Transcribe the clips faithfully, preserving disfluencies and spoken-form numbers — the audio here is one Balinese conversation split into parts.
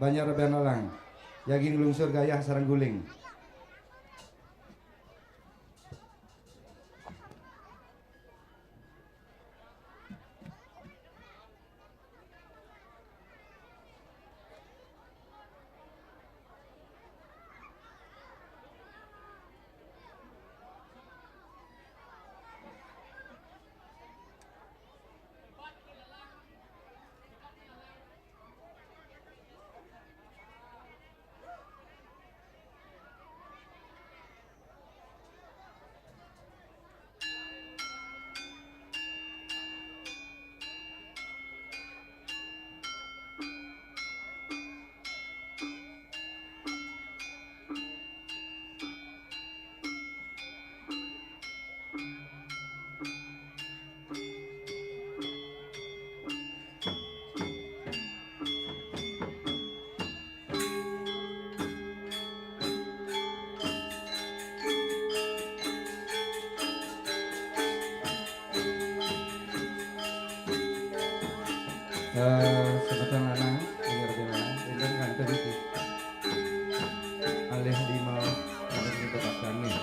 Banjar Banalang. Yagi nglungsur gayah sareng guling. Eh, semeton lanang, inggih rabi lanang, enten kantun iki. Alih lima, enten ditetapkan nih.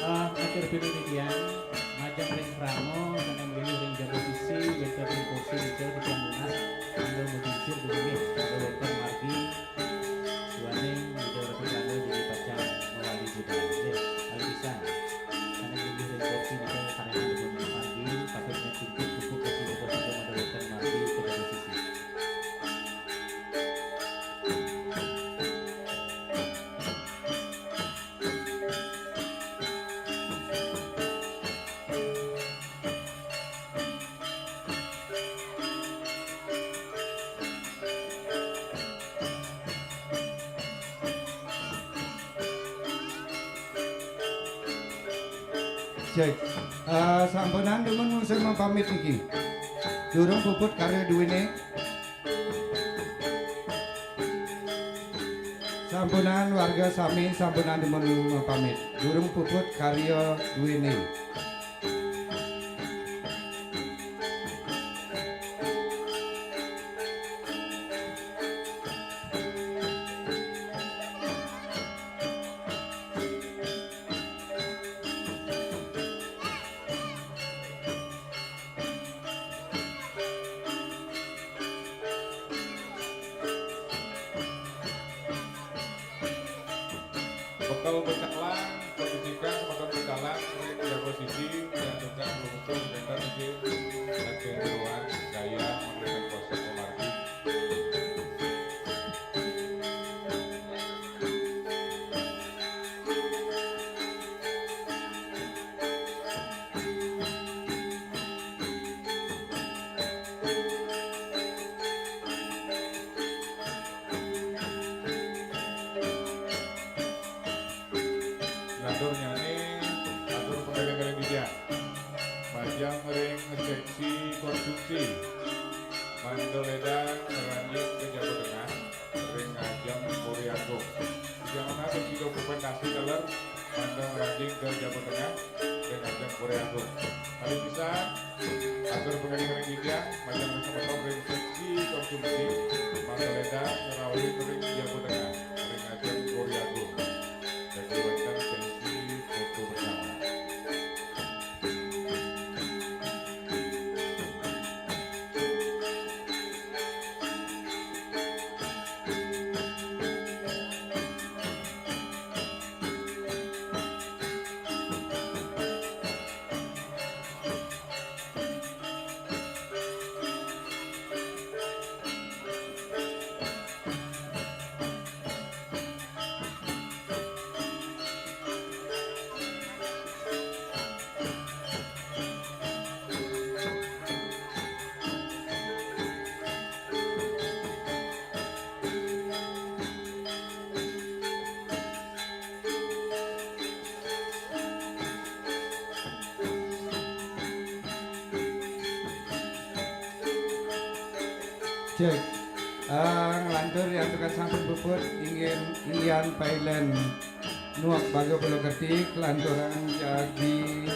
Ah, atur pinunitian, majeng ring krama, sané mlili ring jaba sisi, wénten ring kursi nika titiang nunas, mangda magingsir dumunyi, mangda wénten margi, duaning Ida Ratu Belanda jagi pacang mawali budal. Nggih, kalih pisan. Sané mlili ring kursi nika karenan dumun margi, patutnya cukup, cukup kursi nika saja mangda wénten margi ka jaba sisi. Cek. Eh, sampunang dumun mungsur mapamit niki. Durung puput karya duwene. Sampunang warga sami, sampunang dumun mapamit. Durung puput karya duwene. Bekel becalang, pemicikan semeton becalang, ring jaba sisi, yang tukang lungsur, jantan niki, saking jeroan, gaya, mengkritik kosong, pemargi. Ngatur nyane, atur pangeling-eling titiang. Majeng ring seksi konsumsi. Mangda ledang ngranjing ka Jaba Tengah, ring ngajeng Puri Agung. Titiang nunas sida puput kasi keler, mangda ngranjing ka Jaba Tengah, ring ngajeng Puri Agung. Kalih pisan, atur pangeling-eling titiang, majeng ring semeton ring seksi konsumsi, mangda ledang ngrauhin ring Jaba Tengah, ring ngajeng Puri Agung. Dadi wénten sesi foto bersama. Cek. Ah, nglantur riantukan sampun puput, inggih, inggih pailen Nuak Baga Pulo Kerti, kelanturan jagi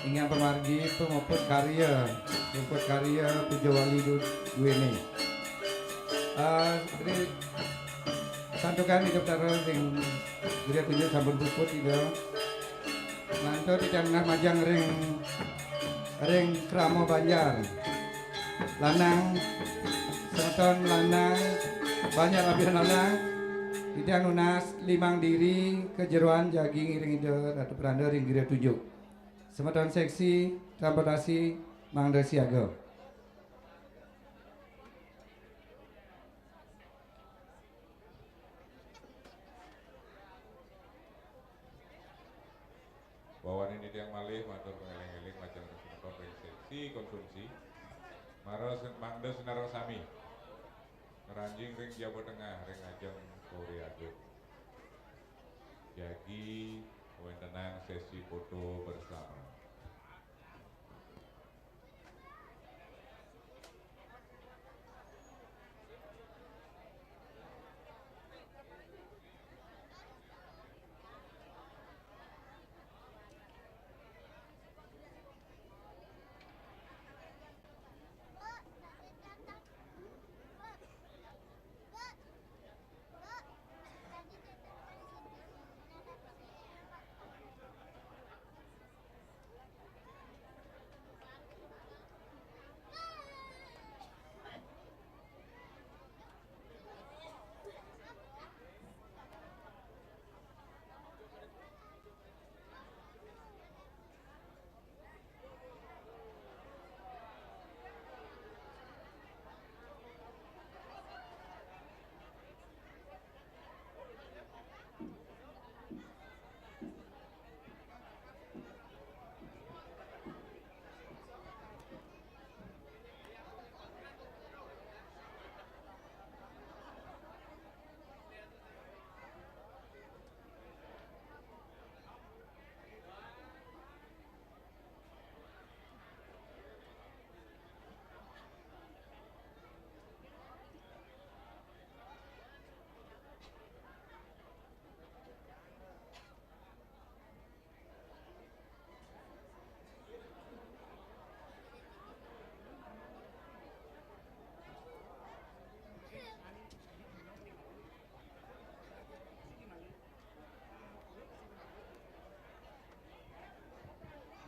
inggih pamargi pamuput karya, puput karya Puja Wali du-, duene. Ah, ri-, santukan Ida Betara ring Gria Tunjuk sampun puput Ida. Nglantur titiang nunas majeng ring, ring krama banjar. Lanang, semeton lanang, banjar abian lanang, titiang nunas limang diri kajeroan jagi ngiring Ida Ratu Peranda ring Gria Tunjuk. Semeton seksi transportasi mangda siaga. Wawanin titiang malih matur pangeling-eling majeng semeton ring seksi konsumsi. Mara sen-, mangda sinareng sami ngranjing ring jaba tengah ring ajeng Puri Agung. Jagi wentenang sesi foto bersama.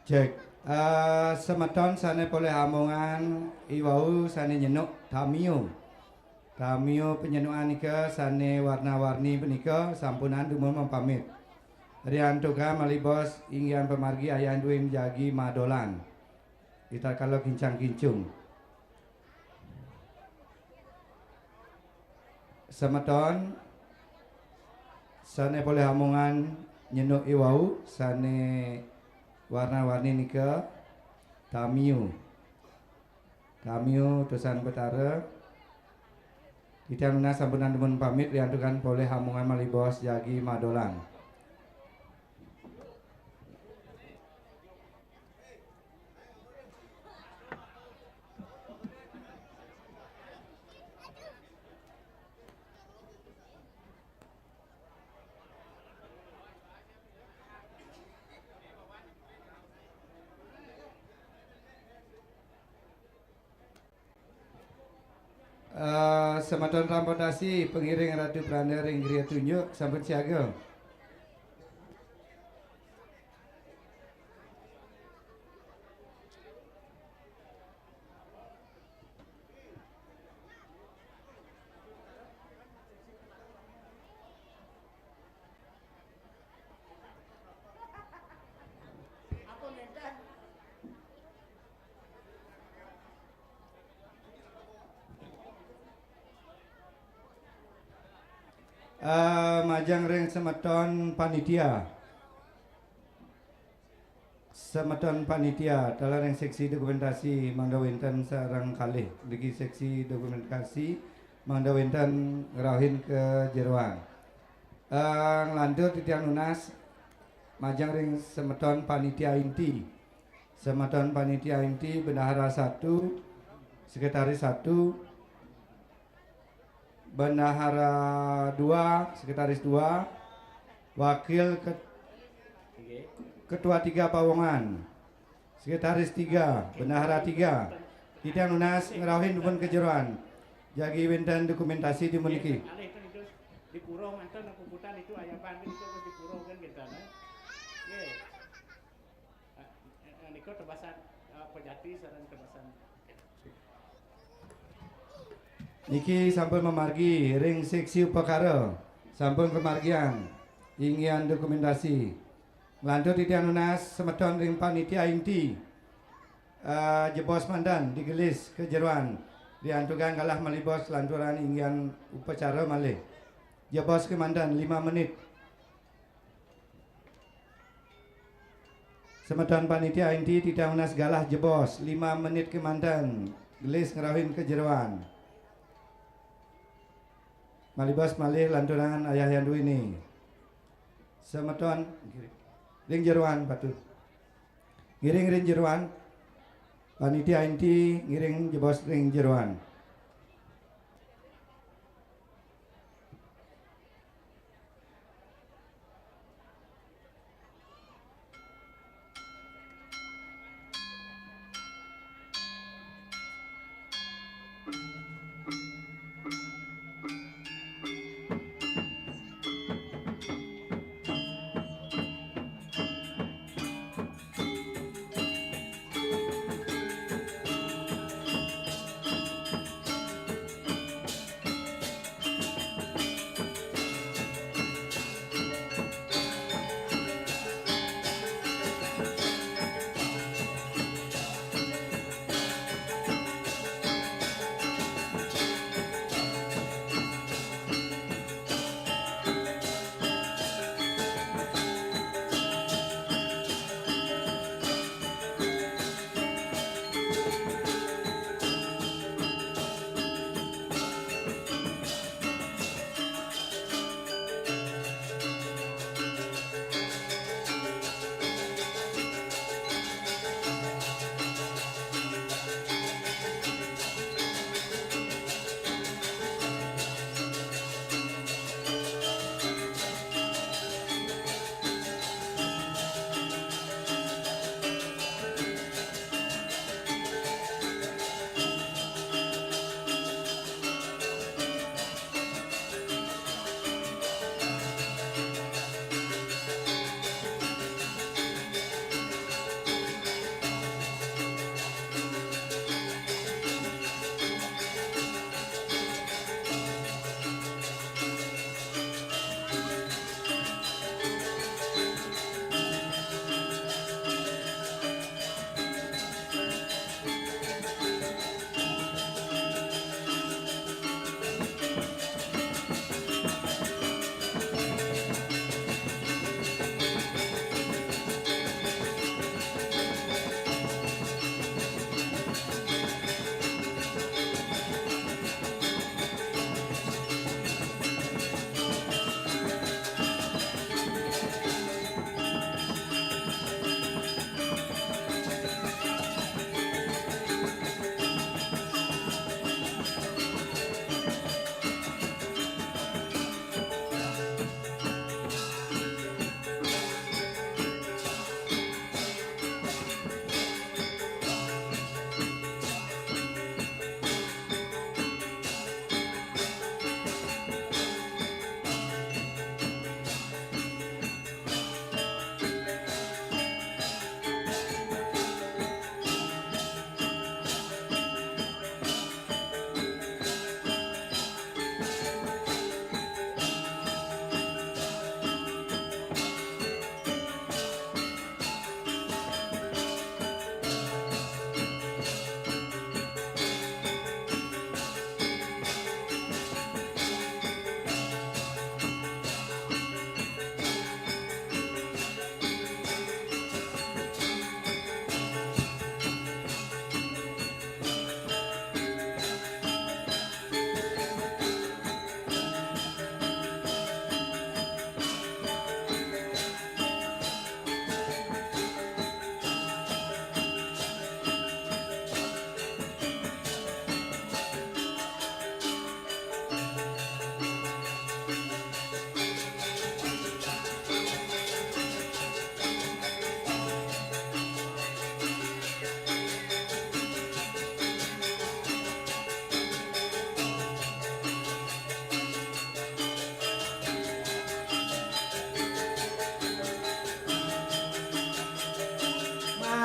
Cek. Eh, semeton sane polih amongan iwau sane nyenuk tamio. Tamio panyenukan nika sane warna-warni punika sampunang dumun mapamit. Riantukan malih bos inggihan pamargi ayah duin jagi madolan. Itatkala kincang-kincung. Semeton sane polih amongan nyenuk iwau sane warna-warni nika tamio. Tamio utusan Betara. Titiang nunas sampunang dumun pamit riantukan polih amongan malih bos jagi madolan. Eh, semeton transportasi, pengiring Ratu Pranda ring griya tunjuk, sampun siaga. Eh, majeng ring semeton panitia. Semeton panitia, taler ring seksi dokumentasi mangda wenten sareng kalih. Niki seksi dokumentasi mangda wenten ngrauhin kajeroan. Eh, nglantur titiang nunas majeng ring semeton panitia inti. Semeton panitia inti bendahara satu, Sekretaris satu, bendahara dua, sekretaris dua, wakil ke-, ketua tiga pawongan, sekretaris tiga, bendahara tiga. Titiang nunas ngrauhin dumun ka jeroan. Jagi wénten dokumentasi dumun niki. Alih to, di pura manten puputang to, ayaban to, di pura kan kénten, eh. Nggih. Ah, nika tebasan, ah, pejati sareng tebasan. Niki sampun mamargi ring seksi upakara, sampun kamargiang inggihan dokumentasi. Nglantur titiang nunas semeton ring panitia inti, eh, jebos manten digelis ka jeroan, diantugang galah malih bos lanturang inggihan upacara malih. Jebos kémanten lima menit. Semeton panitia inti, titiang nunas galah jebos, lima menit kémanten gelis ngrauhin ka jeroan. Malih bos malih lanturang Ayah Hyang Dwini. Semeton ring jeroan patut. Ngiring ring jeroan. Panitia inti ngiring jebos ring jeroan.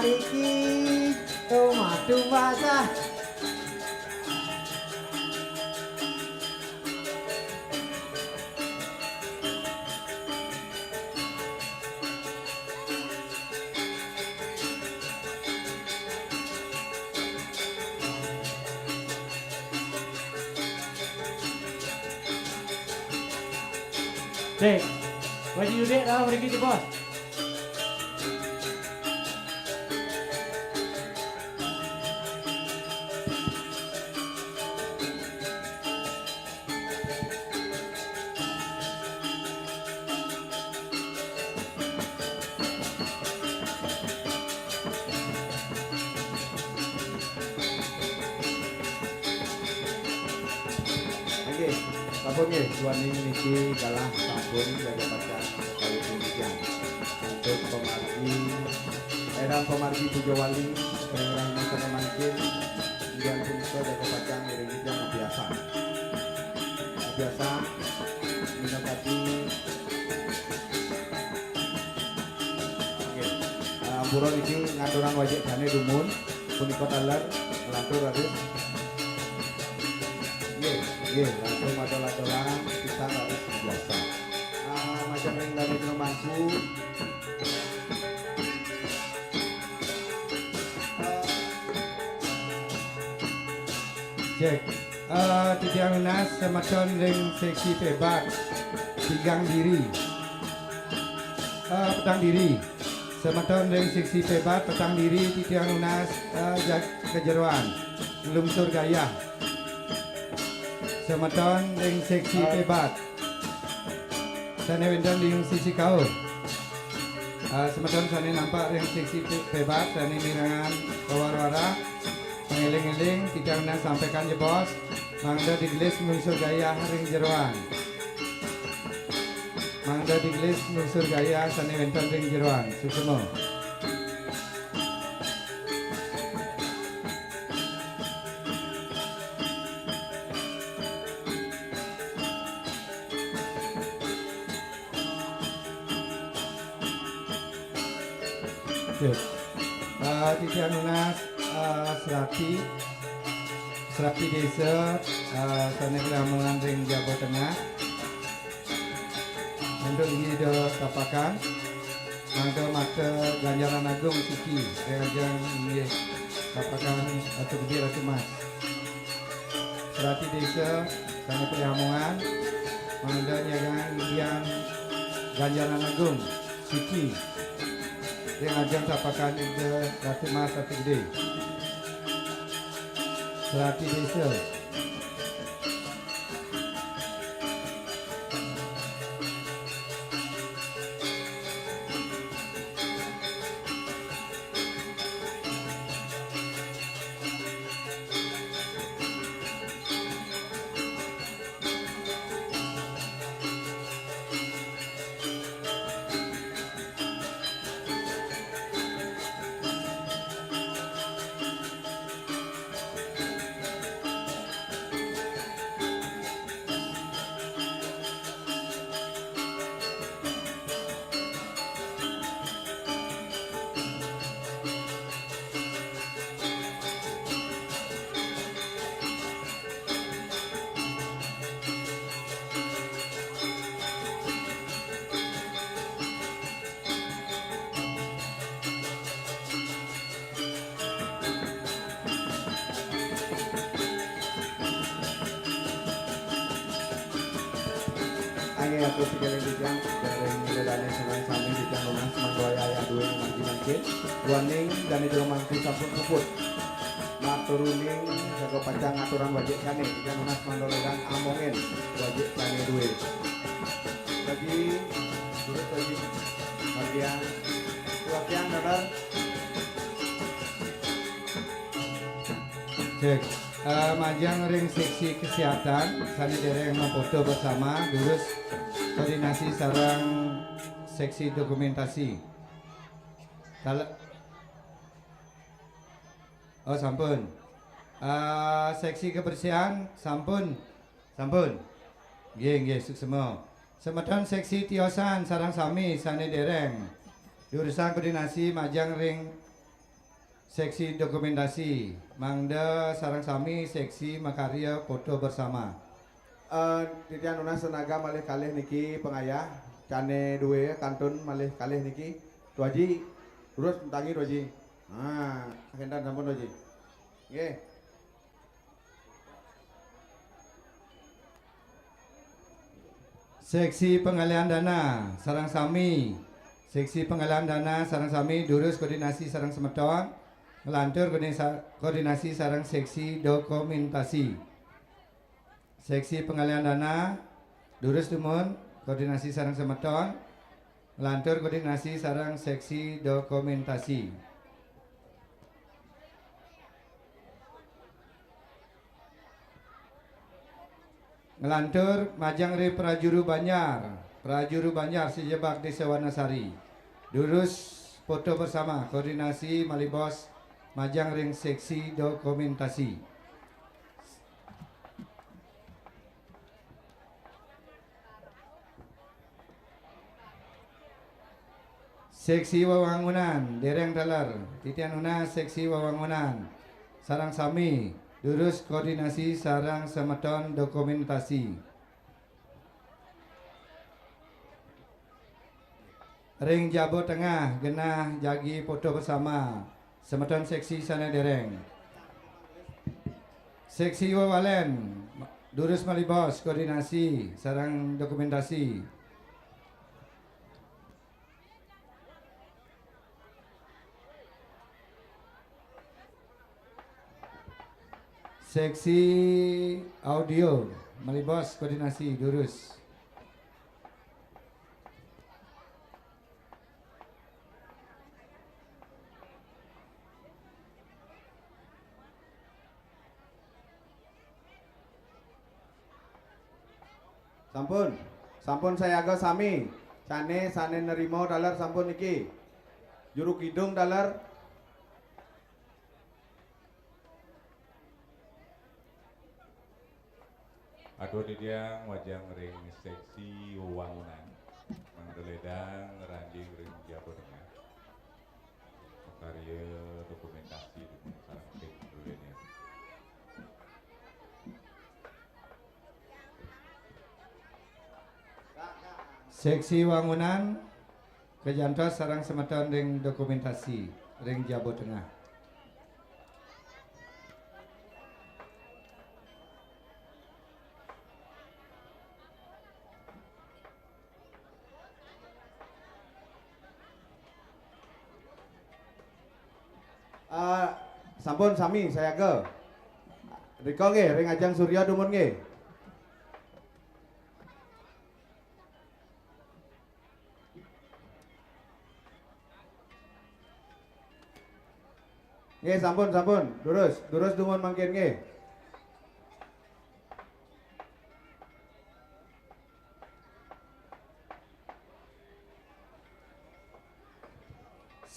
Iki, oh, madu basah. Cek. Wajib duduk dah, mriki, Bos. Nggih, sampun nggih, duaning niki galah sampun jaga pacang sekali pujian. Antuk pamargi, édan pamargi puja wali, ring rahina sané mangkin, inggih punika jaga pacang ngiring titiang mabiasa. Mabiasa, minangka Nggih. Ah, ampura niki ngaturang wajik dané dumun, punika taler, nglantur raris. Nggih, nggih, langsung madol-adolan, pisan raris biasa. Ah, majeng ring dané jero mangku. Cek. Eh, titiang nunas semeton ring seksi Pebat, tigang diri. Eh, petang diri. Semeton ring seksi Pebat, petang diri, titiang nunas, eh, jag-, kajeroan. Nglungsur gayah. Semeton ring seksi Pebat. Sané wénten ring sisi kauh. Ah, semeton sané nampak ring sisi pe-, Pebat, sané mirengang kawara-wara, ngéling-éling, titiang nunas sampaikan jebos, mangda digelis nglungsur gayah ring jeroan. Mangda digelis nglungsur gayah sané wénten ring jeroan. Suksma. Oke. Eh, titiang nunas, eh, serati, serati désa, eh, sané kalih amongan ring Jawa Tengah. Antuk inggih Ida tapakan, mangda makta ganjaran agung siki, ring ajeng inggih tapakan Ratu Gedé, Ratu Mas. Serati désa sané kalih amongan, mangda nyagang inggih ganjaran agung siki, ring ajeng tapakan Ida Ratu Mas, Ratu Gedé. Serati désa. Inggih atur sekalian titiang, ring ida dané sareng sami titiang nunas mangda wayah duwé ngamargi mangkin. Duaning dané jero mangku sampun puput. Maturuning jaga pacang ngaturang wajik dané, titiang nunas mangda raris amongin wajik dané duwé. Bagi, durus bagi. Bagian, bagian, bener. Cek. Eh, majeng ring seksi kesehatan, sané déréng mafoto bersama, durus koordinasi sareng seksi dokumentasi. Kal-, oh, sampun. Eh, seksi kebersihan, sampun. Sampun. Nggih, nggih, suksma. Semeton seksi tiosan sareng sami sané déréng. Durusang koordinasi majeng ring Seksi dokumentasi, mangda sareng sami seksi makarya foto bersama. Eh, titiang nunas tenaga malih kalih niki pangayah, cane dua kantun malih kalih niki. Tu Aji, terus tangi Tu Aji. Nah, kentan sampun Tu Aji. Nggih. Seksi penggalan dana sareng sami. Seksi penggalan dana sareng sami durus koordinasi sareng semeton. Nglantur koordinasa-, koordinasi sareng seksi dokumentasi. Seksi penggalan dana durus dumun koordinasi sareng semeton. Nglantur koordinasi sareng seksi dokumentasi. Nglantur majeng ring prajuru Banjar, prajuru Banjar sejebak Desa Wanasari. Durus foto bersama, koordinasi malih bos majeng ring seksi dokumentasi. Seksi wewangunan, dereng taler. Titiang nunas seksi wewangunan. Sareng sami, durus koordinasi sareng semeton dokumentasi. Ring jaba tengah genah jagi foto bersama. Semeton seksi sane dereng. Seksi wewalen, durus malih bos, koordinasi sareng dokumentasi. Seksi audio, malih bos koordinasi, durus. Sampun, sampun sayaga sami. Sane, sane nerima taler sampun niki. Juru kidung taler. Atur titiang majeng ring seksi wewangunan. Mangda ledang ngranjing ring jaba tengah. Makarya dokumentasi dumun sareng tim druene. Seksi wangunan kajantos sareng semeton ring dokumentasi ring jaba tengah. Ah, sampun sami sayaga. Rika nggih, ring ajeng Surya dumun nggih. Nggih, sampun, sampun. Durus, durus dumun mangkin nggih.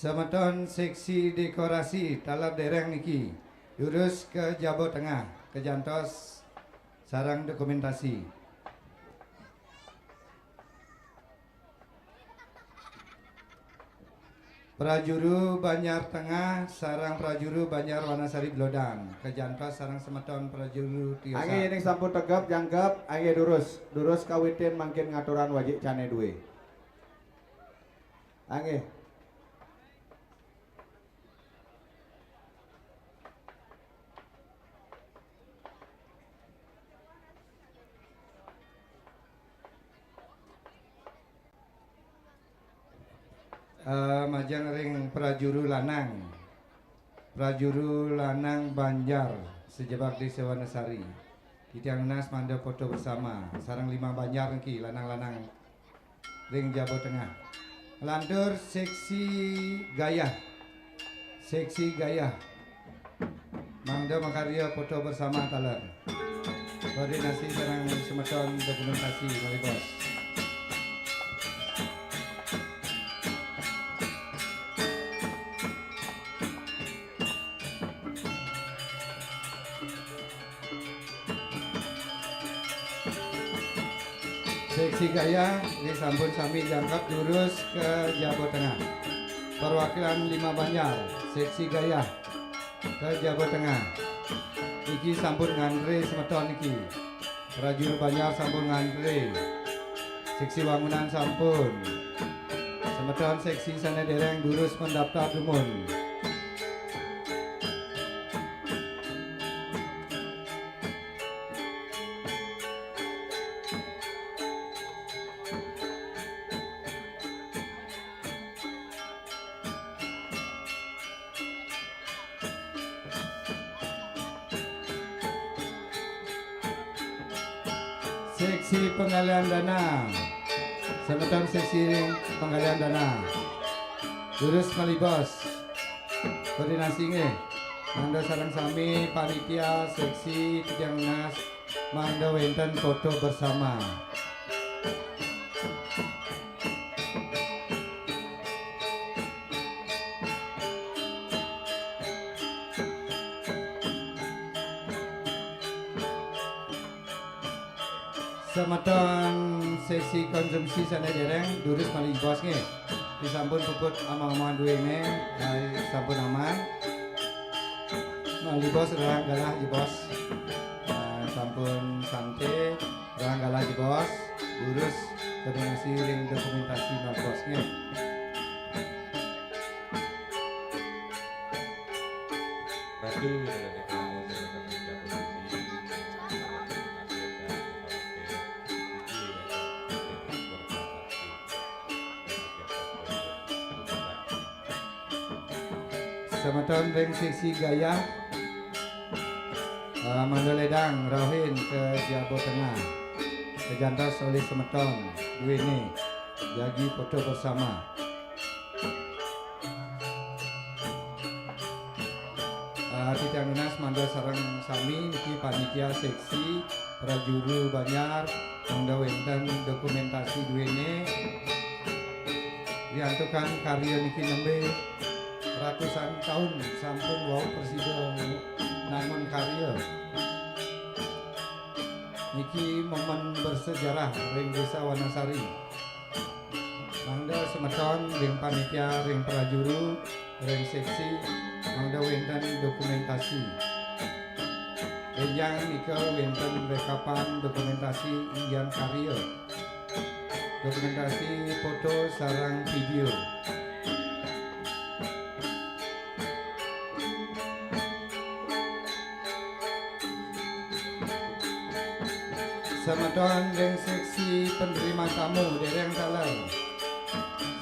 Semeton seksi dekorasi taler dereng niki, durus ka jaba tengah, kajantos sareng dokumentasi. Prajuru Banjar Tengah sareng prajuru Banjar Wanasari Blodan, kajantos sareng semeton prajuru tiosan. Anggih, ning sampun tegep, jangkep, anggih durus. Durus kawitin mangkin ngaturang wajik cane due. Anggih. Eh, majeng ring prajuru lanang. Prajuru lanang Banjar sejebak Desa Wanasari. Titiang nunas mangda foto bersama sareng limang Banjar niki, lanang-lanang ring jaba tengah. Nglantur seksi gayah. Seksi gayah. Mangda makarya foto bersama taler. Koordinasi sareng semeton dokumentasi, malih bos. Seksi gayah, nggih sampun sami jangkep durus ka jaba tengah. perwakilan Lima Banjar, seksi Gayah, ke Jaba Tengah. Niki sampun ngantre semeton niki. Prajuru Banjar sampun ngantre. Seksi wangunan sampun. Semeton seksi sane dereng durus mendaftar dumun. Seksi penggalian dana. Semeton seksi penggalian dana. Durus malih bos. Koordinasi nggih. Mangda sareng sami panitia seksi titiang nunas mangda wenten foto bersama. Semeton seksi konsumsi sane dereng durus malih bos nggih. Disampun puput amah-amah duene, eh, sampun aman. Malih bos rerang galah jebos. Eh, sampun sante, rerang galah jebos. Durus koordinasi ring dokumentasi malih bos nggih. Ratu, semeton ring seksi Gayah, eh, mangda ledang rauhin ke Jaba Tengah. Kajantos olih semeton duene jagi foto bersama. Ah, titiang nunas mangda sareng sami niki panitia seksi prajuru Banjar mangda wenten dokumentasi duene. Riantukan karya niki nembe ratusan taun sampun wau prasida nangun karya. Niki momen bersejarah ring Desa Wanasari. Mangda semeton ring panitia, ring prajuru, ring seksi, mangda wenten dokumentasi. Benjang nika wenten rekapan dokumentasi inggihan karya. Dokumentasi foto sareng video. Semeton ring seksi penerima tamu dereng taler.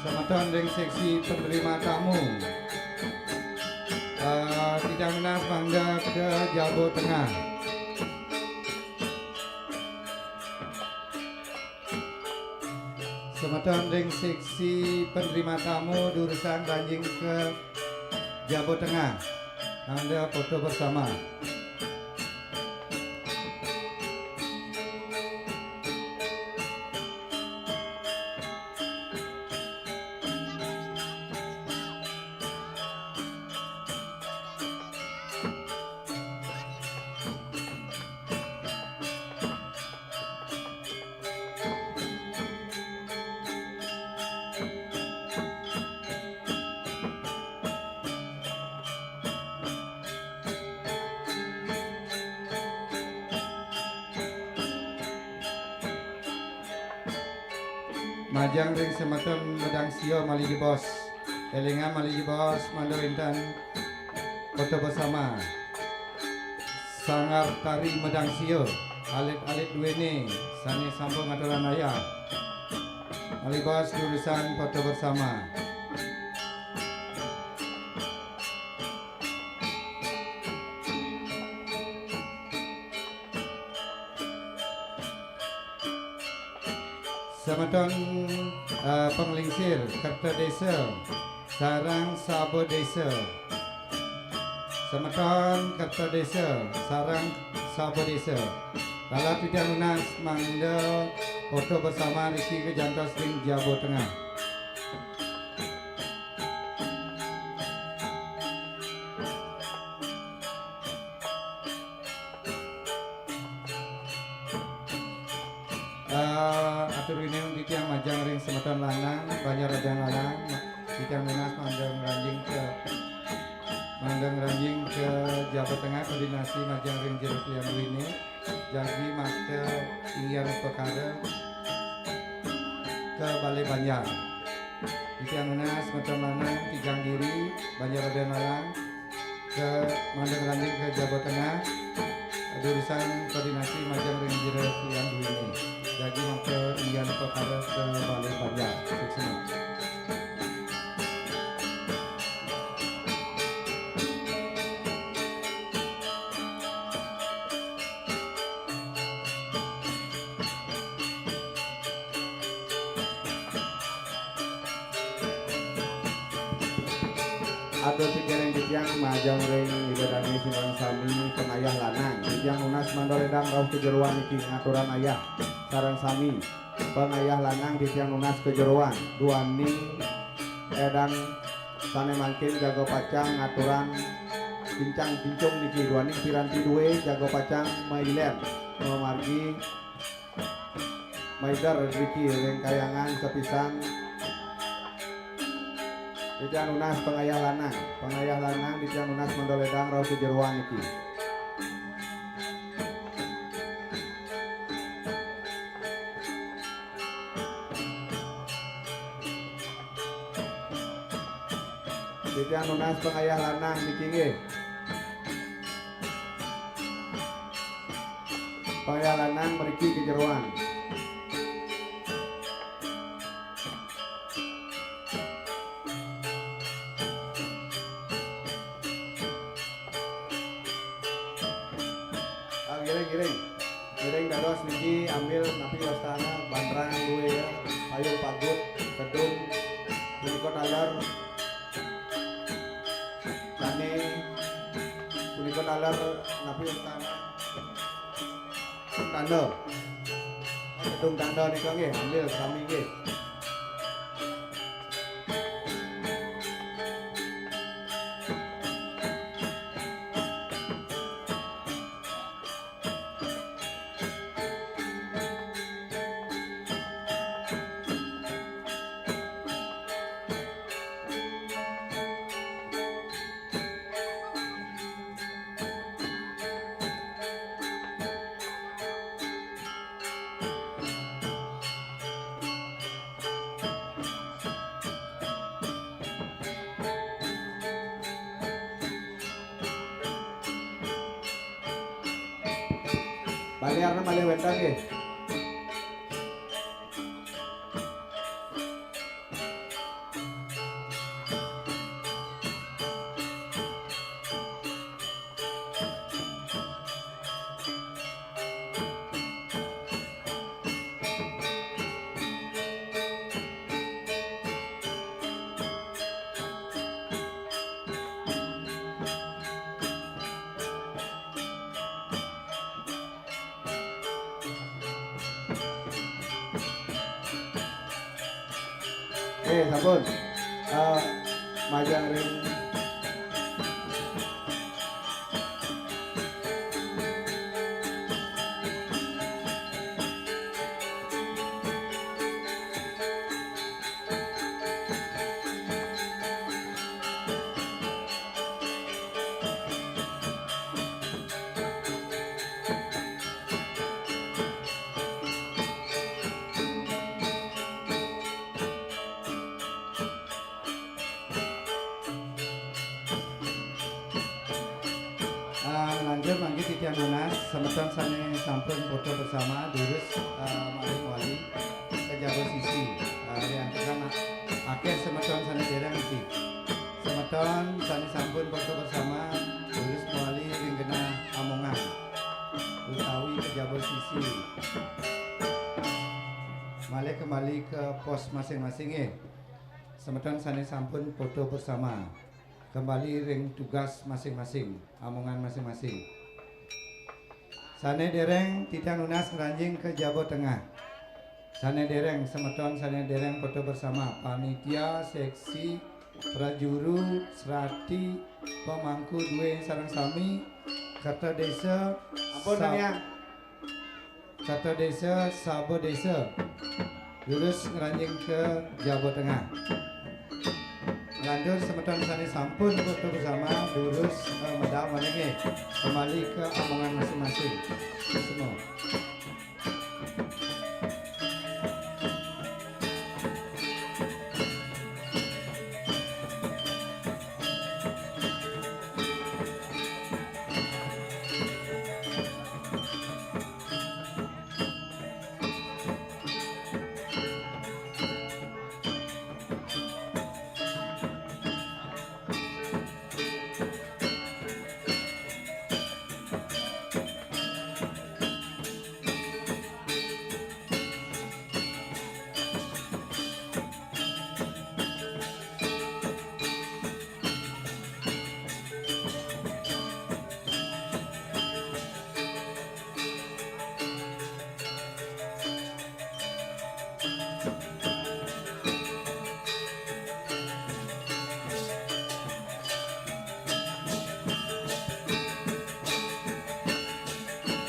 Semeton ring seksi penerima tamu. Eh, titiang nunas mangda ke Jaba Tengah. Semeton ring seksi penerima tamu durusang ranjing ke Jaba Tengah. Mangda foto bersama. Majeng ring semeton medang sia malih jebos. Elingang malih jebos mangda wenten foto bersama. Sanggar Tari Medang Sia, alit-alit duene sane sampun ngaturang ayah. Malih bos durusang foto bersama. Semeton, eh, panglingsir Kerta Desa sareng Saba Desa. Semeton Kerta Desa sareng Saba Desa. Taler titiang nunas mangda foto bersama riki kajantos ring Jaba Tengah. Eh, atur uning titiang majeng ring semeton lanang, Banjar Adan Lanang, Titiang nunas mangda ngranjing ka, mangda ngranjing ka jaba tengah koordinasi majeng ring Jero Klian duiné, jagi makta inggihan upakara ka Balé Banjar. Titiang nunas semeton lanang tigang diri, Banjar Abenalang, ka mangda ngranjing ka jaba tengah, durusang koordinasi majeng ring Jero Klian duiné. Jagi makta inggihan upakara ka Balé Banjar. Suksma. Atur pikiring titiang majeng ring Ida Dané sareng sami pangayah lanang. Titiang nunas mangda lédang rauh ka jeroan niki ngaturang ayah sareng sami. Pangayah lanang titiang nunas ka jeroan. Duaning édang sané mangkin jaga pacang ngaturang kincang kincung niki. Duaning piranti dué jaga pacang mailén mamargi maider niki ring kahyangan sapisan. Titiang nunas pangayah lanang, pangayah lanang titiang nunas mangda lédang rauh ka jeroan niki. Titiang nunas pangayah lanang niki nggih. Pangayah lanang mriki ka jeroan. Ah, ngiring, ngiring. Ngiring dados niki ambil napi wastana, bantrang dué ya, payung pagut, kedung, punika taler, sané punika taler napi wastana. Tanda. Kedung tanda nika nggih, ambil sami nggih. Baliarna malih wénten nggih. Eh, sampun. Eh, majeng ring Ah, lanjut mangkin titiang nunas, semeton sané sampun foto bersama, durus, ah, malih mawali ka jaba sisi. Ah, riantukan akéh semeton sané déréng niki. Semeton sané sampun foto bersama, durus mawali ring genah amongan utawi ka jaba sisi. Malih kembali ke pos masing-masing, nggih. Semeton sané sampun foto bersama, kembali ring tugas masing-masing, amongan masing-masing. Sané déréng titiang nunas ngranjing ka jaba tengah. Sané déréng, semeton sané déréng foto bersama, panitia, seksi, prajuru, serati, pemangku dué sareng sami, kerta désa, ampun, sa- Daniang. Kerta désa, saba désa. Durus ngranjing ka jaba tengah. Lanjut semeton sane sampun foto bersama, durus, eh, medal malih nggih. Kembali ke omongan masing-masing. Semua.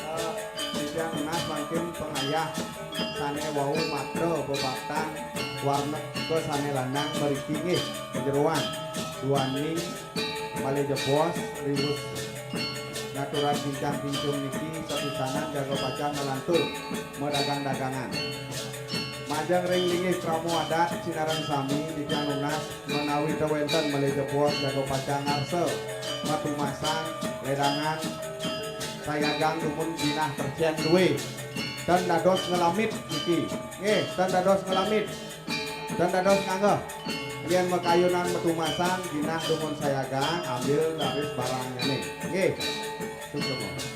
Eh, titiang nunas mangkin pangayah sane wau matra bebatang warna sane lanang mriki nggih, jeroan. Duaning malih jebos, riwus ngaturang kincang kincung niki sapisanan jaga pacang nglantur madagang-dagangan. Majeng ring linggih krama adat sinareng sami, titiang nunas menawi ta wenten malih jebos jaga pacang ngarsa matumasan ledangan sayagang dumun jinah tercen duwe. Ten dados ngelamit niki. Nggih, ten dados ngelamit. Ten dados nganggeh. Yen makayunan matumasan jinah dumun sayagang, ambil raris barangnyane. Nggih. Suksma.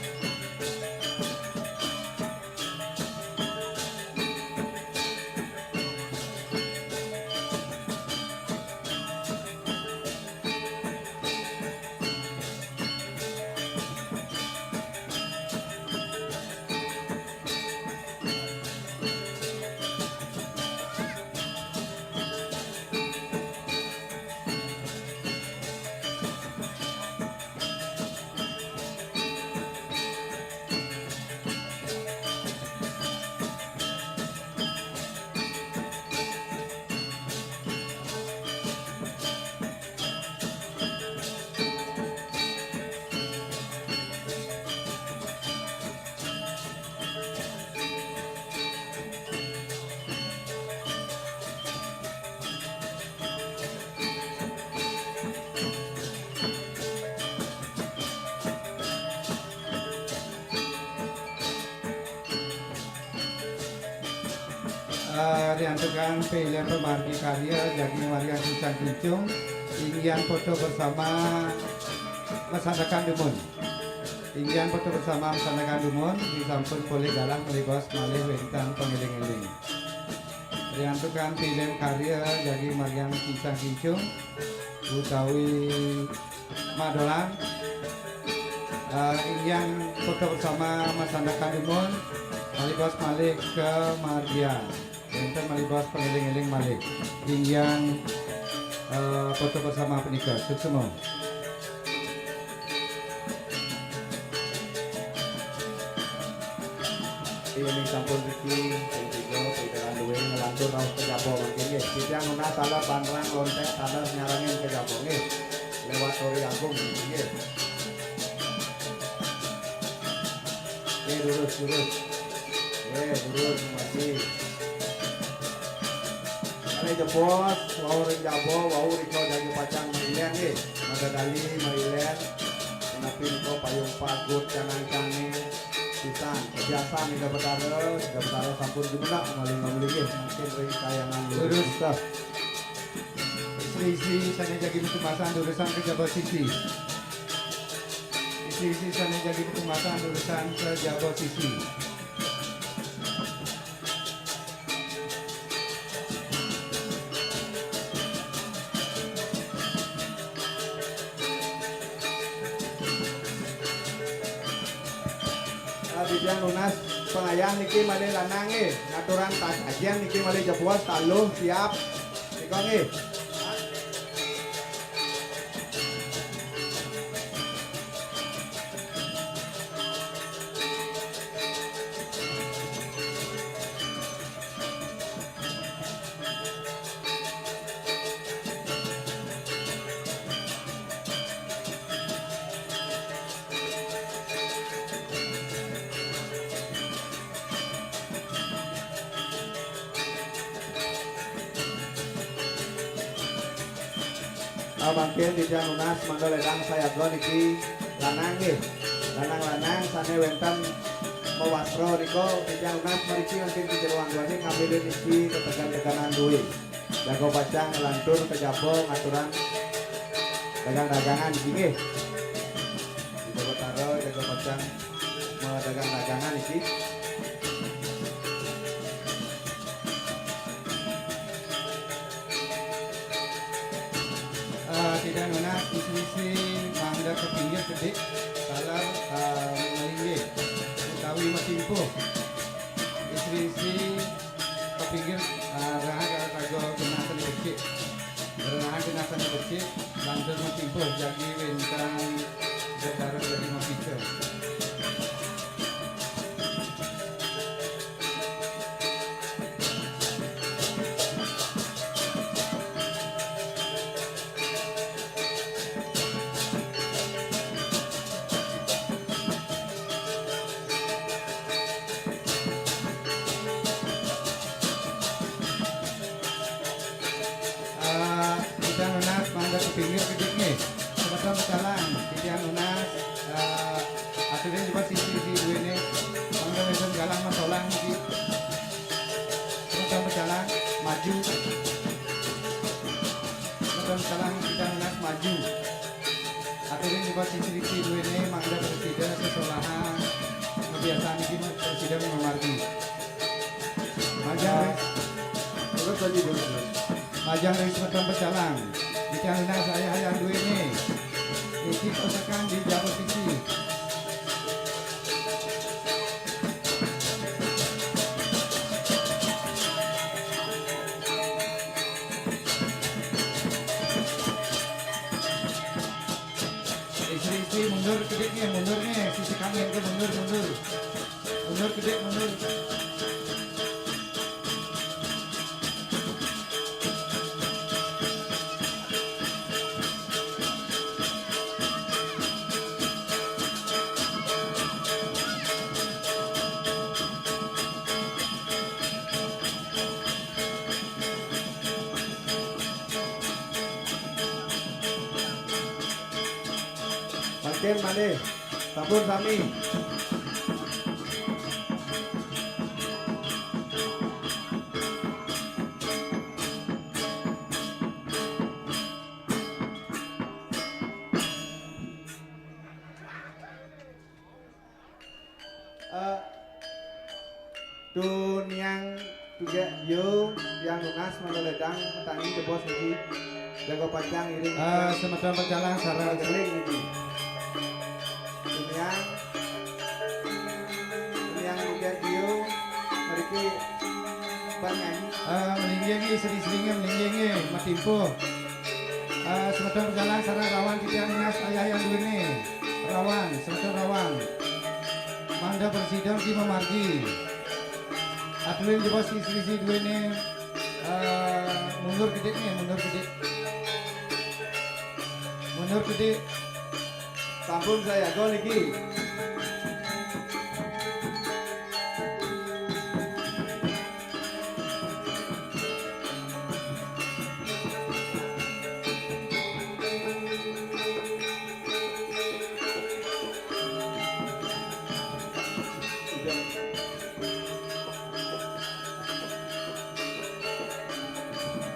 Eh, riantukan pailen pamargi karya jagi margiang kincang kincung, inggian foto bersama masandekan dumun. Inggian foto bersama masandekan dumun, disampun polih galah malih baos malih wenten pangeling-eling. Riantukan pailen karya jagi margiang kincang kincung utawi madolan, eh, inggian foto bersama masandekan dumun, malih baos malih kamargiang. Wenten malih baos pangeling-eling malih. Inggian, eh, foto bersama punika. Suksma. Yen sampun niki, sing tiga, sing tekan luwih, nglantur raos kejaba mangkin nggih. Titiang nunas taler panrang lontek, taler nyarengin kejaba nggih. Lewat Tori Agung niki nggih. Nggih, lurus, lurus. Nggih, lurus, maju. Malih jebos, wau ring jaba, wau rika jagi pacang mailen nggih. Madadali mailen. Menawi nika payung pagut canang-cange. Pisan, kebiasaan Ida Betara, Ida Betara sampun jumeneng malih ngamlinggih mangkin ring kayangan lurus. Lurus. Isi-isi sane jagi matumasan durusang kejaba sisi. Isi-isi sane jagi matumasan durusang kejaba sisi. Ah, titiang nunas pangayah niki malih lanang nggih, ngaturang ta-, kajian niki malih jebos taluh siap. Nika nggih. Ah, mangkin titiang nunas mangda ledang sayaga niki lanang nggih. Lanang-lanang sané wénten mawastra nika titiang nunas mriki mangkin ring jero anduaning ngambilin niki tetegan-teteganan duwé. Jaga pacang nglantur ka jaba ngaturang dagang-dagangan niki nggih. Ida Betara jaga pacang madagang-dagangan niki. Ah, titiang nunas istri-istri mangda ka pinggir kedik, taler, ah, malinggih utawi matimpuh. Istri-istri ka pinggir, ah, rengah ka-, karaga genah sané becik. Rengah genah sané becik, lantur matimpuh jagi wénten Betara jagi mapica. Ah, titiang nunas mangda ka pinggir kedik nggih. Semeton pecalang, titiang nunas, ah, aturin jebos sisi-sisi duwéné, mangda wénten galah masolah niki. Semeton pecalang, maju. Semeton pecalang, titiang nunas maju. Aturin jebos sisi-sisi duwéné, mangda prasida sesolahan. Kebiasaan niki prasida mamargi. Majeng, ah, terus lagi, terus, terus. Majeng ring semeton pecalang. Titiang nunas ayah-ayah duwéné. Niki kosekan di jaba sisi. Istri-istri mundur kedik nggih, mundur nggih, sisi kami nggih mundur, mundur. Mundur kedik, mundur. Mangkin malih, sampun sami. Eh, tuniang tugék yo, tiang nunas mangda ledang matangi jebos niki. Jaga pacang iring. Eh, semeton pecalang sareng. Geling niki. Tuniang, tuniang tugék yo, mriki bernyanyi. Eh, malinggih nggih, sering-sering nggih, malinggih nggih, matimpuh. Eh, semeton pecalang sareng rawan titiang nunas ayah-ayah duwéné. Rawan, semeton rawan. Mangda prasida niki mamargi. Aturin jebos sisi-sisi duwéné, eh, mundur kedik nggih, mundur kedik. Mundur kedik. Sampun sayaga niki.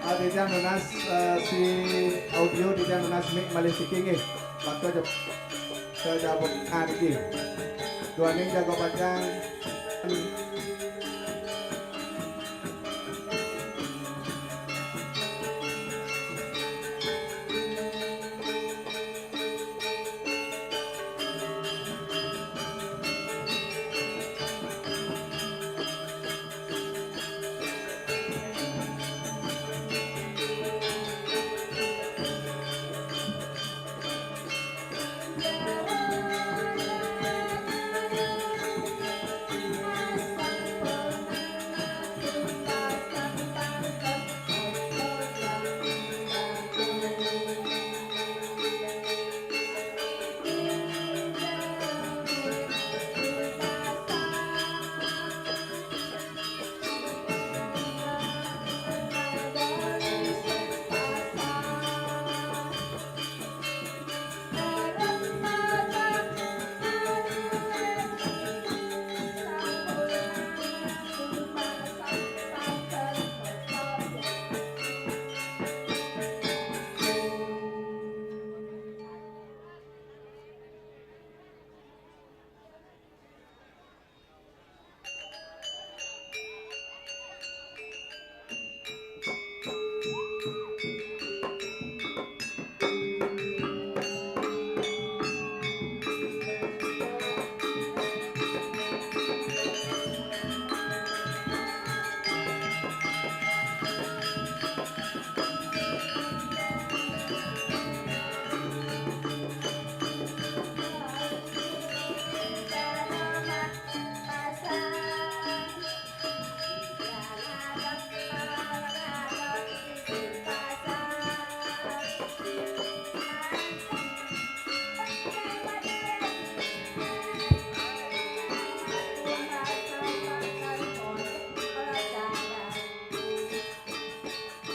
Ah, titiang nunas, eh, si audio, titiang nunas mic malih siki nggih. Waktu aja, saya jawab. Ah, niki. Duaning jaga pacang.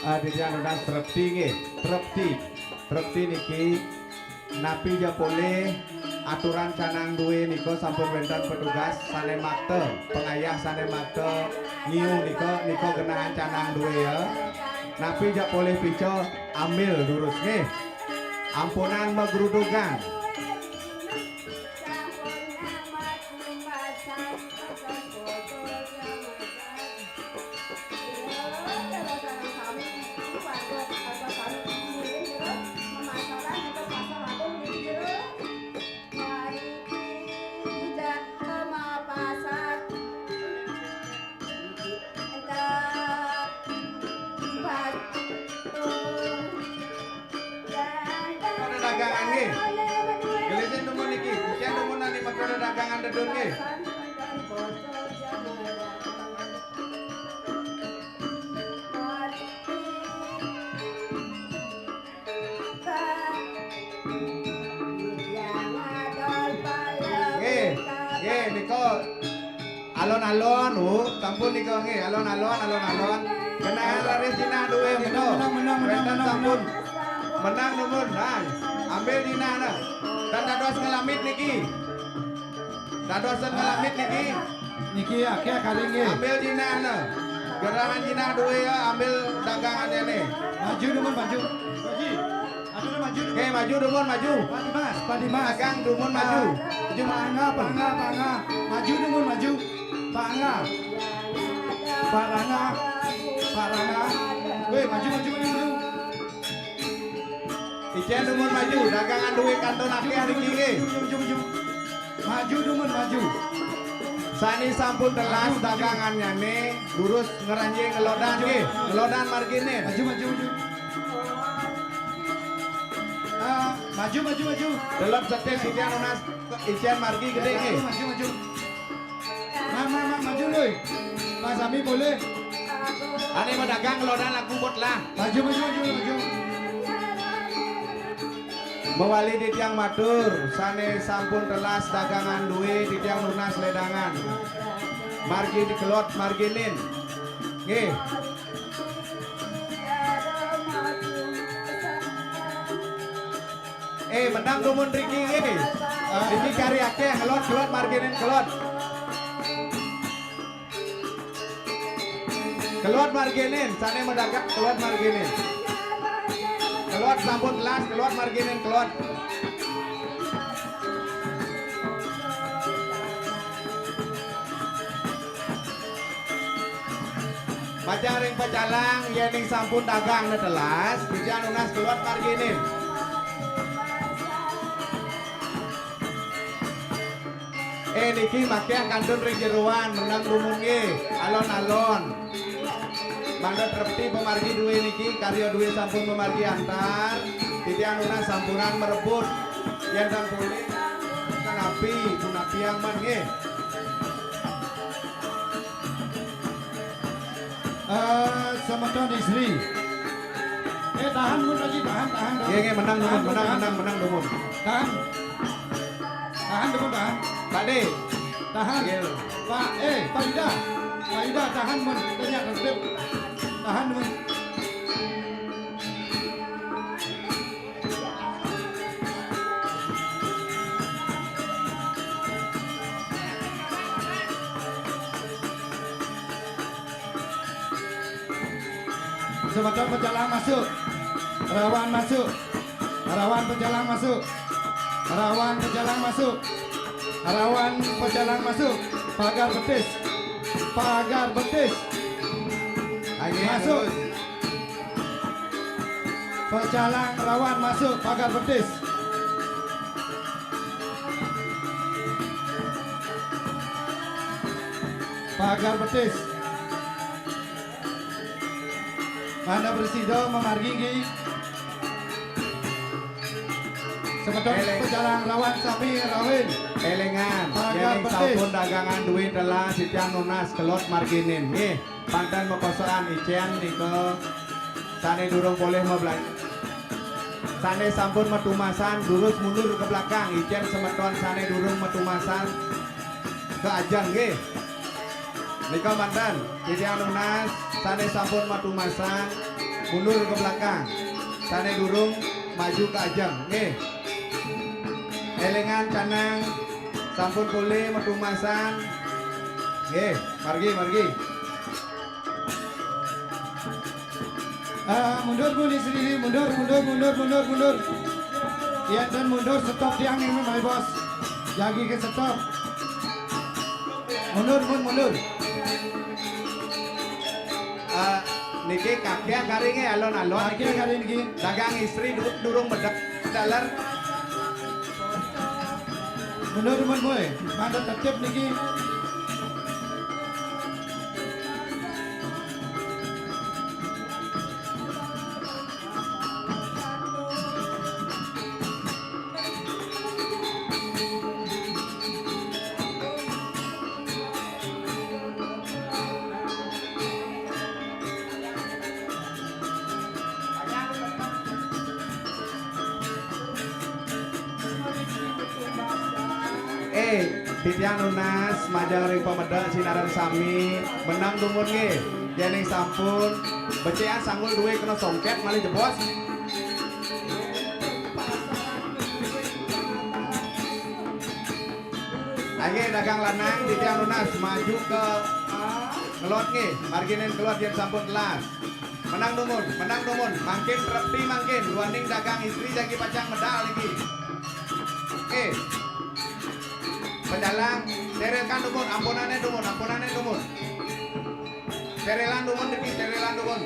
Ah, titiang nunas trepti nggih, trepti. Trepti niki napi ja polih aturan canang dué nika sampun wénten petugas sané makta, pangayah sané makta ngiu nika, nika genahan canang dué ya. Napi ja polih pica ambil durus nggih. Ampunang magrudugan. Ada dagangan nggih. Gelisin dumun niki. Titiang dumun nani makta dagangan dedun nggih. Nggih, nggih, nika alon-alon, oh, sampun nika nggih, alon-alon, alon-alon. Kenal laris jinah duwe nika. Menang, menang, menang, wénten menang, sampun. Menang. Menang dumun, nah, ambil jinahna. Tan dados ngelamit niki. Dados tan ngelamit niki. Niki akéh kari nggih. Ambil jinahna. Gerahan jinah duwe ya, ambil dagangannya nih. Maju dumun, maju. Haji, atur maju dumun. Oke, maju dumun, maju. Pak Dimas, Pak Dimas. Dagang dumun, maju. Ah, maju. Pak Angga, Pak Angga, Pak Angga. Maju dumun, maju. Pak Angga. Pak Rangga. Pak Rangga. Wéh, maju, maju, maju, maju. Icén dumun maju, dagangan duwe kantun akéh niki nggih. Maju, maju, maju. Maju dumun, maju. Sané sampun telas dagangannya nih, durus ngranjing ngelodan nggih. Ngelodan marginin. Maju, maju, maju. Ah, maju, maju, maju. Delep setis titiang nunas icén margi gedé nggih. Maju, maju. Mang, mang, mang, maju, Lui. Mang sami boleh. Ané madagang ngelodan laku bot lah. Maju, maju, maju, maju. Mawali titiang matur, sané sampun telas dagangan duwe, titiang nunas ledangan. Margi dikelot, marginin. Nggih. Eh, menang dumun riki nggih. Ah, riki kari akéh, kelot, kelot, marginin kelot. Kelot marginin, sané madagang kelot marginin. Kelot sampun telas, kelot marginin kelot. Majeng ring pecalang, yéning sampun dagang telas, titiang nunas kelot marginin. Eh, niki makéh kantun ring jeroan, menang dumun nggih, alon-alon. Mangda trepti pamargi duwe niki, karya duwe sampun pamargi antar, titiang nunas sampunang marebut. Yén tan polih, punapi, punapiang man nggih. Eh, semeton istri. Eh, tahan, Mun Haji, tahan, tahan, tahan. Nggih, nggih, menang, dumun, tahan, menang, tahan, menang, menang, dumun. Tahan. Tahan, dumun, tahan. Pak De. Tahan. Nggih. Pak, eh, Pak Ida. Pak Ida, tahan, Mun. Tanya, tahan, Mun. Semeton pecalang masuk. Rawan masuk. Rawan pecalang masuk. Rawan pecalang masuk. Rawan pecalang masuk. Pagar betis. Pagar betis. Ayo, masuk. Terus. Pecalang rawan masuk pagar betis. Pagar betis. Mangda prasida mamargi nggih. Semeton pecalang rawan sami rawin. Élingan, pagar betis. Yéning sampun dagangan duit telas, titiang nunas kelot marginin nggih. Pang tan makosaan icén nika sané durung polih mablanja. Sané sampun matumasan, durus mundur ke belakang, icén semeton sané durung matumasan ke ajeng nggih. Nika manten, titiang nunas sané sampun matumasan, Mundur ke belakang. Sane durung, maju ke ajeng. Nggih. Elingan canang, sampun polih metumasan. Nggih, margi, margi. Ah, mundur pun istri, mundur, mundur, mundur, mundur, mundur. Yen ten mundur, stop tiang nih, my boss. Jagi ke stop. Mundur pun, mundur. Ah, niki kakiah kari nggih, alon-alon niki. Kakiah kari niki. Dagang istri du-, durung medal. Daler. Mundur pun, boy. Mantap tetep niki. Eh, titiang nunas majeng ring pamedal sinareng sami, menang dumun nggih. Yening sampun, becik sanggul duwe kena songket malih jebos. Nggih, dagang lanang titiang nunas maju ke kelod nggih, marginen kelod yen sampun telas. Menang dumun, menang dumun, mangkin trepti mangkin, duaning dagang istri jagi pacang medal niki. Oke. Pecalang, serelkan dumun, ampunane dumun, ampunane dumun. Serelan dumun niki, serelan dumun.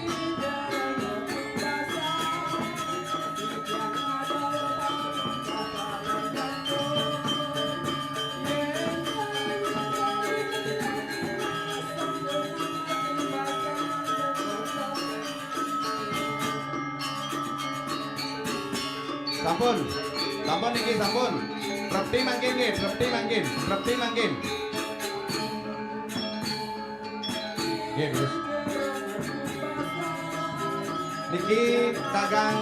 Sampun. Sampun niki, sampun. Trepti mangkin nggih, trepti mangkin, trepti mangkin. Nggih, terus. Niki dagang,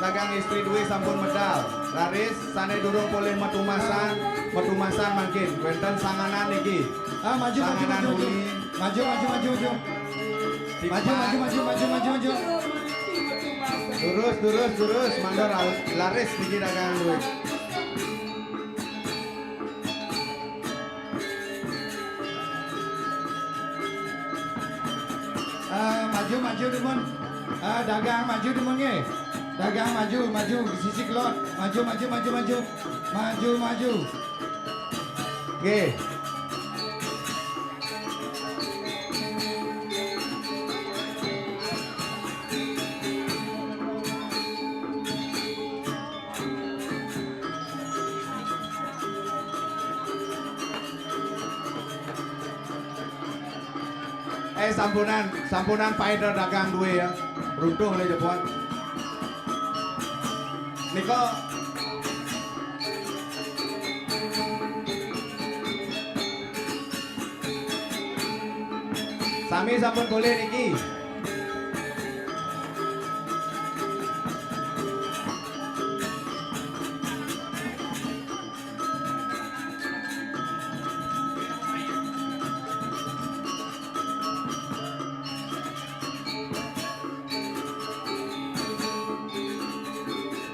dagang istri duwe sampun medal. Raris sane durung polih metumasan, metumasan mangkin. Wenten sanganan niki. Ah, maju, maju, sanganan maju, maju. Uli. Maju, maju, maju, maju. Maju, maju, maju, maju, maju, maju. Durus, durus, durus. Mangga ra-, laris niki dagangan duit. Ah, maju, maju, dumun. Ah, dagang maju, dumun, nggih. Dagang maju, maju, sisi kelod. Maju, maju, maju, maju. Maju, maju. Nggih. Eh, sampunan, sampunan paida dagang duwe ya. Runtuh le jebon. Nika. Sami sampun polih niki.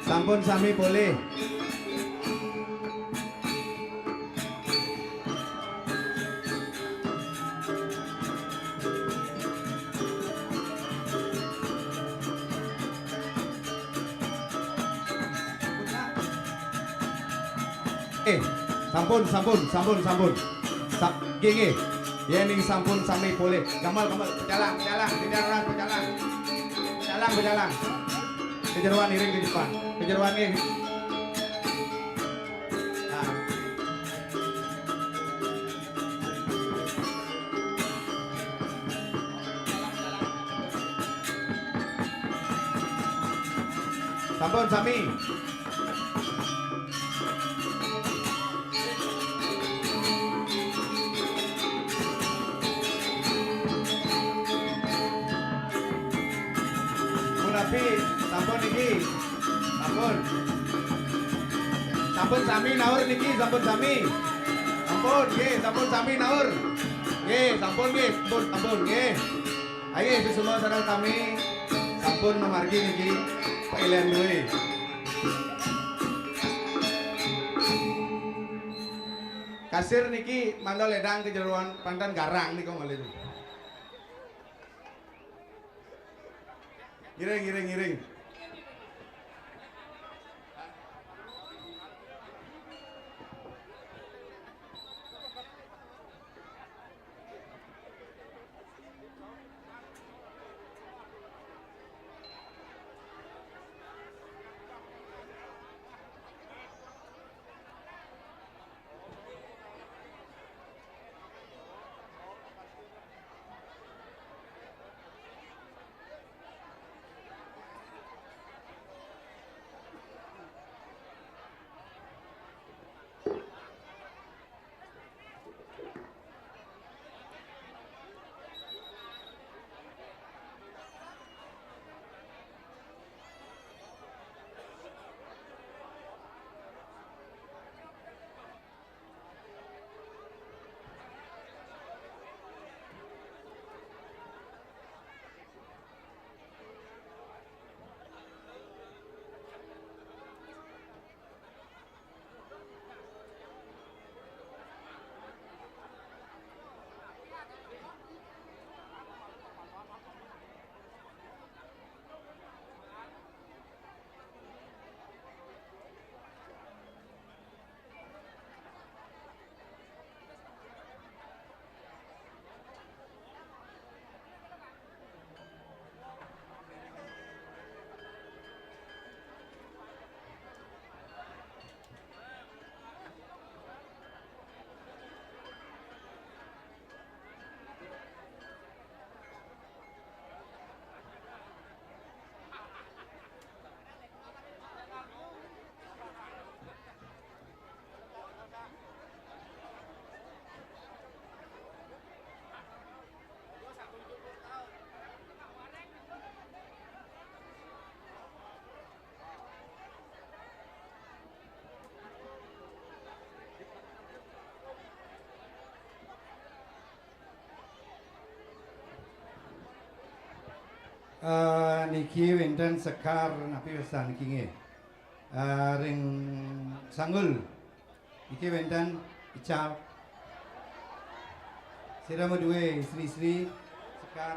Sampun sami polih. Eh, sampun, sampun, sampun, sampun. Sa-, nggih, nggih. Yening sampun sami polih. Gamal, gamal, pecalang, pecalang, pecalang, pecalang. Pecalang, pecalang. Kejeroan iring ke depan. Kejeroan nggih. Nah. Sampun sami. Punapi, sampun niki. Sampun. Sampun sami naur niki, sampun sami. Sampun, nggih, sampun sami naur. Nggih, sampun nggih, sampun, sampun nggih. Ayo, itu semua sareng sami. Sampun mamargi niki, Pak Ilian Dwi. Kasir niki mangda ledang ka jeroan pantan garang nika malih. Ngiring, ngiring, ngiring. Eh, niki wénten sekar napi wastan niki nggih. Eh, ring Sanggul. Niki wénten ical. Sira madué sri-sri sekar.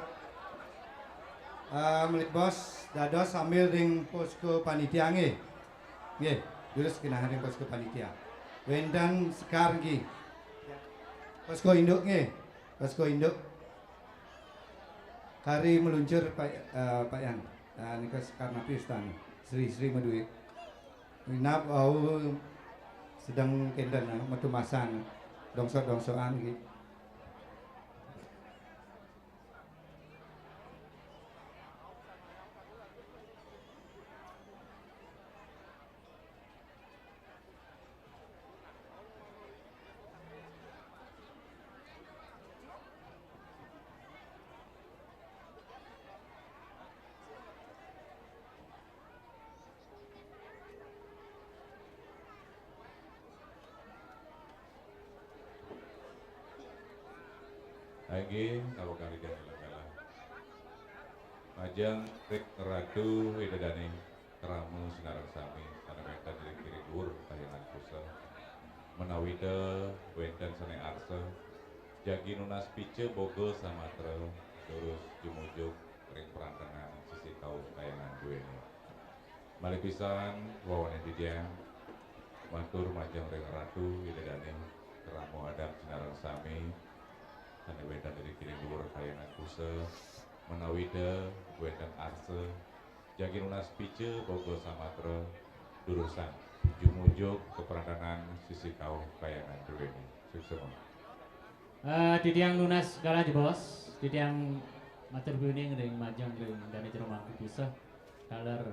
Eh, malih bos dados sambil ring posko panitia nggih. Nggih, durus genah ring posko panitia. Wénten sekar nggih. Posko induk nggih. Posko induk. Kari meluncur Pak, eh, Pak Yan. Eh, nika sekar napi wastan. Sri-sri madué. Inap wau sedeng kénten, eh, matumasan dongsok-dongsokan nggih. Inggih, awak kalian ilang galah. Majeng ring Ratu Ida Dané, krama sinareng sami, sané wénten ring kiring duur Kahyangan Kusa. Ménawi ta wénten sané arsa, jagi nunas pica boga samatra, durus jumujug ring perantengan sisi kauh Kahyangan duéné. Malih pisan wawanin titiang matur majeng ring Ratu Ida Dané, krama adat sinareng sami, sané wénten ring kiring duur Kahyangan Kusa, ménawi ta wénten arsa, jagi nunas pica boga samatra, durusang jumujug ka perantengan sisi kauh Kahyangan duéné. Suksma. Eh, titiang nunas galah jebos, titiang matur piuning ring majeng ring Dané Jero Mangku Kusa. Taler,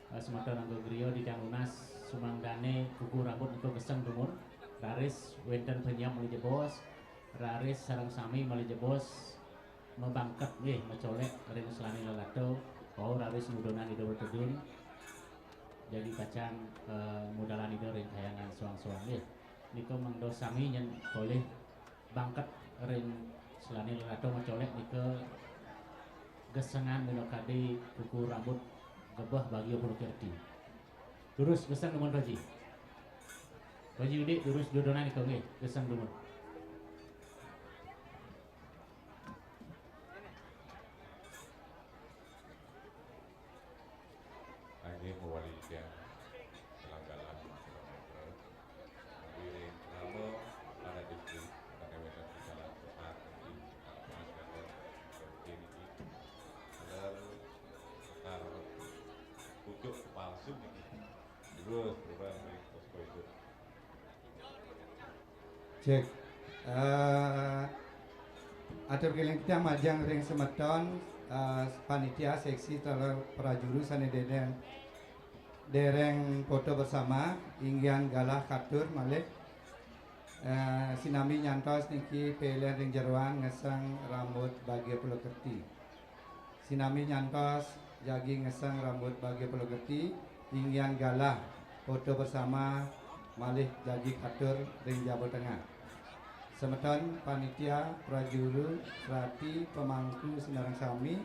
eh, semeton anggota griya titiang nunas sumangdané kuku rambut nika geseng dumun, raris wénten penyam malih jebos, raris sareng sami malih jebos mabangket nggih, macolék ring selané lelata, wau raris ngudunang Ida Wertedun, jagi pacang, eh, mudalan Ida ring kahyangan soang-soang nggih. Nika mangda sami nyén polih bangket ring selané lelata macolék nika gesengan minakadi kuku rambut gebeh bagia Pulukirti. Durus geseng dumun Pak Haji. Pak Haji Udik durus dudonan iko nggih, geseng dumun. Inggih mawali titiang salang galah. Manggiring rama anak distrik, anak wétan pisalah soal niki, apa kata seperti niki, adalah sekar pucuk palsu niki. Terus, terus, terus, terus, terus. Cek. Eh, atur kéling titiang majeng ring semeton, eh, panitia seksi taler prajuru sané déréng, déréng foto bersama, inggihan galah katur malih, eh, sinambi nyantos niki pilen ring jeroan ngeseng rambut bagia Pulukirti. Sinambi nyantos jagi ngeseng rambut bagia Pulukirti, inggihan galah foto bersama malih jagi katur ring jaba tengah. Semeton panitia, prajuru, serati, pemangku sinareng sami,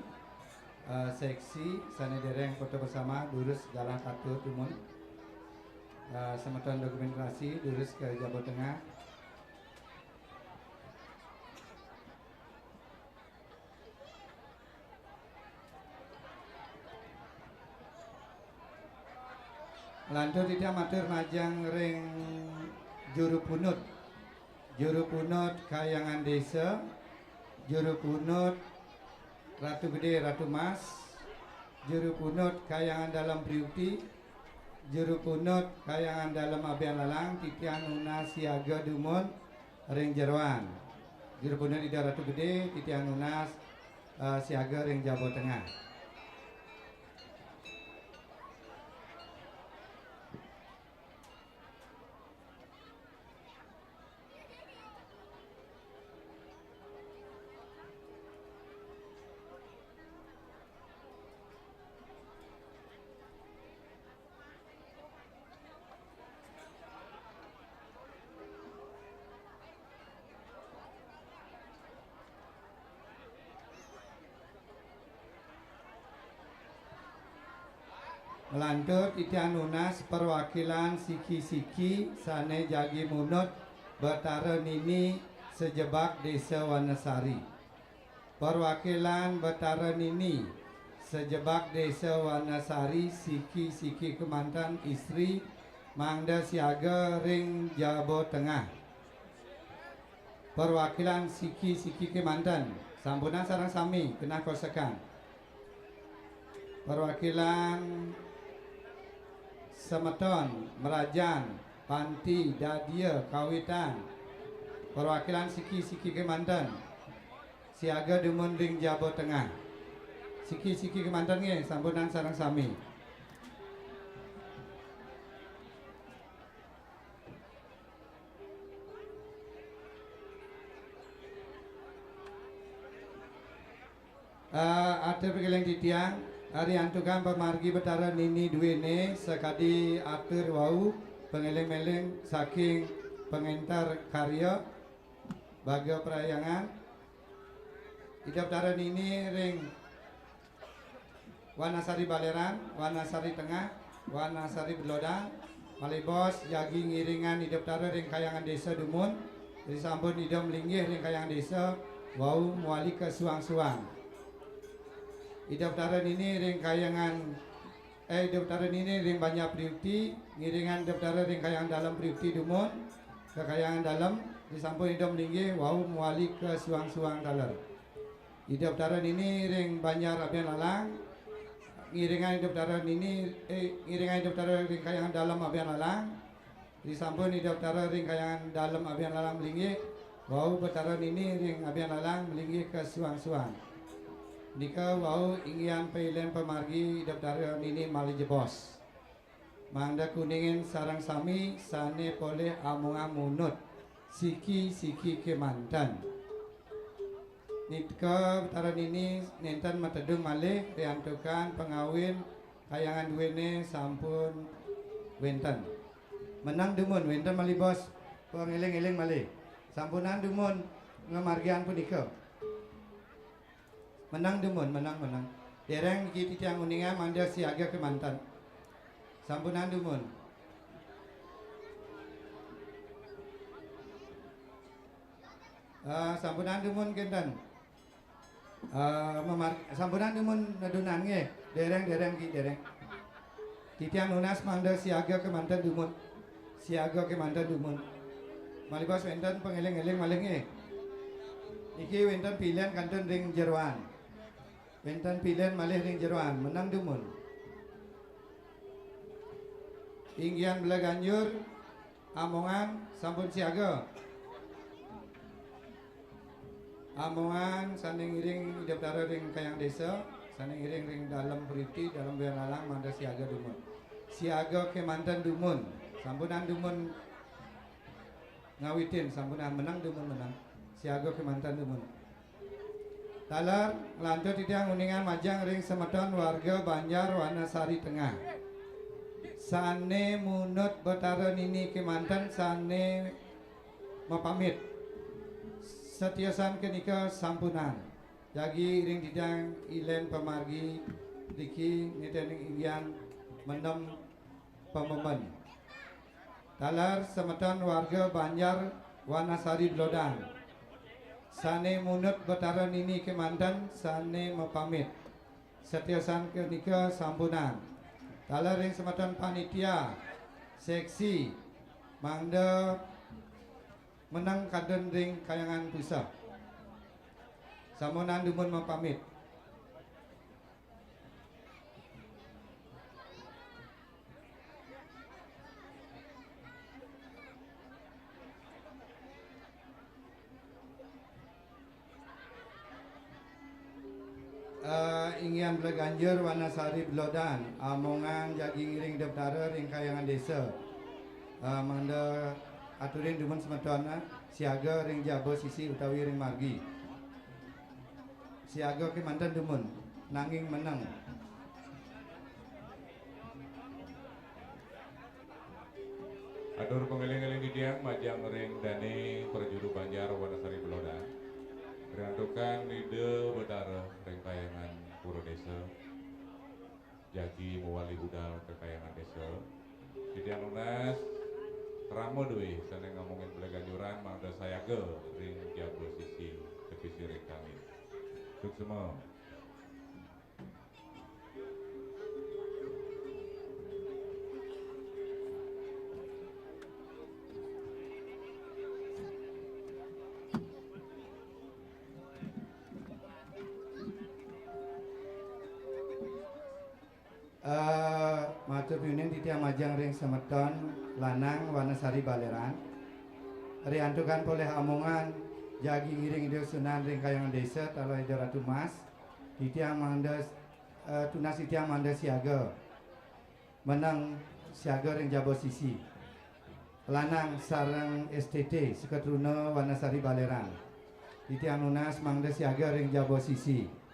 eh, seksi sané déréng foto bersama, durus galah katur dumun. Eh, semeton dokumentasi, durus ka jaba tengah. Lantur titiang matur majeng ring juru punut. Juru punut Kahyangan Désa, juru punut Ratu Gedé, Ratu Mas, juru punut Kahyangan Dalem Priuti, juru punut Kahyangan Dalem Abian Lalang, titiang nunas siaga dumun ring jeroan. Juru punut Ida Ratu Gedé, titiang nunas, eh, siaga ring jaba tengah. Nglantur titiang nunas perwakilan siki-siki sané jagi munut Betara Nini sajebag Désa Wanasari. Perwakilan Betara Nini sajebag Désa Wanasari, siki-siki kémanten, istri, mangda siaga ring jaba tengah. Perwakilan siki-siki kémanten, sampunang sareng sami genah kosekan. Perwakilan semeton, merajan, panti, dadia, kawitan. Perwakilan siki-siki kémanten, siaga dumun ring jaba tengah. Siki-siki kémanten nggih, sampunang sareng sami. Eh, atur pakéling titiang, riantukan pamargi Betara Nini duéné sakadi atur wau, pangéling-éling saking pangénter karya Baga Parhyangan. Ida Betara Nini ring Wanasari Baléran, Wanasari Tengah, Wanasari Bedlodang, malih bos jagi ngiringang Ida Betara ring Kahyangan Désa dumun, risampun Ida malinggih ring Kahyangan Désa, wau mawali ka suang-suang. Ida Betara Nini ring Kahyangan, eh, Ida Betara Nini ring Banjar Priuti, ngiringang Ida Betara ring Kahyangan Dalem Priuti dumun, ka Kahyangan Dalem, risampun Ida malinggih, wau mawali ka suang-suang taler. Ida Betara Nini ring Banjar Abian Lalang, ngiringang Ida Betara Nini, eh, ngiringang Ida Betara ring Kahyangan Dalem Abian Lalang. Risampun Ida Betara ring Kahyangan Dalem Abian Lalang malinggih, wau Betara Nini ring Abian Lalang malinggih ka suang-suang. Nika wau inggihan pailen pamargi Ida Betara Nini malih jebos. Mangda kuningin sareng sami sané polih amuang munut siki-siki kémanten. Nika Betara Nini nénten matedun malih riantukan pangawin Kahyangan duéné sampun wénten. Meneng dumun wénten malih bos, pangéling-éling malih. Sampunang dumun ngamargiang punika. Meneng dumun, meneng, meneng. Dereng niki titiang uningang mangda siaga kemanten. Sampunang dumun. Eh, sampunang dumun kenten. Eh, memar-, sampunang dumun nedunan nggih. Dereng, dereng, Ki, dereng. Titiang nunas mangda siaga kemanten dumun. Siaga kemanten dumun. Malih bos wenten pangeling-eling malih nggih. Niki wenten pilihan kantun ring jeroan. Wenten pilihan malih ring jeroan. Meneng dumun. Inggihan Bleganjur, Amongan sampun siaga. Amongan sane ngiring Ida Betara ring Kayang Desa, sane ngiring ring Dalem Puriti, Dalem Boyong Lalang, mangda siaga dumun. Siaga kemanten dumun. Sampunang dumun ngawitin, sampunang meneng dumun meneng. Siaga kemanten dumun. Taler nglantur titiang uningan majeng ring semeton warga Banjar Wanasari Tengah. Sane munut Betara nini kemanten sane mapamit. Satiosan kenika sampunang. Jagi ring titiang ilen pamargi driki nitening inggihan mendem pamemen. Taler semeton warga Banjar Wanasari Blodan. Sane munut Betara nini kemanten sane mapamit. Satiosan kenika sampunang. Taler ring semeton panitia seksi mangda meneng kantun ring Kayangan Puseh. Sampunang dumun mapamit. Eh, inggihan Bleganjur Wanasari Blodan, Amongan jagi ngiring Ida Betara ring Kayangan Desa. Eh, mangda aturin dumun semeton, eh, siaga ring jaba sisi utawi ring margi. Siaga kemanten dumun, nanging meneng. Atur pangeling-eling titiang majeng ring dane prajuru Banjar Wanasari Blodan. Riantukan Ida Betara ring Kayangan Pura Desa. Jagi mawali budal ka Kayangan Desa. Titiang nunas krama duwé sane ngamongin Bleganjuran mangda sayaga ring jaba sisi tepi siring kami. Suksma. Eh, matur piuning titiang majeng ring semeton lanang Wanasari Baleran. Riantukan polih Amongan jagi ngiring Ida Sunan ring Kayangan Desa taler Ida Ratu Mas. Titiang mangda, eh, tunas titiang mangda siaga. Meneng siaga ring jaba sisi. Lanang sareng S T T, Seketruna Wanasari Baleran. Titiang nunas mangda siaga ring jaba sisi.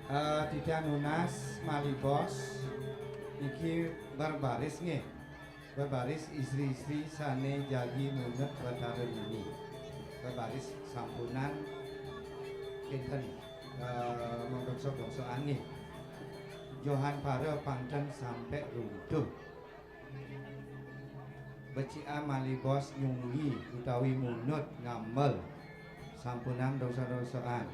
Eh, titiang nunas malih bos, niki berbaris nggih. Berbaris istri-istri sane jagi munut Betara nini. Baris sampunang kinten, eh, mabangsa-bangsa angin. Johan para pang ten sampe runtuh. Becikan malih bos nyunggi utawi munut ngambel. Sampunang dosa-dosaan.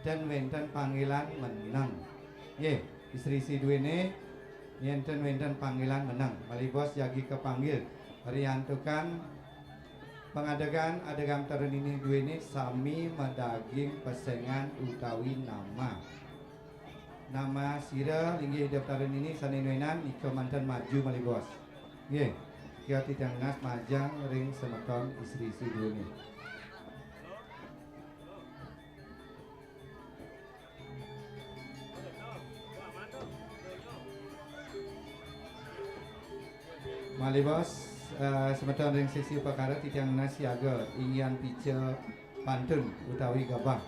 Ten wenten panggilan meneng. Nggih, istri-istri duene, yen ten wenten panggilan meneng. Malih bos jagi kapanggil. Riantukan pangadegan adegan Betara Nini duene sami madaging pesengan utawi nama. Nama sira linggih Ida Betara Nini sane nuenan nika manten maju malih bos. Nggih, kya titiang nunas majeng ring semeton istri-istri duene. Malih bos, eh, semeton ring sisi upakara titiang nunas siaga inggihan pica pantun utawi gabah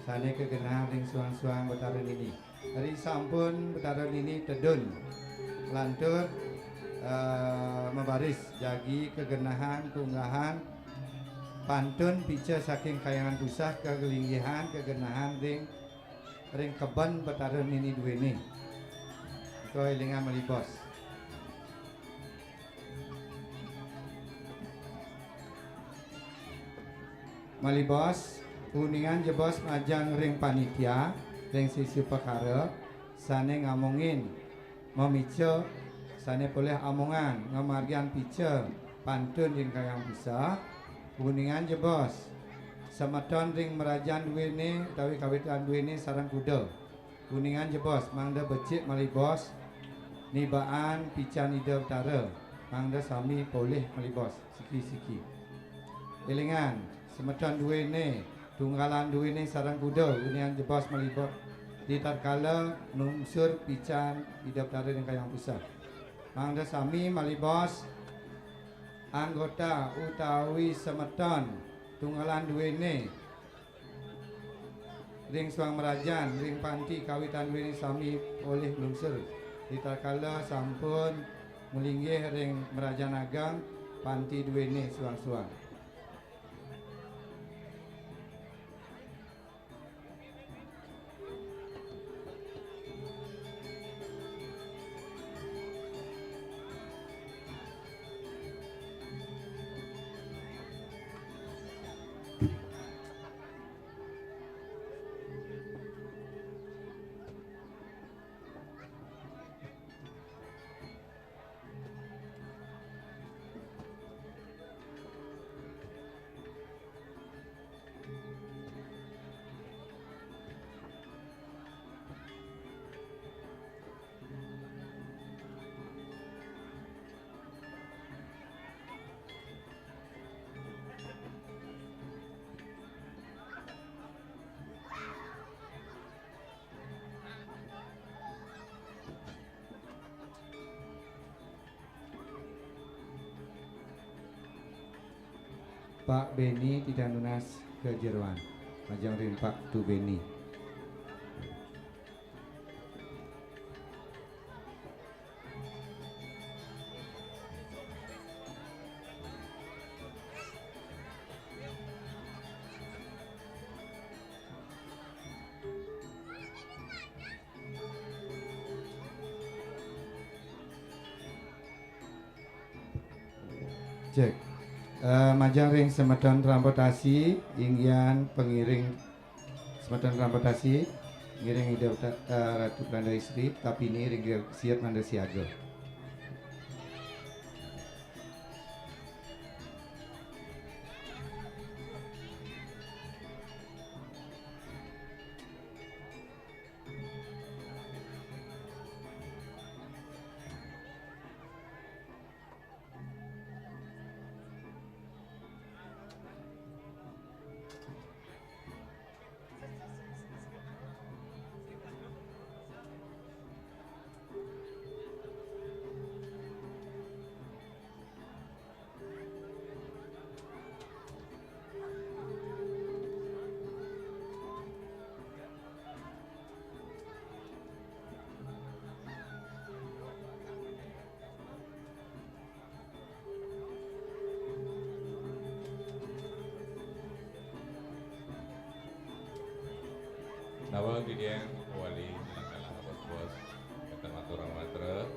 sane kagenahang ring suang-suang Betara Nini. Ri sampun Betara Nini tedun lantur, eh, mabaris jagi kagenahang tunggahang pantun pica saking Kahyangan Puseh kalinggihang kagenahang ring, ring keben Betara Nini duene. Nika elingang malih bos. Malih bos, uningang jebos majeng ring panitia, ring sisi upakara, sane ngamongin, mamica, sane polih amongan, ngamargiang pica, pantun ring Kahyangan Puseh, uningang jebos, semeton ring mrajan duene, utawi kawitan duene sareng kuda. Uningang jebos, mangda becik malih bos, nibaan pican Ida Betara, mangda sami polih malih bos, siki-siki. Elingang, semeton duene, tunggalan duene sareng kuda, uningang jebos malih bos, ritatkala nungsur pican Ida Betara ring Kahyangan Puseh. Mangda sami malih bos, anggota utawi semeton, tunggalan duene, ring suang mrajan, ring panti kawitan duene sami polih nungsur. Ritatkala sampun malinggih ring mrajan ageng, panti duene suang-suang. Pak Beni titiang nunas ka jeroan. Majeng ring Pak Tu Beni. Cek. Eh, majeng ring semeton transportasi, inggihan pangiring semeton transportasi, ngiring Ida Uta-, eh, Ratu Pranda Istri, Tapini ring siap mangda siaga. Nawang didiang wali manakalah bos-bos, kata matur mantra.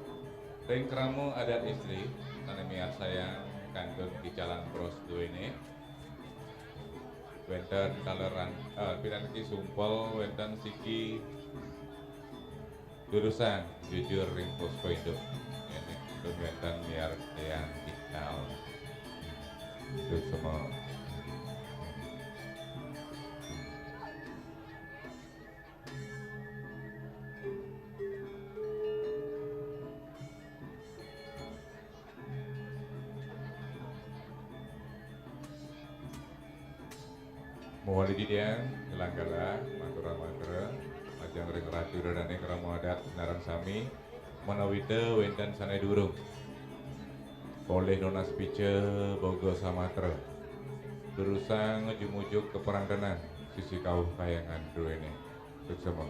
Ring krama adat istri, sané miarsayang kantun kicalan bros duéné. Wénten kaleran, eh, pinaniki sumpel, wénten siki durusang jujur ring posko induk. Ini kantun wénten miarsayang kical. Suksma. Mawali titiang, ngelang galah, matur mantra, majeng ring Ratu Ida Dané krama adat sinareng sami, manawita wénten sané durung. Polih nunas pica boga samatra. Durusang jumujuk kaprantenan, sisi kauh kayangan duéné. Suksma.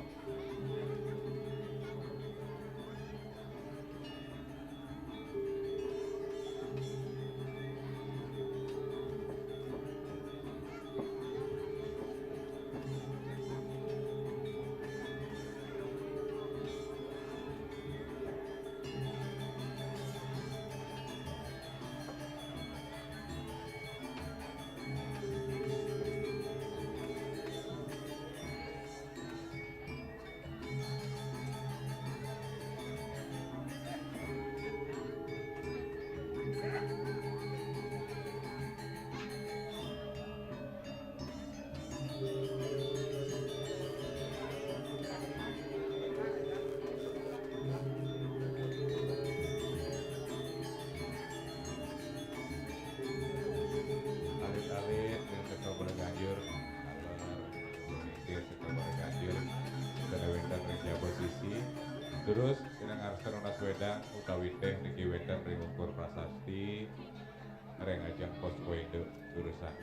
Alit-alit, yang teka pada ganjur, alar, pemikir teka pada ganjur, kada wénten ring jaba sisi. Terus, pinangarsa nunas wédang, utawi téh niki wénten ring ungkur prasasti, ring ajeng posko induk, durusang.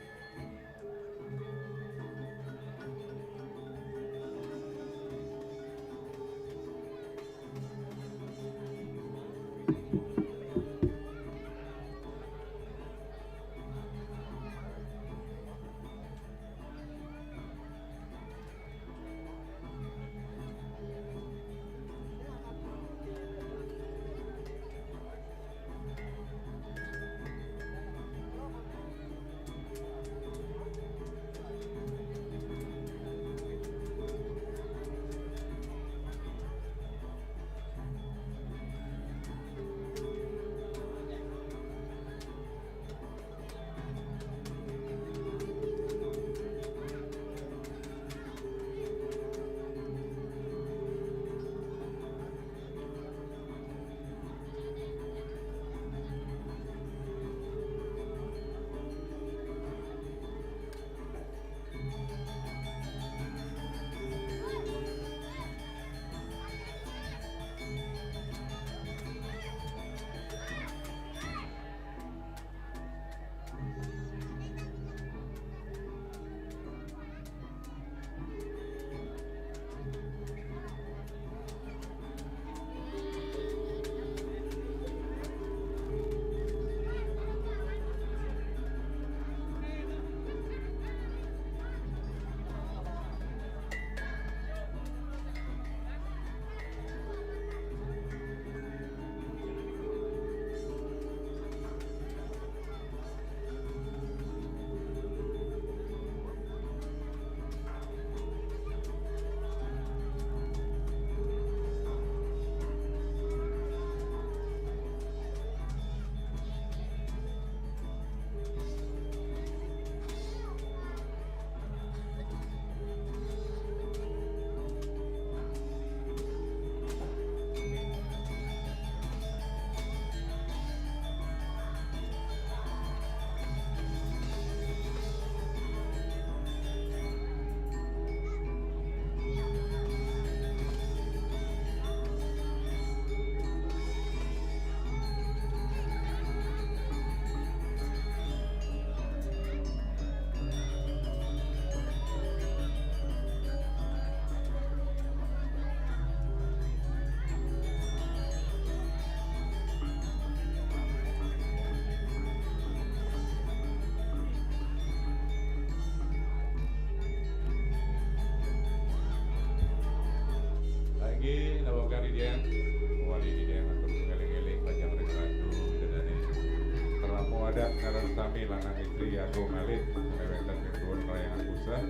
Lanang istri Agung Alit, réwénten nuwun Kahyangan Puseh.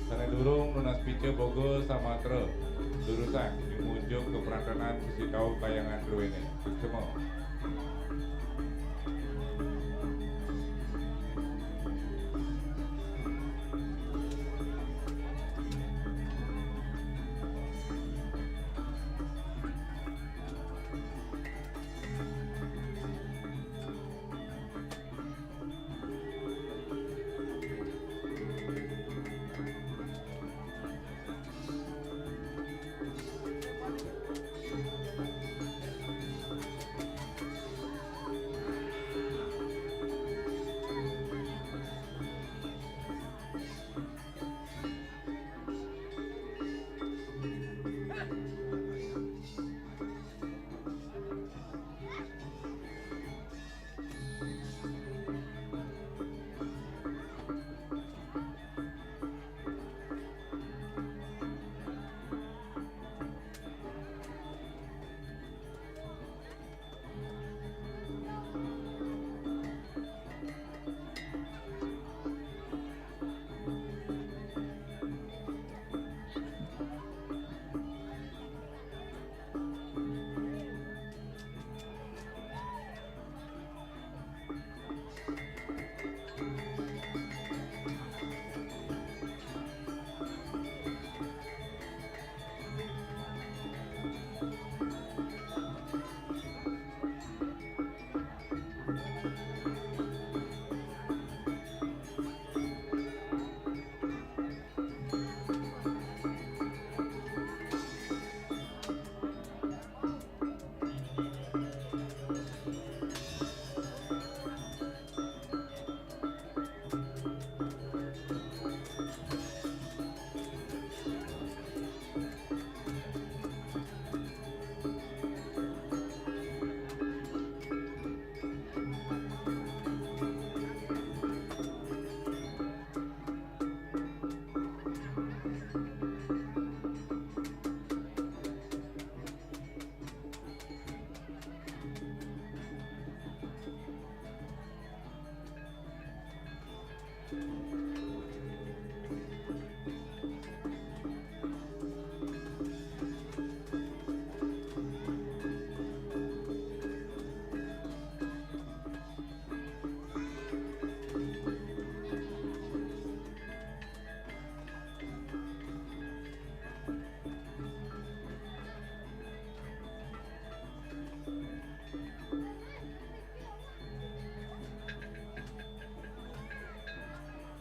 Sané durung nunas pica boga samatra, durusang nyumujuk kaprantenan sisi kau Kahyangan druéné. Suksma.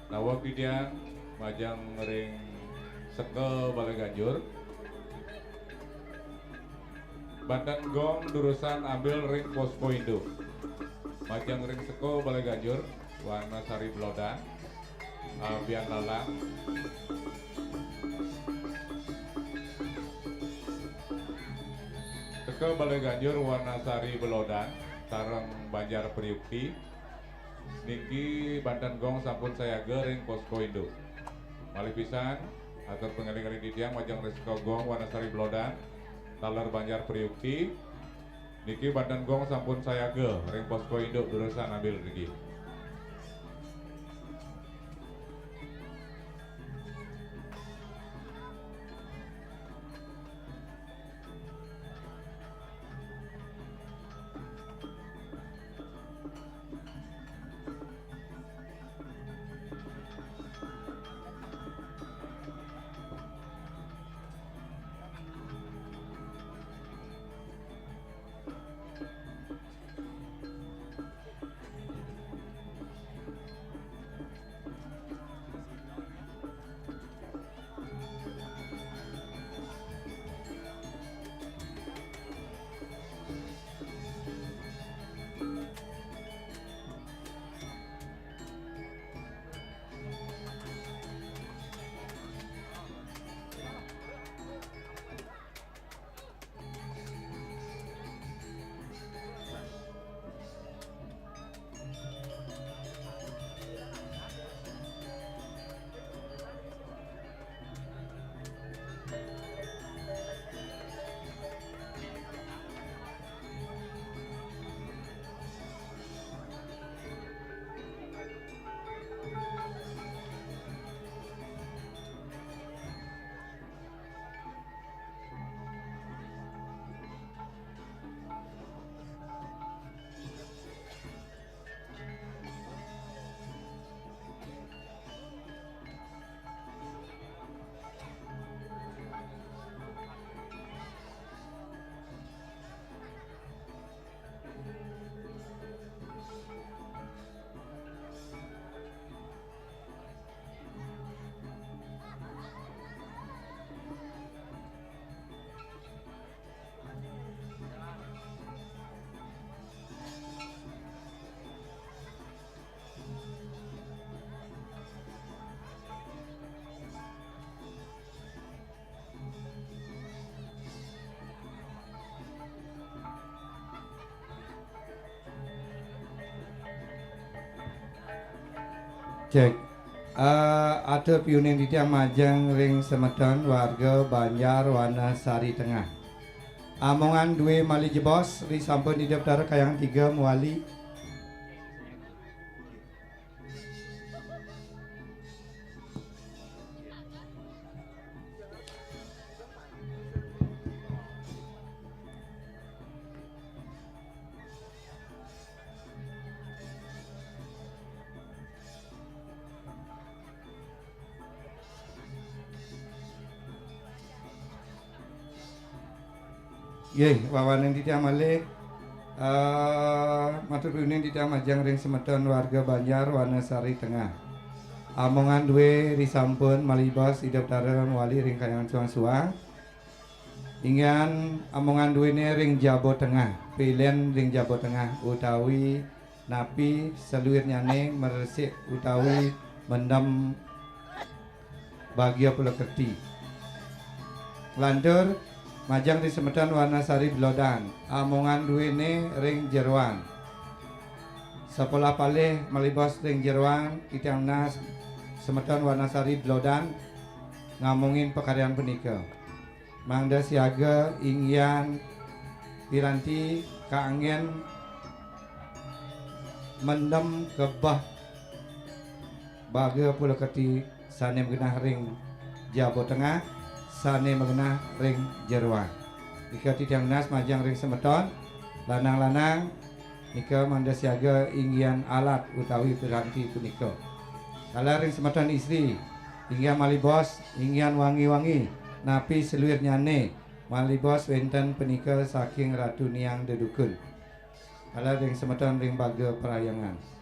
Naweg titiang majeng ring seka Balé Ganjur. Banten gong durusang ambil ring posko induk. Majeng ring seka Balé Ganjur, warna sari belodan, abian lalang. Seka Balé Ganjur warna sari belodan, sareng banjar periukti. Niki banten gong sampun sayaga ring posko induk. Malih pisan, atur pangéling ring titiang majeng ring seka gong warna sari belodan, taler banjar periukti. Niki banten gong sampun sayaga ring posko induk durusang ambil niki. Cek. Eh, atur piuning titiang majeng ring semeton warga Banjar Wanasari Tengah. Amongan dué malih jebos, ri sampun Ida Betara Kahyangan tiga mawali. Nggih, wawaning titiang malih, eh, matur piuning titiang majeng ring semeton warga Banjar Wanasari Tengah. Amongan dué ri sampun malih jebos Ida Betara mawali ring kahyangan suang-suang. Inggihan amongan duéné ring jaba tengah, pilén ring jaba tengah utawi napi saluirnyané mresik utawi mendem bagia pulakerti. Lantur majeng ring semeton Wanasari Belodan, amongan duéné ring jeroan. Sapolah palih malih jebos ring jeroan, titiang nunas semeton Wanasari Belodan ngamongin pakaryan punika. Mangda siaga inggihan piranti kaanggén mendem kebeh bagia pulakerti sané magenah ring jaba tengah, sané magenah ring jeroan. Nika titiang nunas majeng ring semeton, lanang-lanang, nika mangda siaga inggihan alat utawi piranti punika. Taler ring semeton istri, inggihan malih jebos, inggihan wangi-wangi, napi saluirnyané, malih jebos wénten punika saking Ratu Niang Dedukun. Taler ring semeton ring baga parahyangan.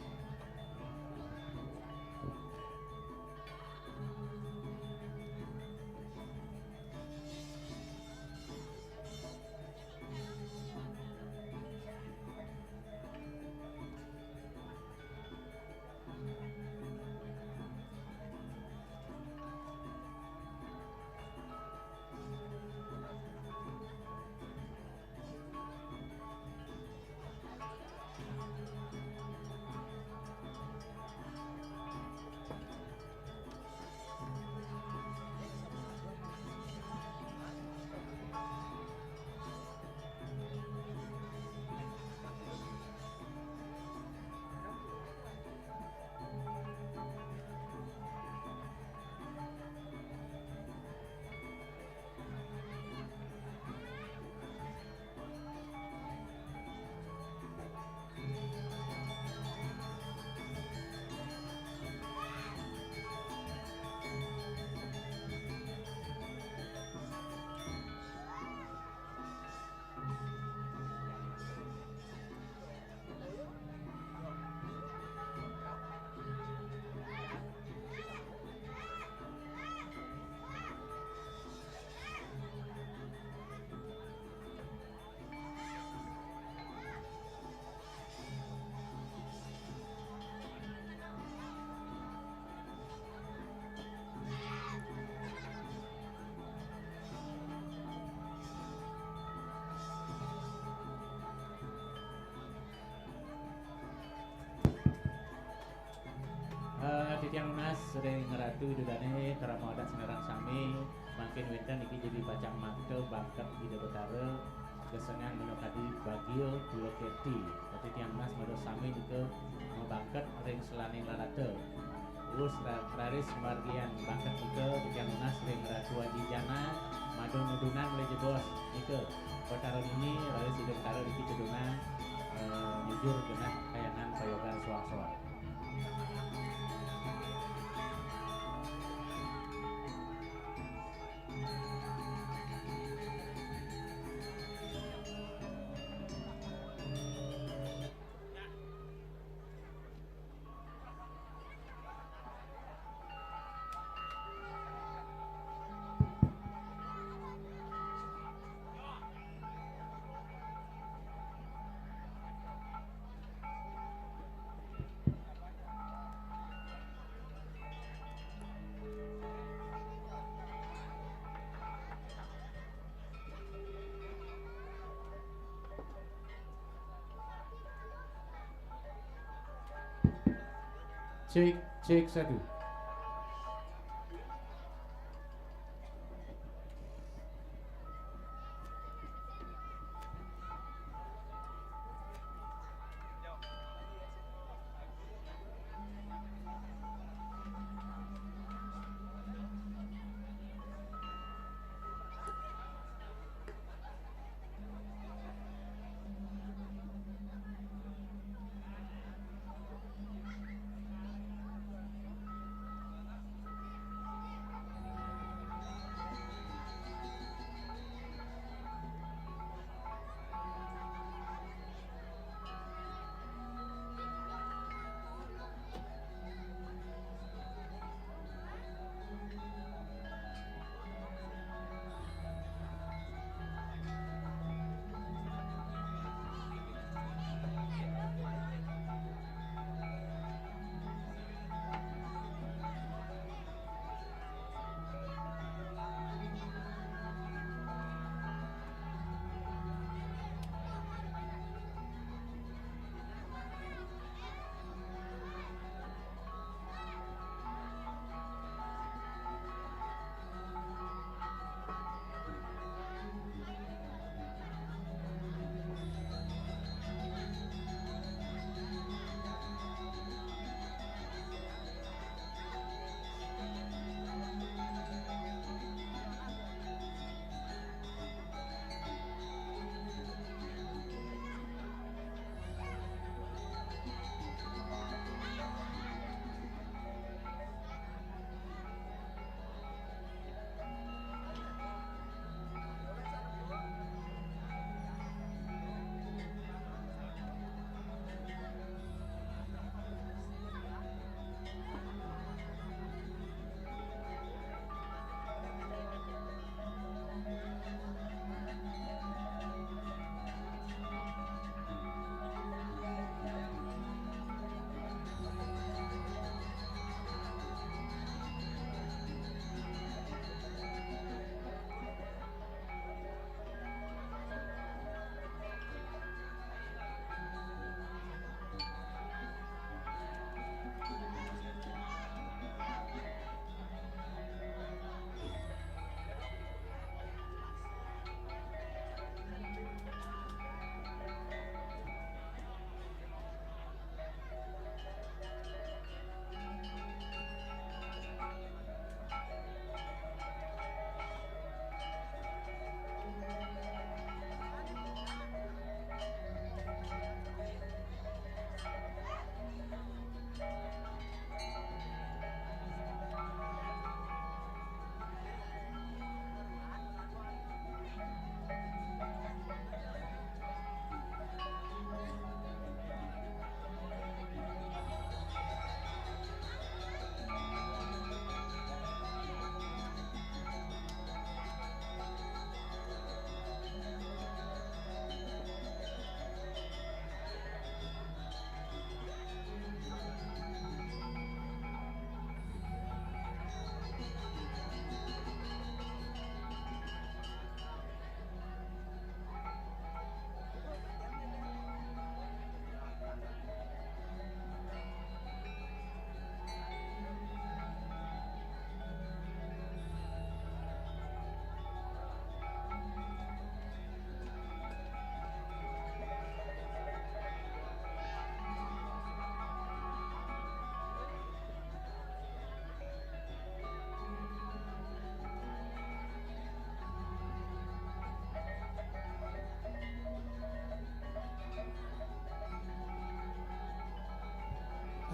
Eh, titiang nunas ring Ratu Ida Dané, krama adat sinareng sami, mangkin wénten niki jagi pacang makta bangket Ida Betara, gesengan minakadi bagia pulakerti. Titiang nunas mados sami nika mabangket ring selaning lalata. Wus ra-, raris margian bangket nika titiang nunas ring Ratu Aji Jana, madu nudunang malih jebos nika. Betara niki raris Ida Betara niki tudunang, eh, nujur genah kahyangan payogan suang-suang. Cik, Cek satu.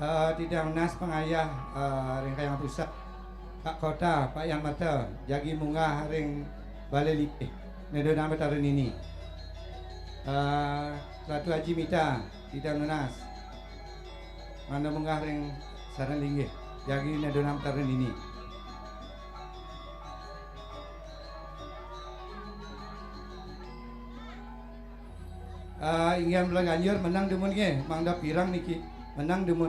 Eh, titiang nunas pangayah, eh, ring Kayangan Puseh, Pak Kota, Pak Yang Mata, jagi munggah ring Balai Linggih, nedonan Batara Nini. Eh, Ratu Aji Mita, titiang nunas, mangda munggah ring saran linggih, jagi nedonan Batara Nini. Ah, inggih Bala Ganjur, meneng dumun nggih, mangda pireng niki. Meneng dumun.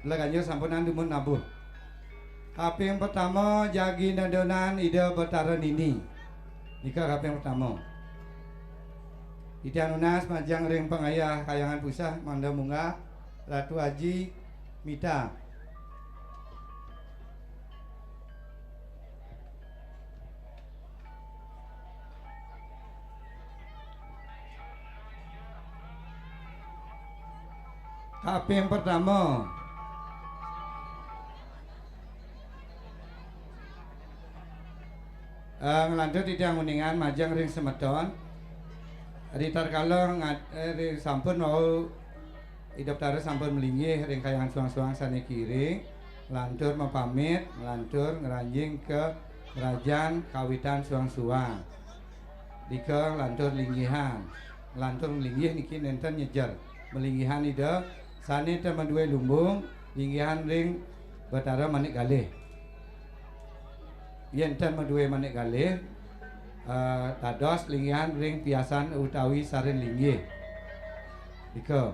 Bala Ganjur sampunang dumun nabuh. Kaping pertama, jagi nedonan Ida Batara Nini. Nika kaping pertama. Titiang nunas majeng ring pangayah Kayangan Puseh, mangda munggah, Ratu Aji Mita. Kaping pertama, eh, nglantur titiang uningan majeng ring semeton. Ritatkala ngad-, eh, ri-, sampun wau Ida Betara sampun malinggih ring kahyangan suang-suang sane kiring, nglantur mapamit, nglantur ngranjing ka rajan kawitan suang-suang. Dika nglantur linggihan. Nglantur nglinggih niki nenten nyejer. Malinggihan Ida sane ten madue lumbung, linggihan ring Betara Manik Galih. Yen ten madue Manik Galih, eh, dados linggihan ring piasan utawi sarin linggih. Nika.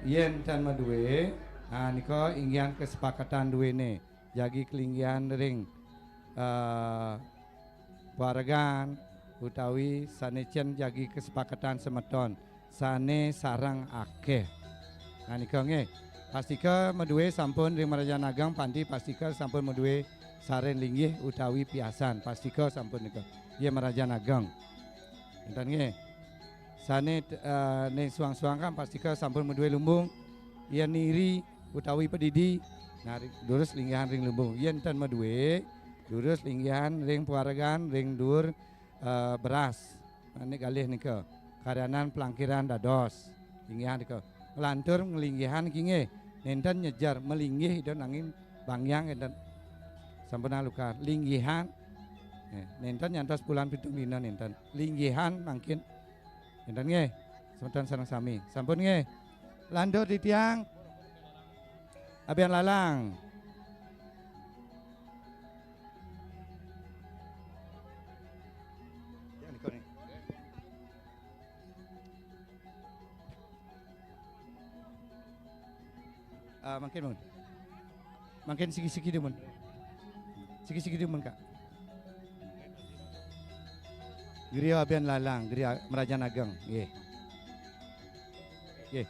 Yen ten madue, ah, nika inggihan kesepakatan duene. Jagi kalinggihan ring, eh, paregan utawi sane cen jagi kesepakatan semeton. Sane sareng akeh. Nah, nika nggih. Pastika madue sampun ring Marajan Ageng, panti pastika sampun madue sarin linggih utawi piasan. Pastika sampun nika. Iya, Marajan Ageng. Enten nggih. Sane, eh, ning suang-suang kan pastika sampun madue lumbung. Iya, niri utawi padidi. Nah, ri-, durus linggihan ring lumbung. Yen ten madue, durus linggihan ring paregan, ring duur, eh, beras. Manik Galih nika. Karyanan plangkiran dados. Inggih nika. Nglantur nglinggihan niki nggih. Nenten nyejer malinggih Ida nanging bangyang enten sampun alukar. Linggihan. Eh, nenten nyantos bulan pitung dina nenten. Linggihan mangkin. Nenten nggih. Semeton sareng sami. Sampun nggih. Lantur titiang Abian Lalang. Ya, nika nih. Ah, mangkin, Mun. Mangkin siki-siki dumun. Siki-siki dumun, Kak. Griya Abian Lalang, Griya Marajan Ageng. Nggih. Nggih.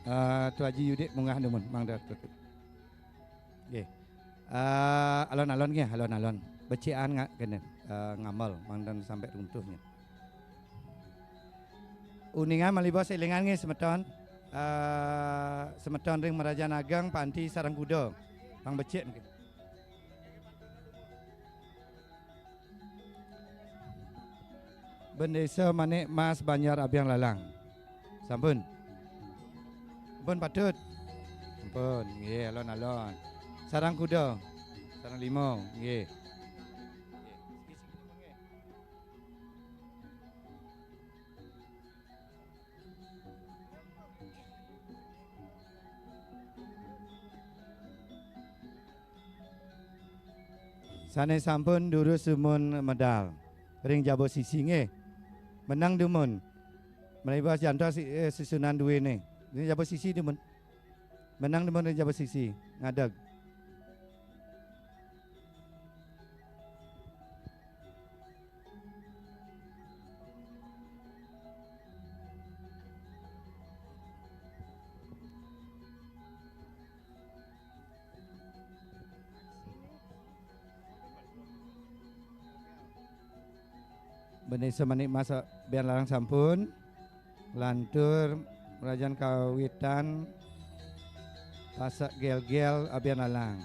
Eh, Tu Aji Yudik munggah dumun, mangda tutup. Nggih. Eh, alon-alon nggih, alon-alon. Becikan nga-, kene, eh, ngamel, mangda sampai runtuhnya. Uningan malih bos elingan nggih semeton. Eh, semeton ring Marajan Ageng, Panti sareng Kuda. Pang becik nggih. Bendesa Manik Mas Banjar Abian Lalang. Sampun. Sampun patut. Sampun. Nggih, alon-alon. Sarang kuda. Sarang limau. Nggih. Sane sampun durus dumun medal ring jaba sisi nggih. Meneng dumun. Malih bas jantos, eh, susunan duene. Ring jaba sisi dumun. Meneng dumun ring jaba sisi. Ngadeg. Bendesa Manik Mas Abian Lalang sampun. Lantur mrajan kawitan pasak gel-gel Abian Lalang.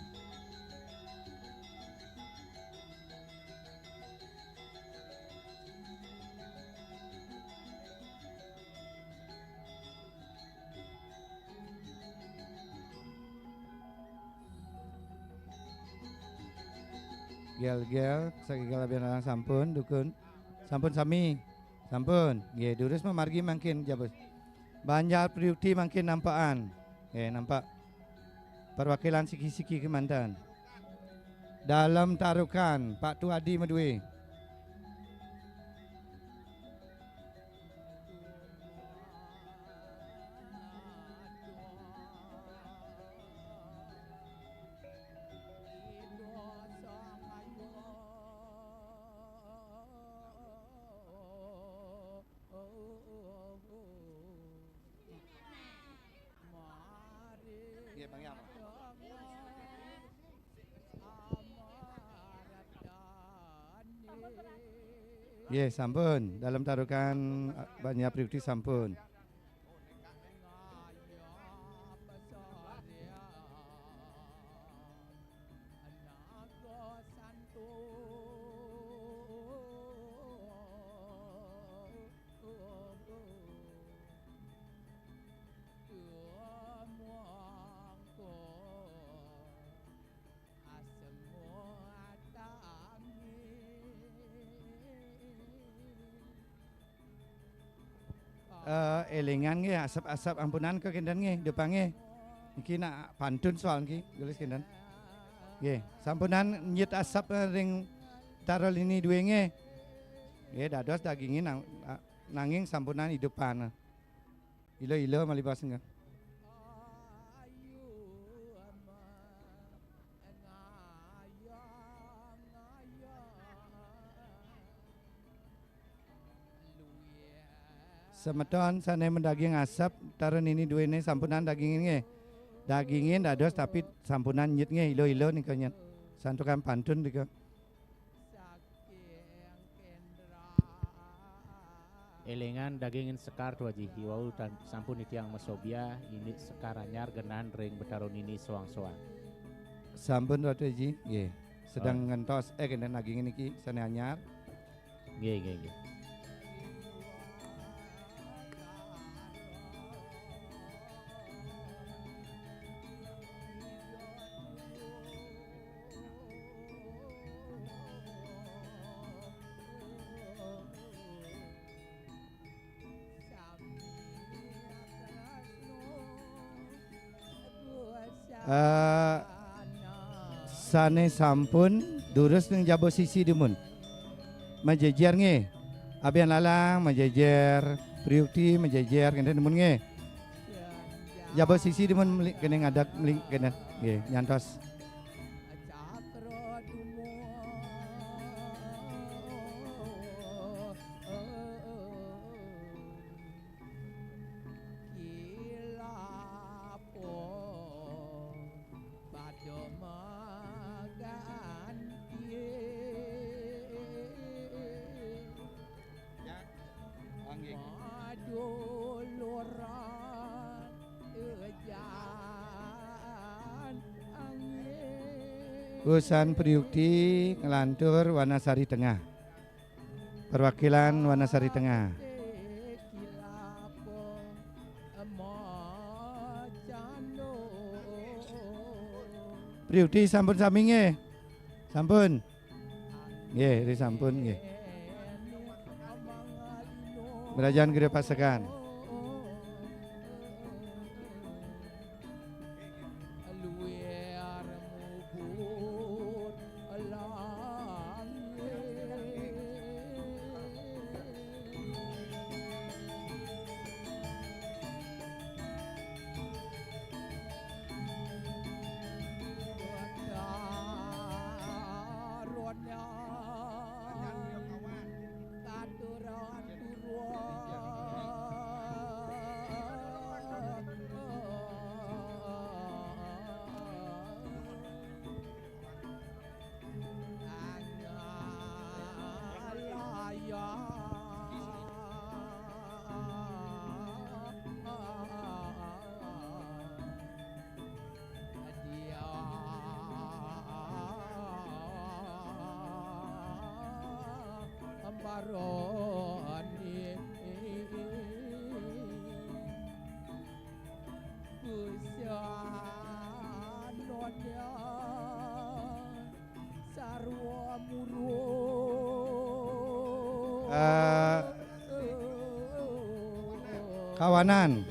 Gel-gel, sagel Abian Lalang sampun, dukun. Sampun sami. Sampun. Nggih, durus mamargi mangkin, jaba. Banjar Priuti mangkin nampekan. Nggih, nampak. Perwakilan siki-siki kemanten. Dalem Tarukan, Pak Tuadi madue. Nggih, Bang Yam. Nggih, sampun. Dalem tarukan, eh, Banjar Priukti sampun. Eh, elingan nggih, asep-asep ampunan ke kinten nggih, depan nggih. Niki nak pantun soal niki, tulis kinten. Nggih, sampunan nyit asep, eh, ring Betara Lini duwe nggih. Nggih, dados dagingin nang-, nanging sampunan idupan. Ila-ila malih basa nggih. Semeton sane mendaging asep, Betara Lini duwene sampunan dagingin nggih. Dagingin dados tapi sampunan nyit nggih, ila-ila nika nyit. Santukan pantun nika. Elingan dagingin sekar Tu Aji, iwau tan-, sampun titiang masobya indik sekar anyar genah ring Betara Lini soang-soang. Sampun Ratu Aji, nggih. Sedang ngentos, eh, kinten dagingin niki sane anyar. Nggih, nggih, nggih. Eh, sane sampun durus ning jaba sisi dumun. Majejer nggih. Abian Lalang majejer, Priukti majejer, kinten dumun nggih. Jaba sisi dumun meli-, kene ngadeg meli-, kene nggih, nyantos. Usan Priukti nglantur Wanasari Tengah. Perwakilan Wanasari Tengah. Priukti sampun sami nggih. Sampun. Nggih, ri sampun nggih. Merajan Gede Pasekan. Eh, kawanan.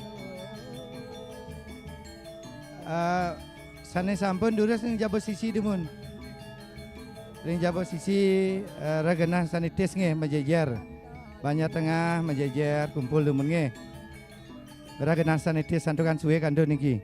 Eh, sane sampun durus ring jaba sisi dumun. Ring jaba sisi, eh, regenah sanitis nggih majejer. Banjar Tengah majejer kumpul dumun nggih. Regenah sanitis santukan suwe kantun niki.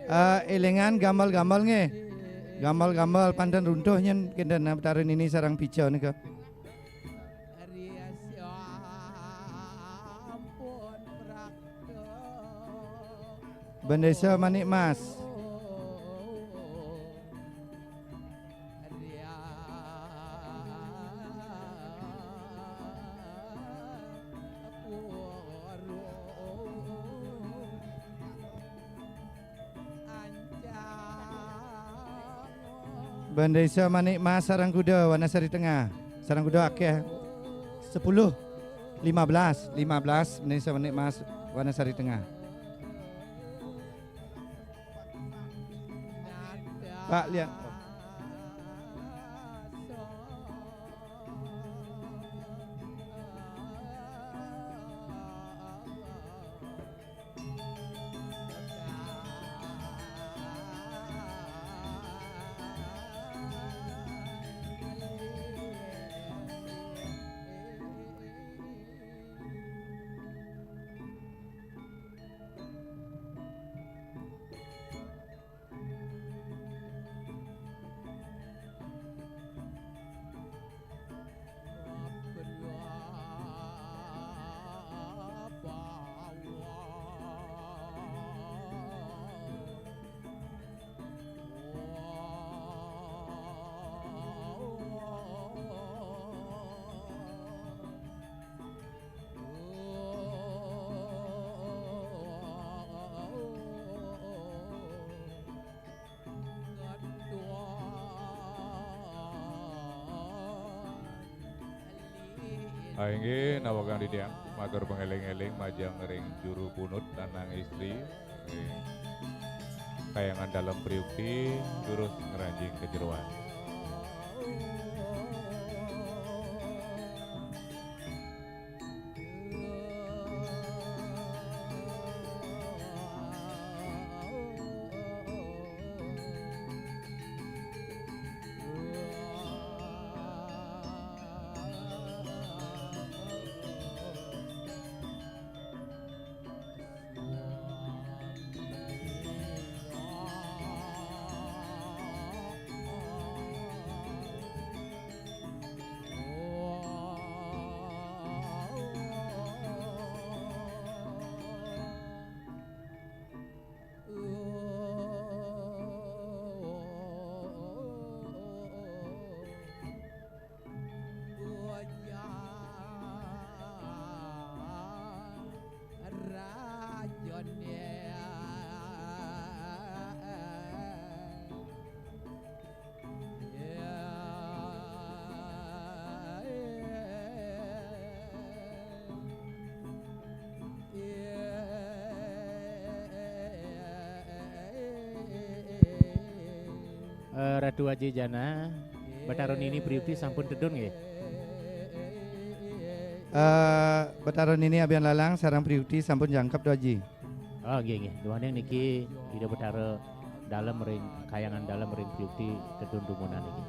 Eh, élingan gambel-gambel nggih. Gambel-gambel panten runtuh nyén kinten Betara Nini sareng Pica nika. Bendésa Manik Mas. Bendésa Manik Mas sareng kuda Wanasari Tengah. Sareng kuda akéh sepuluh, lima belas, lima belas Bendésa Manik Mas Wanasari Tengah. Pak lihat. Ah, inggih, nawakang titiang, matur pangéling-éling majeng ring juru punut lanang istri. Inggih. Kayangan Dalem Priukti, jurus ngranjing kajeroan. Eh, Ratu Aji Jana, Betara Nini Priukti sampun tedun nggih? Eh, Betara Nini Abian Lalang sareng Priukti sampun jangkep, Tuaji. Oh, nggih, nggih. Duaning niki Ida Betara Dalem ring, Kayangan Dalem ring Priukti tedun dumunan niki.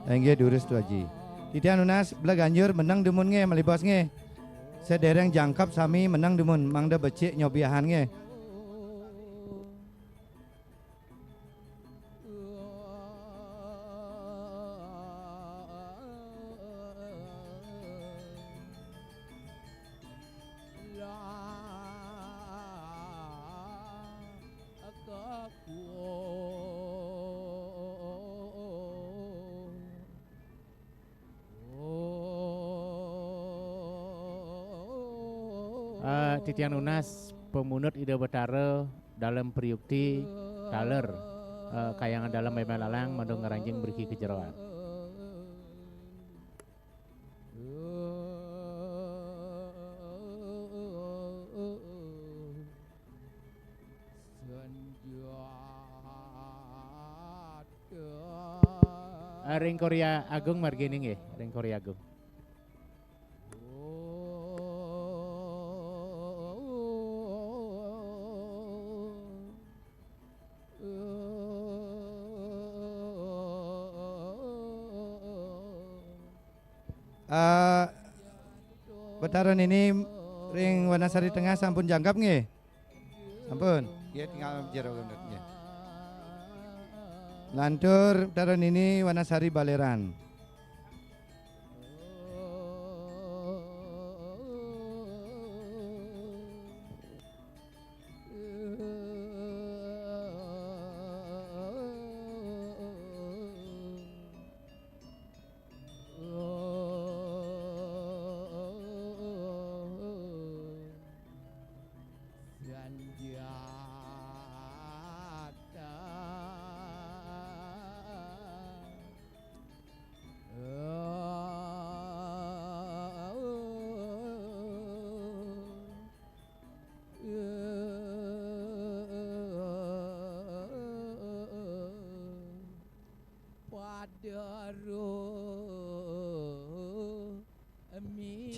Eh, nggih, durus, Tuaji. Titiang nunas, bela ganjur meneng dumun nggih, malih bos nggih. Sedereng jangkep sami meneng dumun, mangda becik nyobiahan nggih. Ah, titiang nunas pamunut Ida Betara Dalem Priukti taler, eh, Kayangan Dalem Abian Lalang mangda ngranjing mriki kajeroan. Ah, ring Korea Agung margine nggih, ring Korea Agung. Eh, Betara Nini ring Wanasari Tengah sampun jangkep nggih? Sampun. Nggih, tinggal jero nggih. Lantur Betara Nini Wanasari Baleran.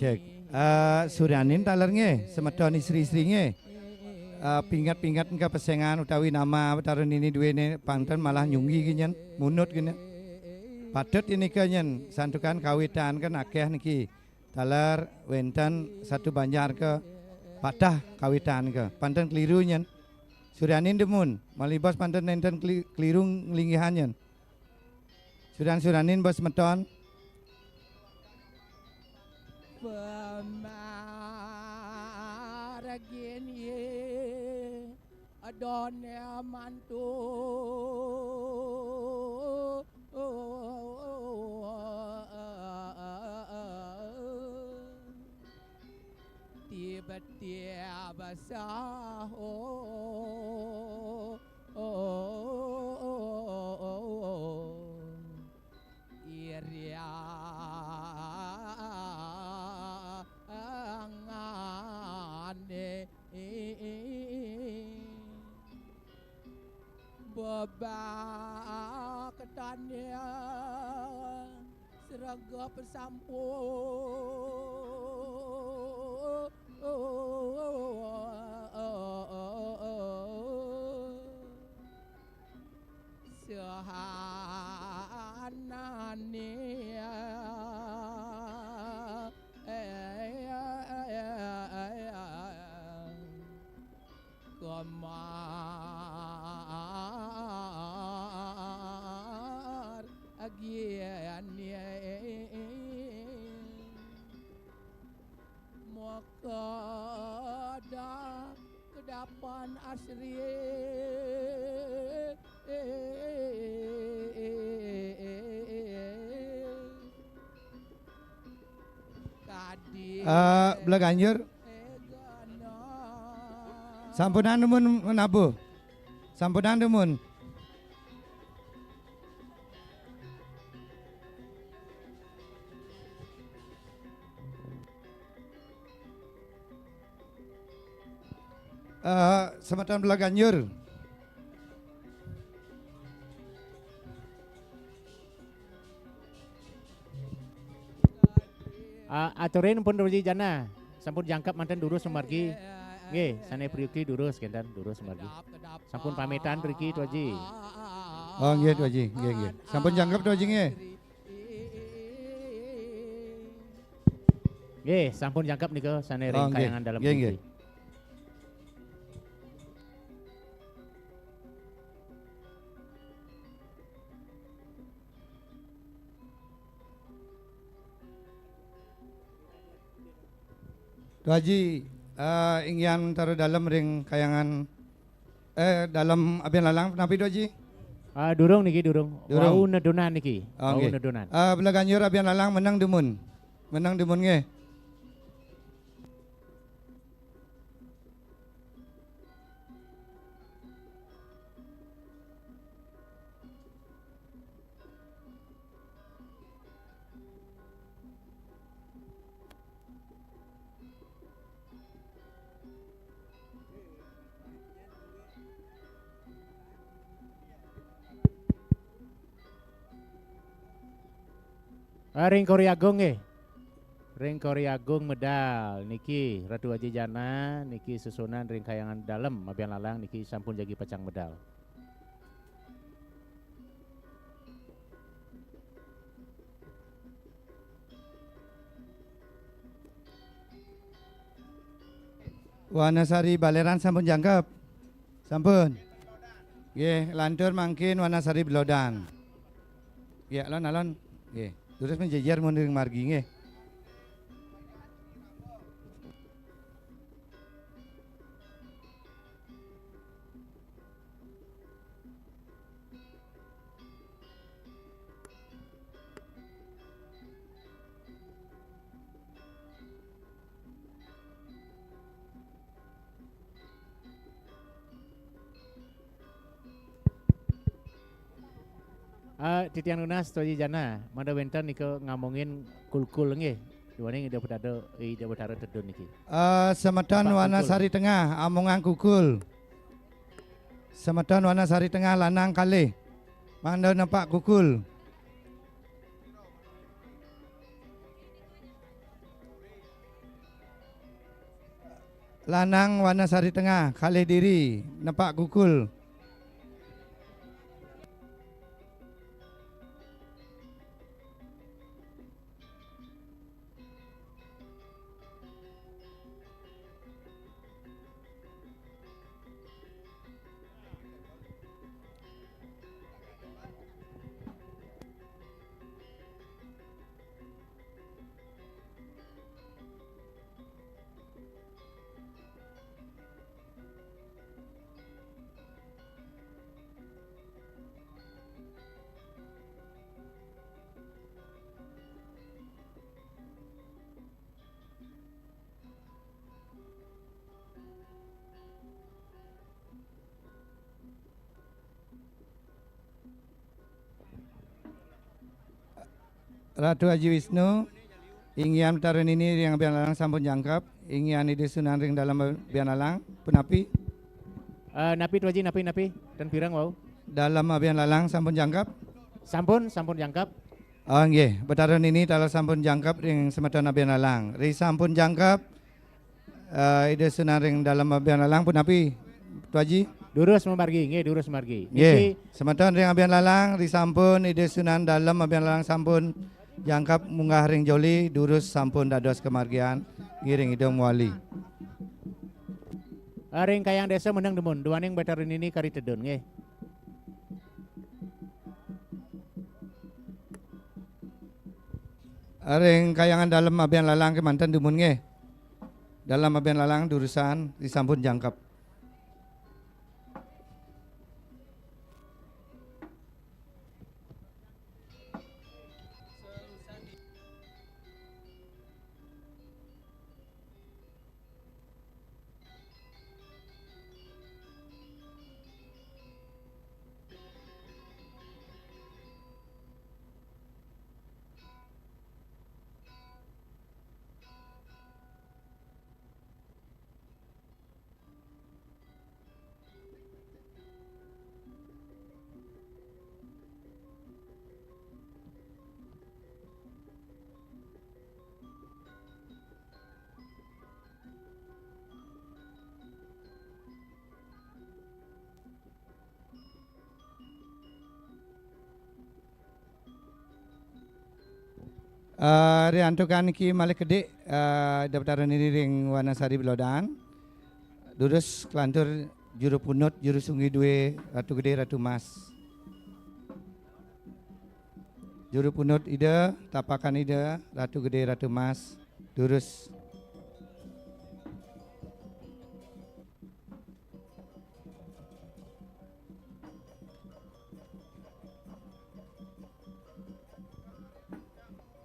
Cek. Eh, suranin taler nggih, semeton istri-istri nggih. Eh, pinget-pinget engke pesengan utawi nama Betara Nini duwene, panten malah nyunggi nggih nyen, munut nggih nyen. Patut nika nyen, santukan kawitan kan akeh niki. Taler wenten satu banjar ke patah kawitan ke, panten keliru nyen. Suranin dumun, malih bos panten nenten keli-, keliru nglinggihan nyen. Suran-suranin bos semeton. Pemargin ye adone mantu. Tiba-tiba saho. Iriangane bebaktane sregep sampun sahanane kemargian. Maka kedapan asri. Kadi Eh, Belaganjur. Sampunan dumun menabuh. Sampunan dumun. Eh, semeton Belaganjur. Ah, aturin pun Tuaji Jana. Sampun jangkep manten durus margi. Nggih, sane priyuki durus kenten, durus margi. Sampun pamitan mriki Tuaji. Oh, nggih Tuaji, nggih, nggih. Sampun jangkep Tuaji nggih. Nggih, sampun jangkep nika sane ring Oh, nggih. Kayangan dalem Nggih, nggih. Mriki. Tuaji, eh, inggihan taru dalem ring kayangan, eh, dalem Abian Lalang, punapi Tuaji? Ah, durung niki, durung. Durung. Wau nedunan niki. Oh, Wau nggih. Nedunan. Eh, Belaganjur Abian Lalang meneng dumun. Meneng dumun nggih. Ah, ring Kori Agung nggih. Ring Kori Agung medal niki Ratu Aji Jana niki susunan ring kayangan dalem Abian Lalang niki sampun jagi pacang medal. Wanasari Baleran sampun jangkep. Sampun. Nggih, lantur mangkin Wanasari Belodan. Nggih, alon-alon. Nggih, terus menjejer mun ring margi nggih. Ah, titiang nunas, Tuaji Jana, mangda wénten nika ngamongin kulkul nggih. Duaning Ida Betara, Ida Betara Tedun niki. Eh, semeton Pak Wanasari Tengah, amongang kulkul. Semeton Wanasari Tengah lanang kalih. Mangda nepak kulkul. Lanang Wanasari Tengah, kalih diri, nepak kulkul. Ratu Aji Wisnu, inggihan Betara Nini ring abian lalang sampun jangkep, inggihan Ida Sunan ring dalem abian lalang, punapi? Eh, napi, Tuaji, napi, napi? Ten pireng wau? Dalem abian lalang sampun jangkep? Sampun, sampun jangkep. Oh, nggih, Betara Nini taler sampun jangkep ring semeton abian lalang. Ri sampun jangkep, eh, Ida Sunan ring dalem abian lalang punapi, Tuaji? Durus mamargi, nggih, durus mamargi. Nggih, niki semeton ring abian lalang, ri sampun Ida Sunan dalem abian lalang sampun jangkep munggah ring joli, durus sampun dados kamargian ngiring Ida mawali. Ah, ring Kahyangan Desa meneng dumun, duaning Betara Nini kari tedun, nggih. Ring Kahyangan dalem abian lalang kemanten dumun nggih. Dalem abian lalang durusan ri sampun jangkep. Eh, ri antukan niki malih kedik, eh, Ida Betara Nini ring Wanasari Belodan. Durus kelantur juru punut, juru sunggi due, Ratu Gede, Ratu Mas. Juru punut Ida, tapakan Ida, Ratu Gede, Ratu Mas. Durus.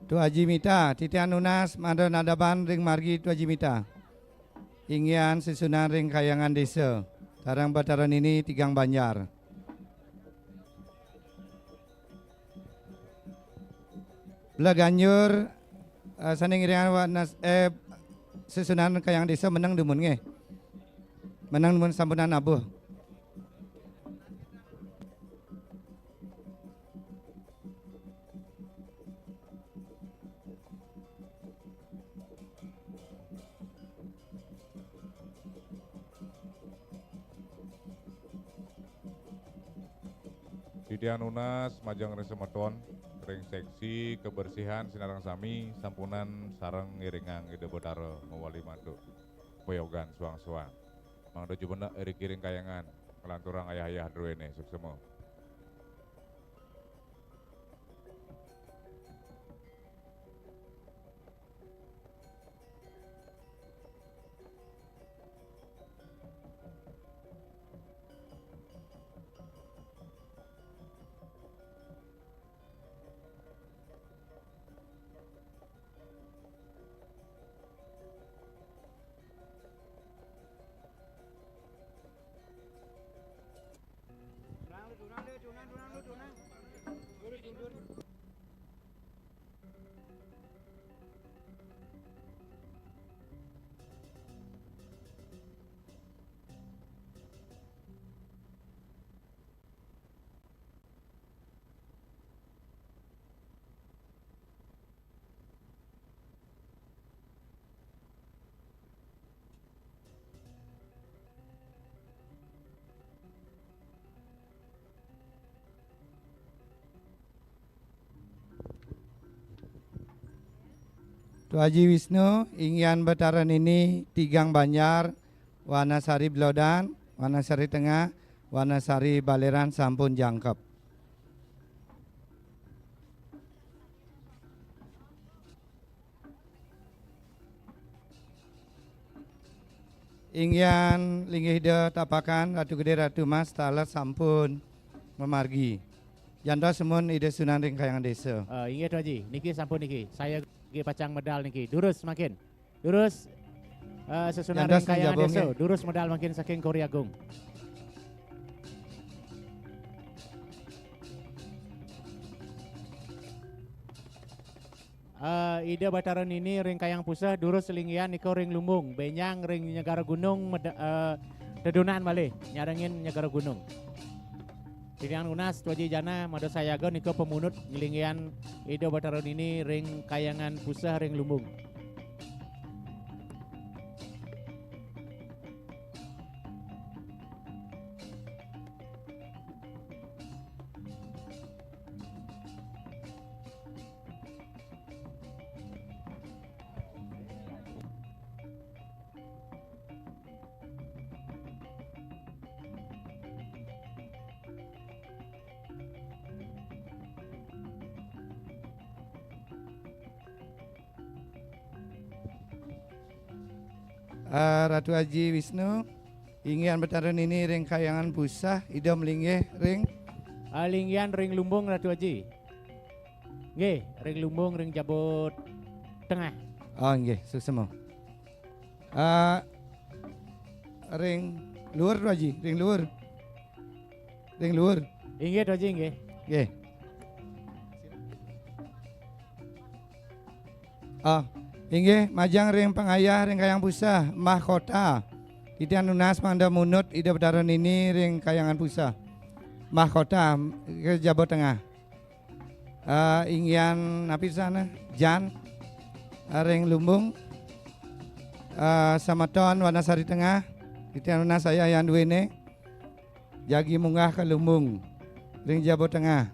Tu Aji Mita, titiang nunas mangda nadaban ring margi Tu Aji Mita. Inggihan sesunan ring Kahyangan Desa, sareng Betara Nini tigang banjar. Belaganjur, eh, sane ngiringang Wanas-, eh, sesunan Kahyangan Desa meneng dumun nggih. Meneng dumun sampunang nabuh. Titiang nunas majeng ring semeton ring seksi kebersihan sinareng sami sampunang sareng ngiringang Ida Betara mawali mantuk payogan suang-suang. Mangda jumeneng iriki ring Kahyangan. Nglanturang ayah-ayah druéné, suksma. Tu Aji Wisnu, inggihan Batara Nini tigang banjar, Wanasari Blodan, Wanasari Tengah, Wanasari Baleran sampun jangkep. Inggihan linggih Ida tapakan, Ratu Gedé, Ratu Mas, taler sampun mamargi. Jantos sumun Ida Sunan ring Kahyangan Désa. Eh, inggih, Tu Aji. Niki sampun niki. Saya nggih pacang medal niki. Durus mangkin. Durus, eh, sesunan ring Kahyangan Désa. Durus medal mangkin saking Kori Agung. Eh, Ida Batara Nini ring Kahyangan Puseh, durus linggihan nika ring Lumbung, bénjang ring Nyegara Gunung, meda-, eh, tedunan malih, nyarengin Nyegara Gunung. Titiang nunas, Tu Aji Jana, Mada Sayaga nika pamunut nglinggihan Ida Batara Nini ring Kahyangan Puseh ring Lumbung. Ah, Ratu Aji Wisnu, inggihan Batara Nini ring Kahyangan Puseh, Ida malinggih ring. Ah, linggihan ring Lumbung, Ratu Aji. Nggih, ring Lumbung, ring Jabut Tengah. Oh, nggih, suksma. Ah, ring luhur, Tu Aji, ring luhur. Ring luhur. Inggih, Tu Aji, inggih. Nggih. Ah, inggih, majeng ring pangayah ring Kahyangan Puseh, mahkota. Titiang nunas mangda munut Ida Batara Nini ring Kahyangan Puseh. Mahkota, ke Jabut Tengah. Ah, inggihan napi sane? Jan, ah, ring Lumbung. Ah, semeton Wanasari Tengah. Titiang nunas ayah-ayah duéné. Jagi munggah ka Lumbung ring Jabut Tengah.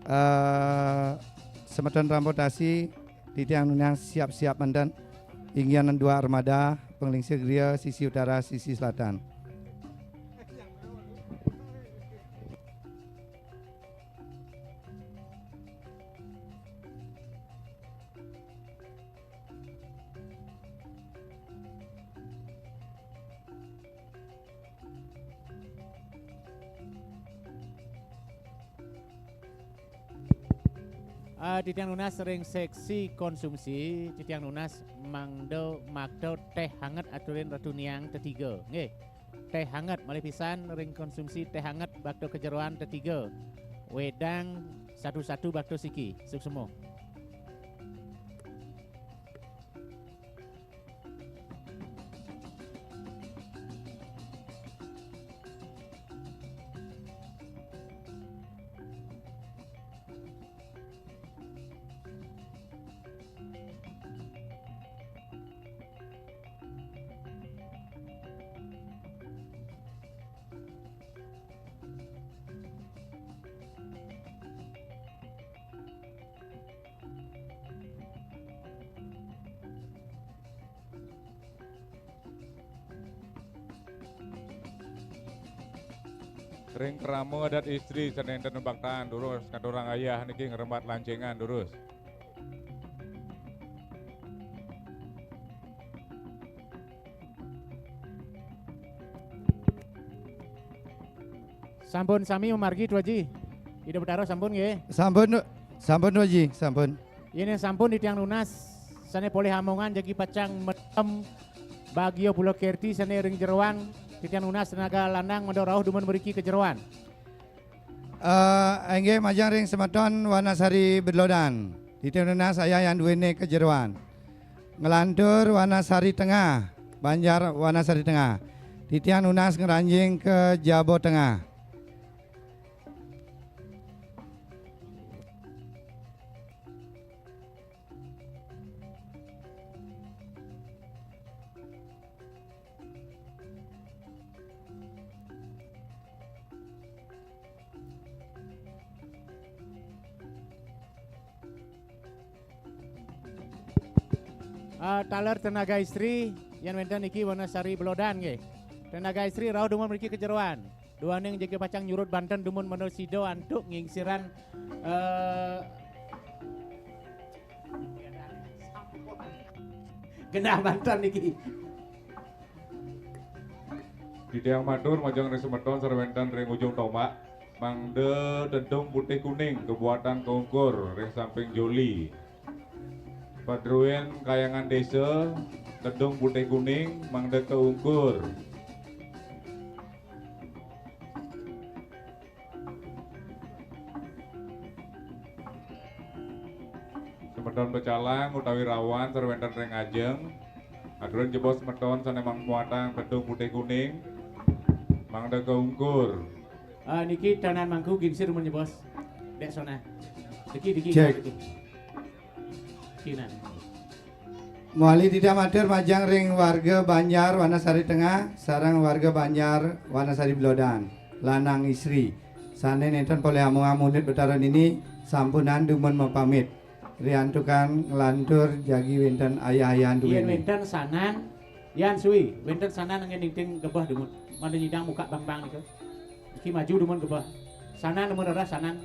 Eh, semeton transportasi, titiang nunas siap-siap manten. Inggihan dua armada, panglingsir griya, sisi utara, sisi selatan. Ah, titiang nunas ring seksi konsumsi, titiang nunas mangda makta téh hanget aturin Ratu Niang tetiga. Nggih. Téh hanget malih pisan ring konsumsi téh hanget bakta kejeroan tetiga. Wédang satu-satu bakta siki. Suksma. Ring krama adat istri sane enten baktaan durus, ngaturang ayah niki ngrembat lancengan durus. Sampun sami mamargi, Tu Aji. Ida Betara sampun nggih. Sampun, sampun, Tu Aji, sampun. Yen sampun, titiang nunas sane polih amongan jagi pacang medem bagia Pulo Kerti sane ring jeroan, titiang nunas tenaga lanang meda rauh dumun mriki ka jeroan. Eh, inggih majeng ring semeton Wanasari Bedlodan. Titiang nunas ayah ayan duene ka jeroan. Nglantur Wanasari Tengah, Banjar Wanasari Tengah. Titiang nunas ngranjing ka Jaba Tengah. Ah, taler tenaga istri, yen wenten niki Wanasari Belodan nggih. Tenaga istri rauh dumun mriki ka jeroan. Duaning jagi pacang nyurud banten dumun mangda sida antuk ngingsiran, eh, genah banten niki. Titiang matur majeng ring semeton sane wenten ring ujung tombak, mangda tedung putih kuning kabuatan kaungkur ring samping joli. Padruen Kayangan Desa, tedung putih kuning, mangda kaungkur. Semeton pecalang utawi rawan sane wenten ring ajeng, aturin jebos semeton sane mang muatang tedung putih kuning, mangda kaungkur. Ah, niki tanan mangku gingsir mun jebos. Dek sona. Diki, diki, Cek. Diki. Kinan. Mawali titiang matur majeng ring warga Banjar Wanasari Tengah sareng warga Banjar Wanasari Belodan, lanang istri, sane nenten polih amongan unit Betara niki sampunang dumun mapamit. Riantukan nglantur jagi wenten ayah-ayahan duene. Yen wenten sanan, yan sui, wenten sanan nggih ningting gebeh dumun. Mangda nyidang muka bang-bang nika. Iki maju dumun gebeh. Sanan dumun rereh sanan.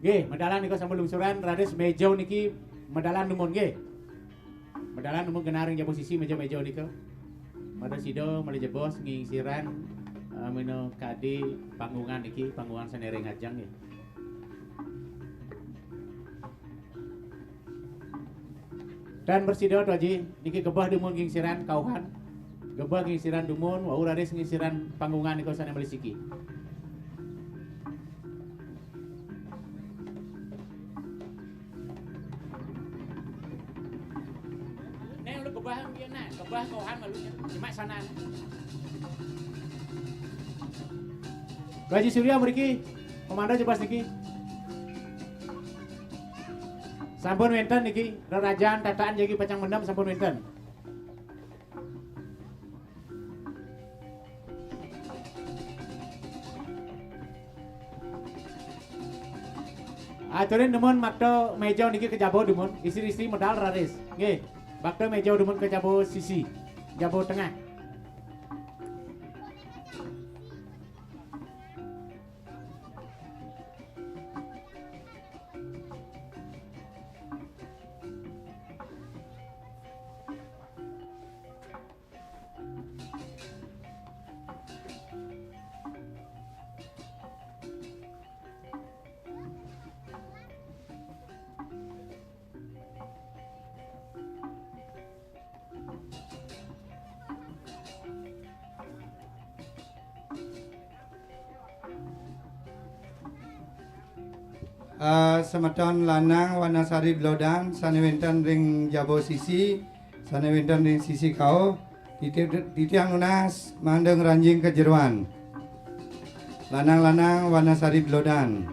Nggih, medalan nika sampun lungsuran, raris meja niki medalan dumun nggih. Medalan dumun genah ring jaba sisi meja-meja nika. Mangda sida malih jebos ngingsiran, eh, minakadi panggungan niki, panggungan sane ring ajeng nggih. Tan prasida, Tu Aji, niki gebeh dumun ngingsiran kauhan. Gebeh ngingsiran dumun, wau raris ngingsiran panggungan nika sane malih siki. Nek lu gebah mbiyen nah, gebah kauhan malu nya. Cuma sana. Haji Surya mriki, komandan jebas niki. Sampun wenten niki, rerajan tataan jagi pacang mendem sampun wenten. Aturin dumun makta meja niki ka jaba dumun, istri-istri medal raris. Nggih, makta meja dumun ka jaba sisi, jaba tengah. Eh, semeton lanang Wanasari Blodan sane wenten ring jaba sisi, sane wenten ring sisi kauh, titi-, titiang nunas mangda ngranjing ka jeroan. Lanang-lanang Wanasari Blodan.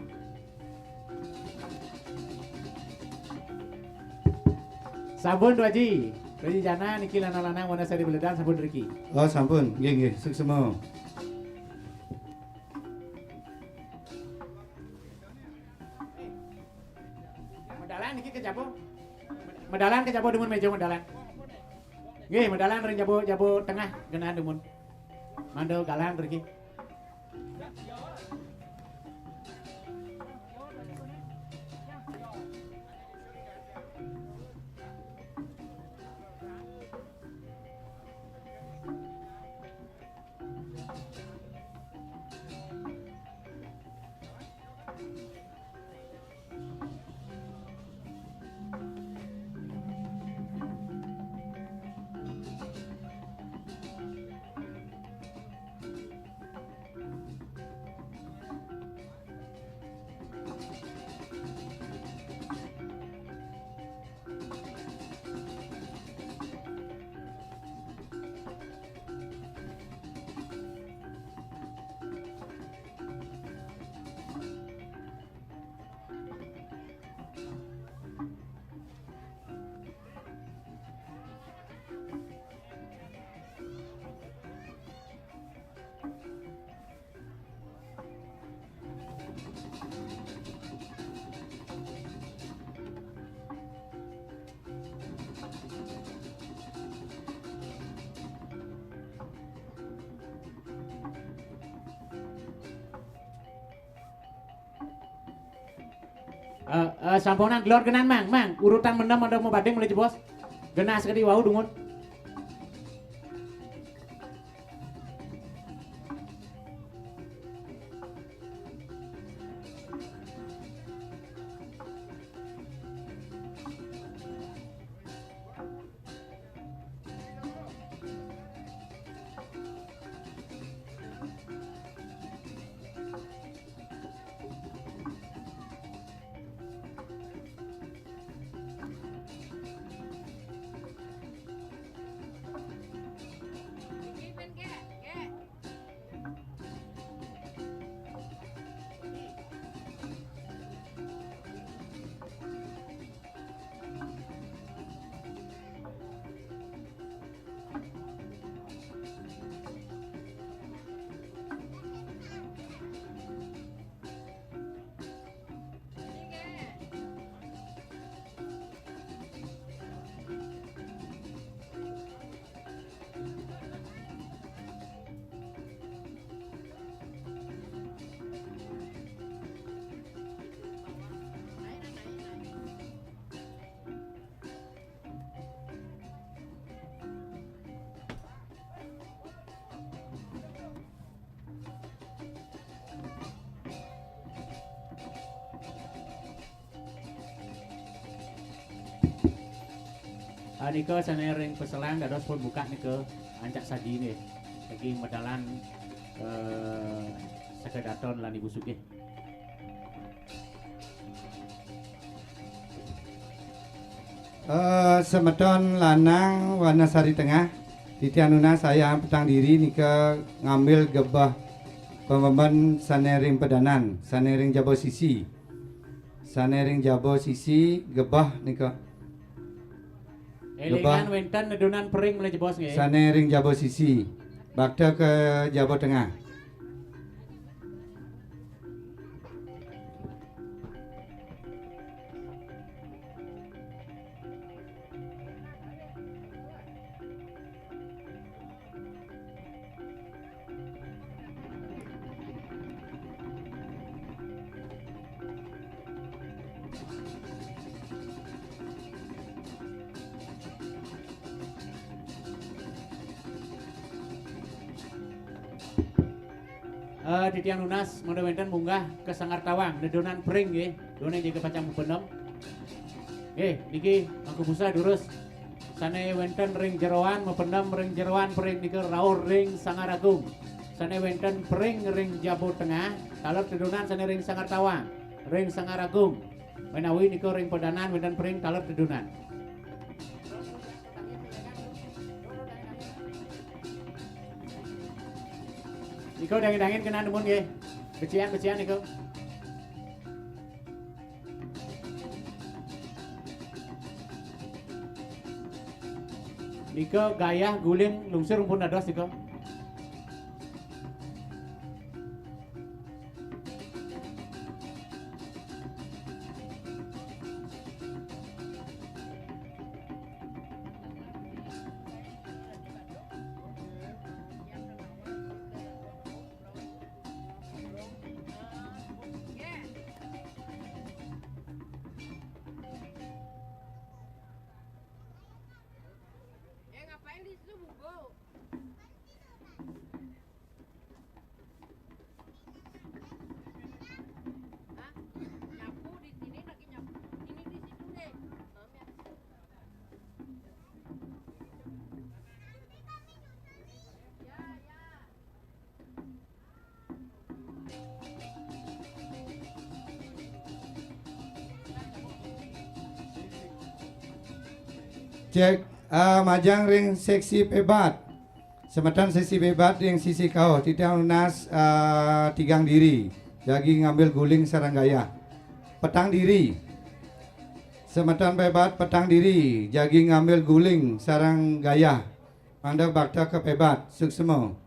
Sampun, Tu Aji. Rejana niki lanang-lanang Wanasari Beledan sampun riki. Oh, sampun. Nggih, nggih, suksema. Medalan niki ke jaba. Medalan ke jaba dumun meja medalan. Nggih, medalan ring jaba, jaba tengah genah dumun. Mangda galang riki. Eh, eh, samponan gelor genan, Mang, Mang. Urutan mendem ada mau bading mulai jebos. Genah sekadi wau dungun. Ah, nika sane ring peselang dados pun buka nika ancak saji nggih. Lagi medalan, eh, Saka Daton lan Ibu Sugih. Eh, semeton lanang Wanasari Tengah, titiang nunas ayah petang diri nika ngambil gebah pememben sane ring pedanan, sane ring jaba sisi. Sane ring jaba sisi gebah nika. Elingan gebah wenten nedunan pering malih jebos nggih. Sane ring jaba sisi. Bakta ke jaba tengah. Eh, titiang nunas, mangda wenten munggah ka Sanggar Tawang, nedunan pering nggih, duaning jaga pacang mupendem. Nggih, niki Mangku Busa durus. Sane wenten ring jeroan, mapendem ring jeroan pering nika rauh ring Sanggar Agung. Sane wenten pering ring jaba tengah, taler tedunan sane ring Sanggar Tawang, ring Sanggar Agung. Menawi nika ring pedanan wenten pering taler tedunan. Nika dangin-dangin kena nemun nggih. Becian-becian nika. Ika gayah guling lungsur pun dados ika. Eh, ngapain di situ, Bugo? Hah? Nyapu di sini, lagi nyapu. Ini di situ deh. Mami habis. Ya, ya. Cek, ah, majang ring seksi pebat. Semeton seksi pebat ring sisi kauh, titiang nunas, ah, tigang diri, jagi ngambil guling sareng gayah. Petang diri. Semeton pebat petang diri, jagi ngambil guling sareng gayah. Mangda bakta ka pebat, suksma.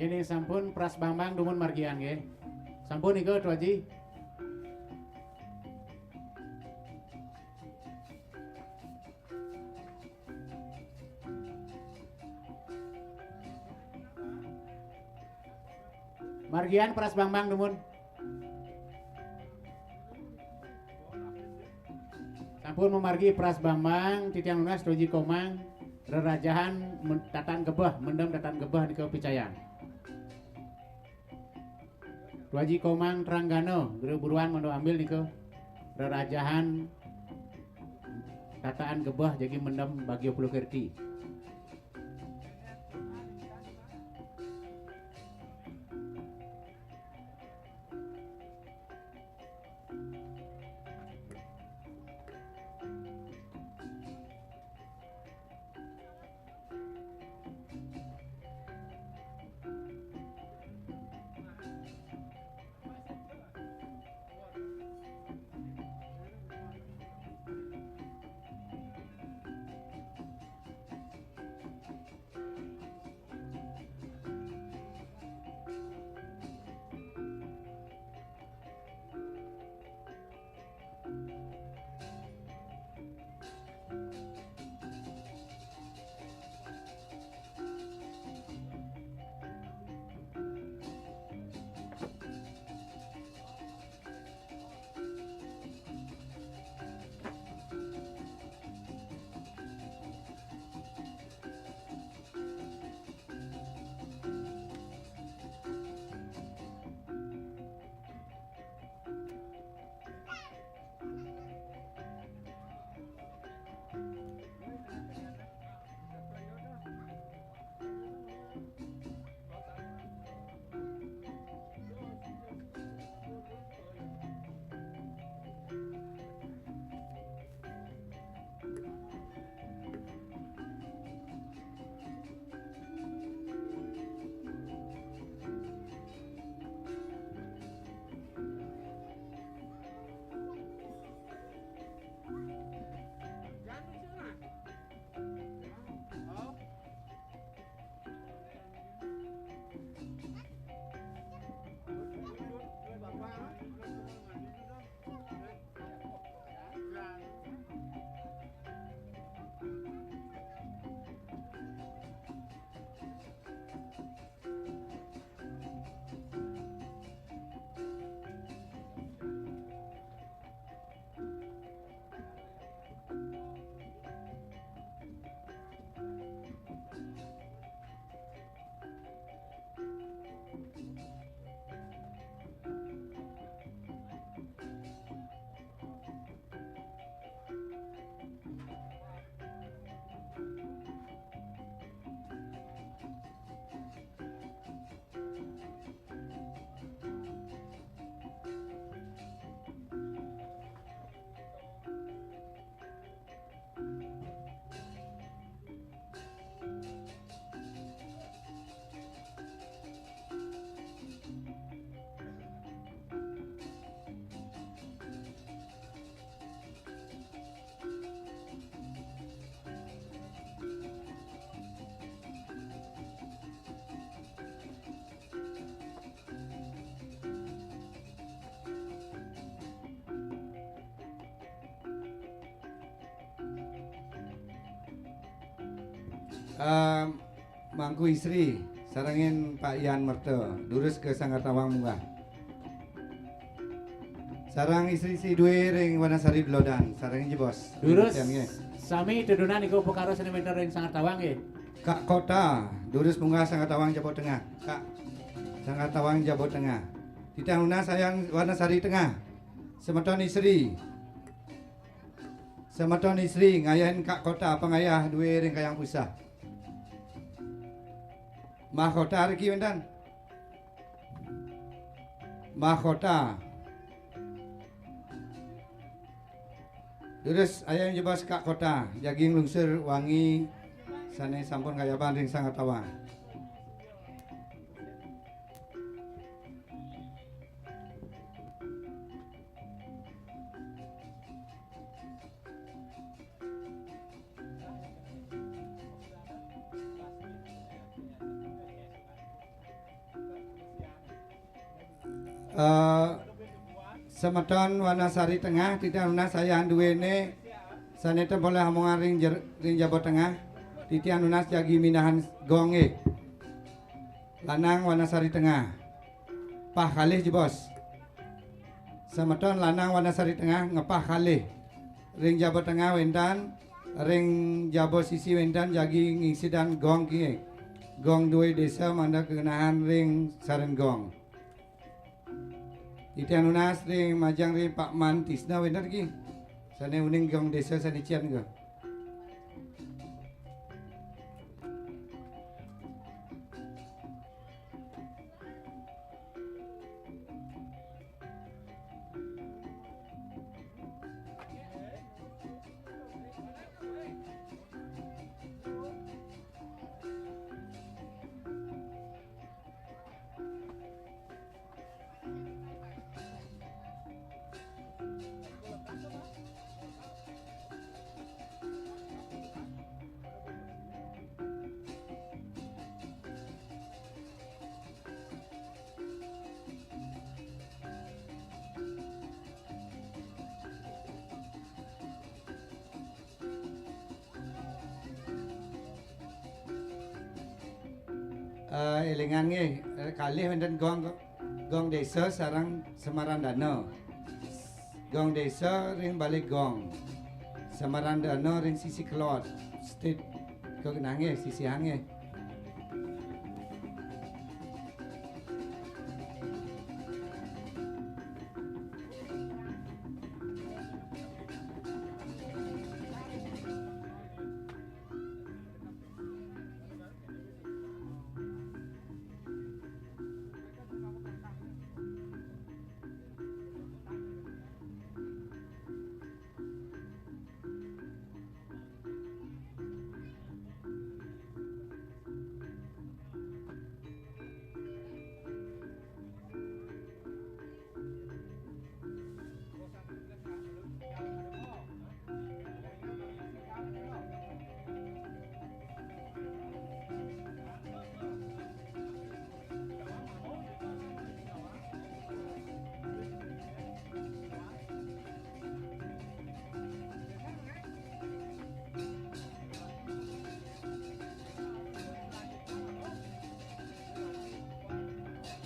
Ini sampun, pras Bambang dumun margian nggih. Sampun nika, Tu Aji. Margian pras Bambang dumun. Sampun mamargi pras Bambang, titiang nunas Tu Aji Komang, rerajahan men-, tataan gebeh, mendem tataan gebeh nika picayan. Tu Aji Komang Tranggana, guru buruan mangda ambil nika, rerajahan tataan gebeh jagi mendem Bagio Puluh Kirti. Em, Mangku Isri, sarengin Pak Ian Merta, durus ka Sanggar Tawang munggah. Sareng Isri Sidwe ring Wanasari Belodan, sarengin jebos. Durus, titiang nggih. Sami tedunan nika upakara sane wenten ring Sanggar Tawang nggih. Kak Kota, durus munggah Sanggar Tawang jaba tengah. Kak, Sanggar Tawang jaba tengah. Titiang nunas Ayan Wanasari Tengah. Semeton Isri. Semeton Isri ngayahin Kak Kota pangayah due ring Kayang Puseh. Mahkota riki wenten. Mahkota. Durus ayan jebos Kak Kota, jagi nglungsur wangi sane sampun kayaban ring Sanggar Tawang. Eh, semeton Wanasari Tengah, titiang nunas sayan duene sane tempole amongan ring jer-, ring jaba tengah, titiang nunas jagi minahang gonge. Lanang Wanasari Tengah. Pah kalih jebos. Semeton lanang Wanasari Tengah ngepah kalih. Ring jaba tengah wenten, ring jaba sisi wenten jagi ngisidan gong kie. Gong due desa mangda kagenahang ring saren gong. Titiang nunas ring majeng ring Pak Man Tisna wenten ki. Sane uning gong desa sane cen ka. Eh, elingan nggih, eh, kalih wenten gong, gong desa sareng Semarandana. Gong desa ring balik gong. Semarandana ring sisi kelod. Stit ke nangih, sisi angih.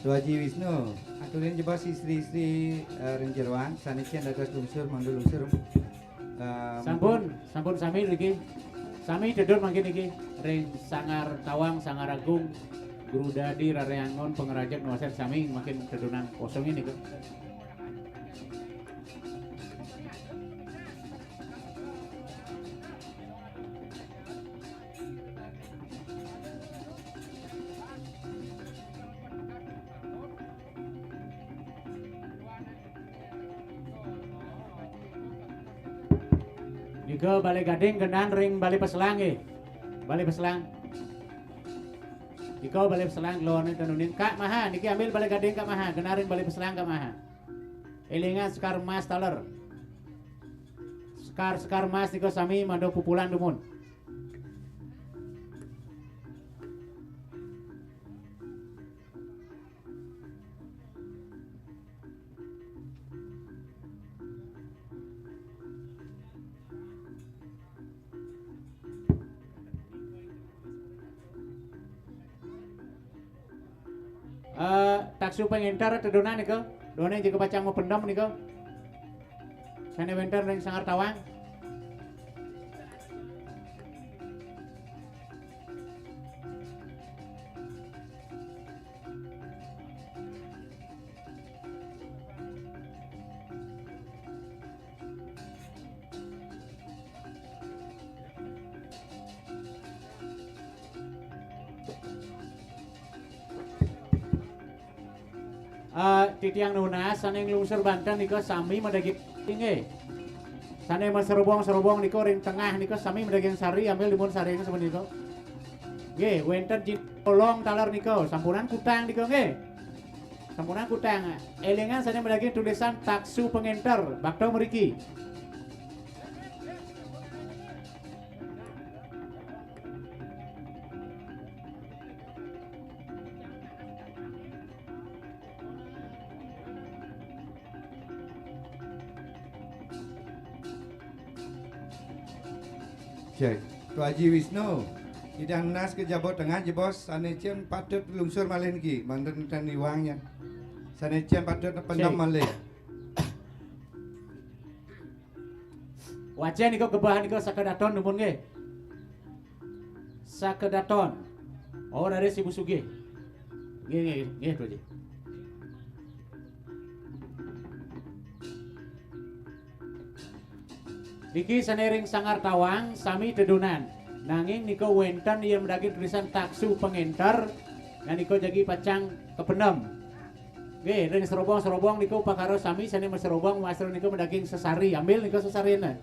Tuaji Wisnu, aturin jebos istri-istri, eh, ring jeroan, sane cen dados lungsur, mangda lungsur. Eh, sampun, sampun sami niki. Sami tedun mangkin niki ring Sanggar Tawang, Sanggar Agung, Guru Dadi, Rare Angon, Pangrajeg, Nuasen, sami mangkin tedunan kosong ini, Kak. Nika Bale Gading genah ring Bale Peselang nggih. Bale Peselang. Nika Bale Peselang lone tenunin Kak Maha, niki ambil Bale Gading Kak Maha, genah ring Bale Peselang Kak Maha. Elingan sekar emas taler. Sekar-sekar emas nika sami mangda pupulan dumun. Eh, taksu pengenter tedunan nika, done jika pacang mapendem nika. Sane wenten ring Sanggar Tawang. Eh, titiang nunas sane nglungsur banten nika sami madaging nggih. Sane maserobong-serobong nika ring tengah nika sami madaging sari, ambil dumun sarine sapunika. Nggih, wenten jin-, kolong taler nika, sampunang kutang nika nggih. Sampunang kutang. Elingan sane madaging tulisan taksu pengenter, bakta mriki. Cek. Tuaji Wisnu, Ida Nas ke Jabuk Tengah, jebos, sane cen patut lungsur malih niki, manten ten iwang nyen. Sane cen patut pendem Cek. Malih. Wacen nika kebah nika sakedaton dumun nggih. Sakedaton. Oh, raris Ibu Sugih. Nggih, nggih, nggih, Tuaji. Niki sane ring Sanggar Tawang sami tedunan. Nanging nika wenten iya madaging tulisan taksu pangenter, nah nika jagi pacang kapendem. Nggih, ring serobong-serobong nika upakara sami sane maserobong, masra nika madaging sesari, ambil nika sesarine.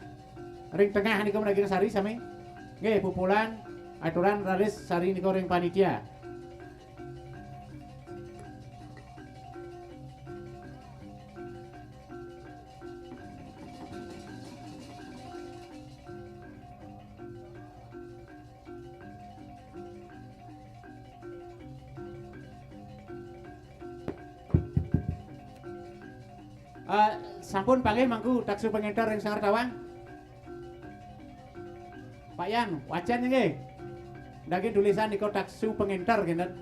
Ring tengah nika madaging sari sami. Nggih, pupulan aturan raris sari nika ring panitia. Eh, sampun panggih mangku taksu pangenter ring Sanggar Tawang. Pak Yan, wacen nggih. Daging tulisan nika taksu pangenter kinten.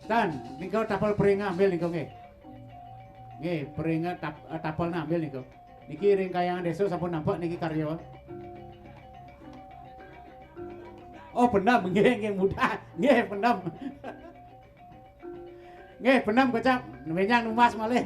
Tan, nika tapel peringa ambil nika nggih. Nggih, peringa tap-, eh, tapelna ambil nika. Niki ring Kahyangan Desa sampun nampak niki karya. Oh, pendem, nggih, nggih, mudah. Nggih, pendem. Nggih, pendem kocap, menyang numbas malih.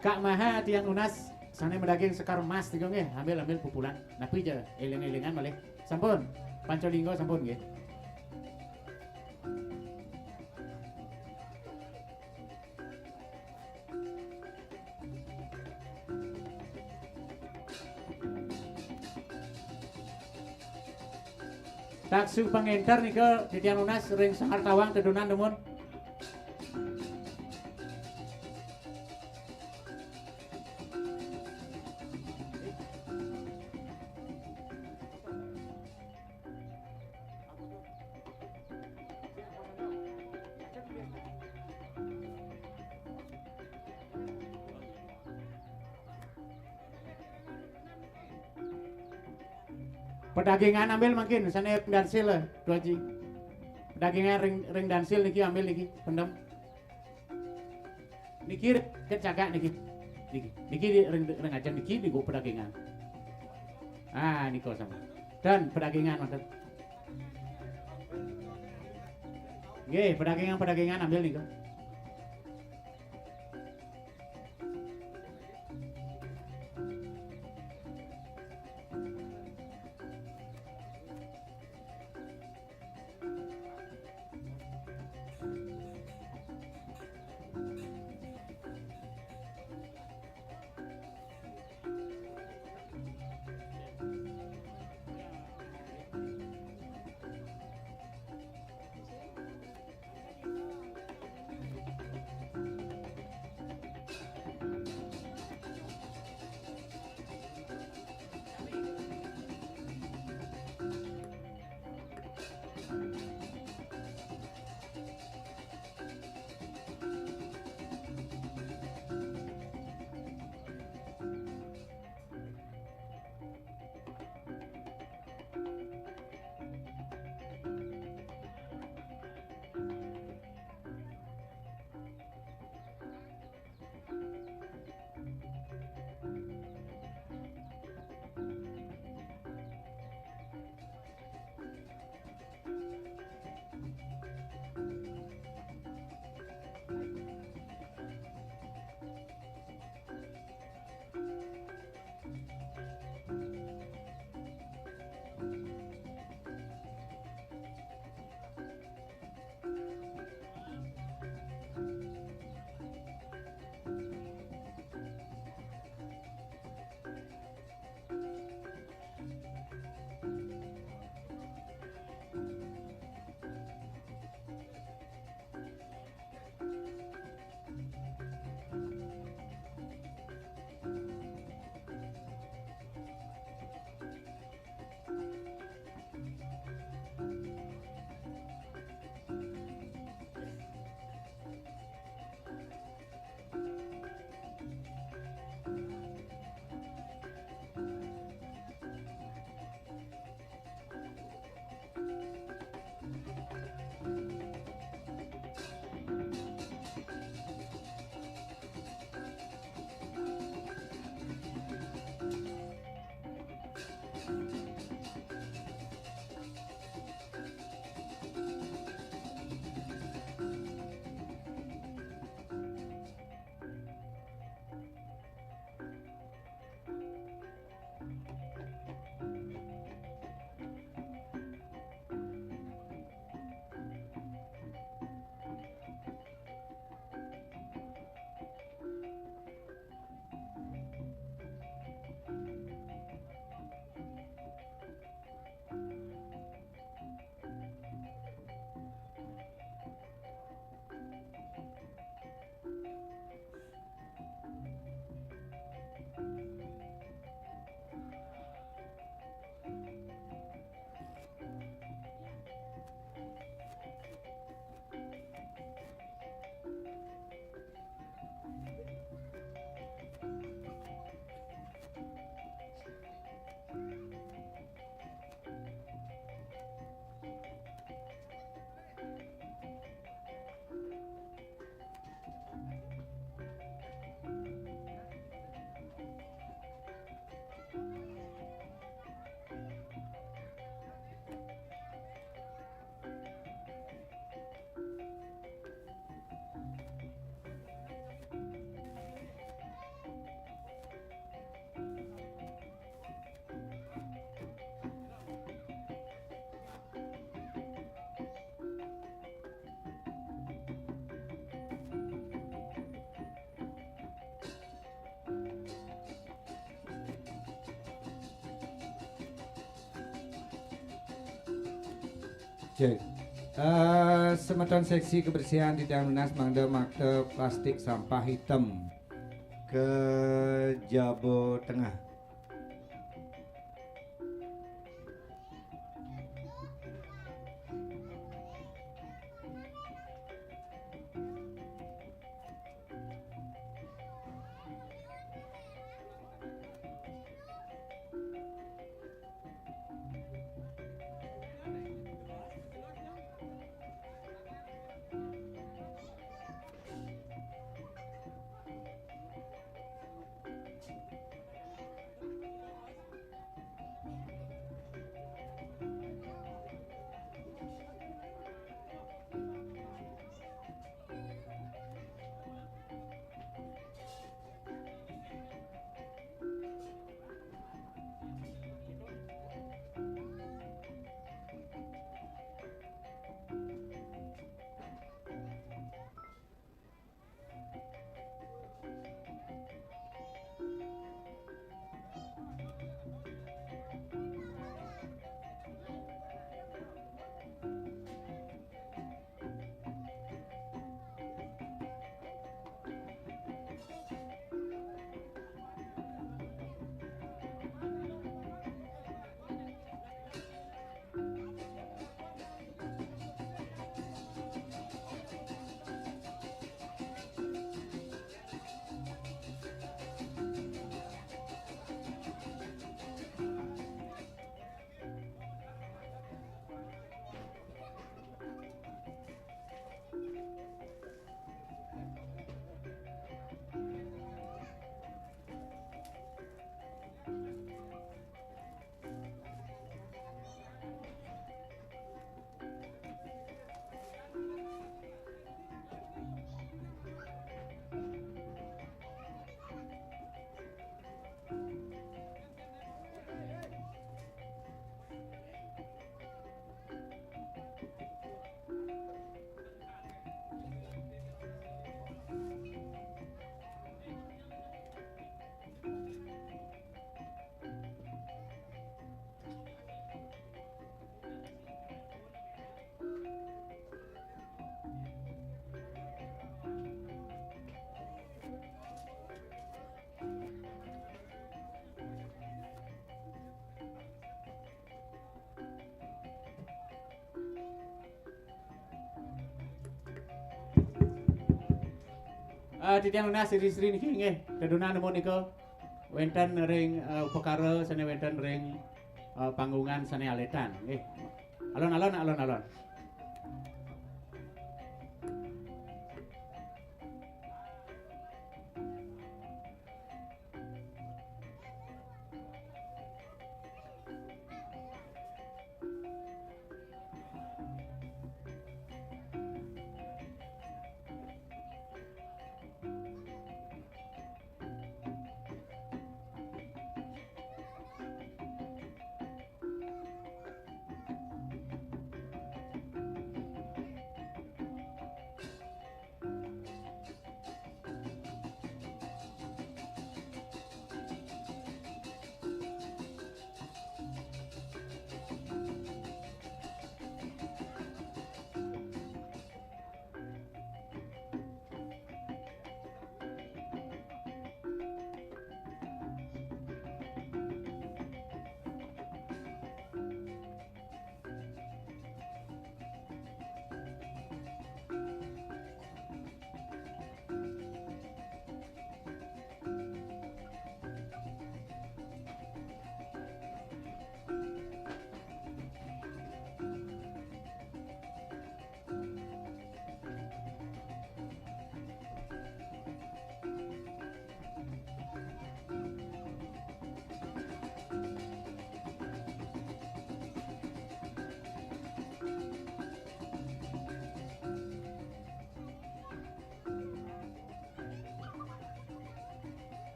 Kak Maha tiang nunas sane madaging sekar emas nika nggih, ambil, ambil pupulan. Napi ja eling-elingan malih. Sampun, Panca Lingga sampun nggih. Taksu pangenter nika titiang nunas ring Sanggar Tawang tedunan dumun. Pedagingan ambil mangkin, sane dansil, eh, Tuaji. Pedagingan ring, ring dansil niki ambil niki, pendem. Niki kecagak niki. Niki, niki di ring, ring ajeng niki niku pedagingan. Ah, niku sama. Dan pedagingan manten. Nggih, pedagingan, pedagingan ambil niku. Oke. Eh, semeton seksi kebersihan titiang nunas mangda makta plastik sampah hitam ke jaba tengah. Eh, titiang nunas sri-sri niki nggih, tedunan nemu nika wenten ring, eh, upakara sane wenten ring, eh, panggungan sane aletan nggih. Alon-alon, alon-alon.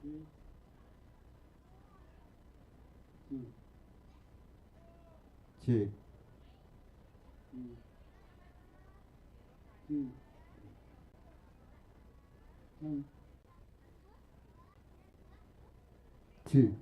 Two. Two. Two. Two. Two.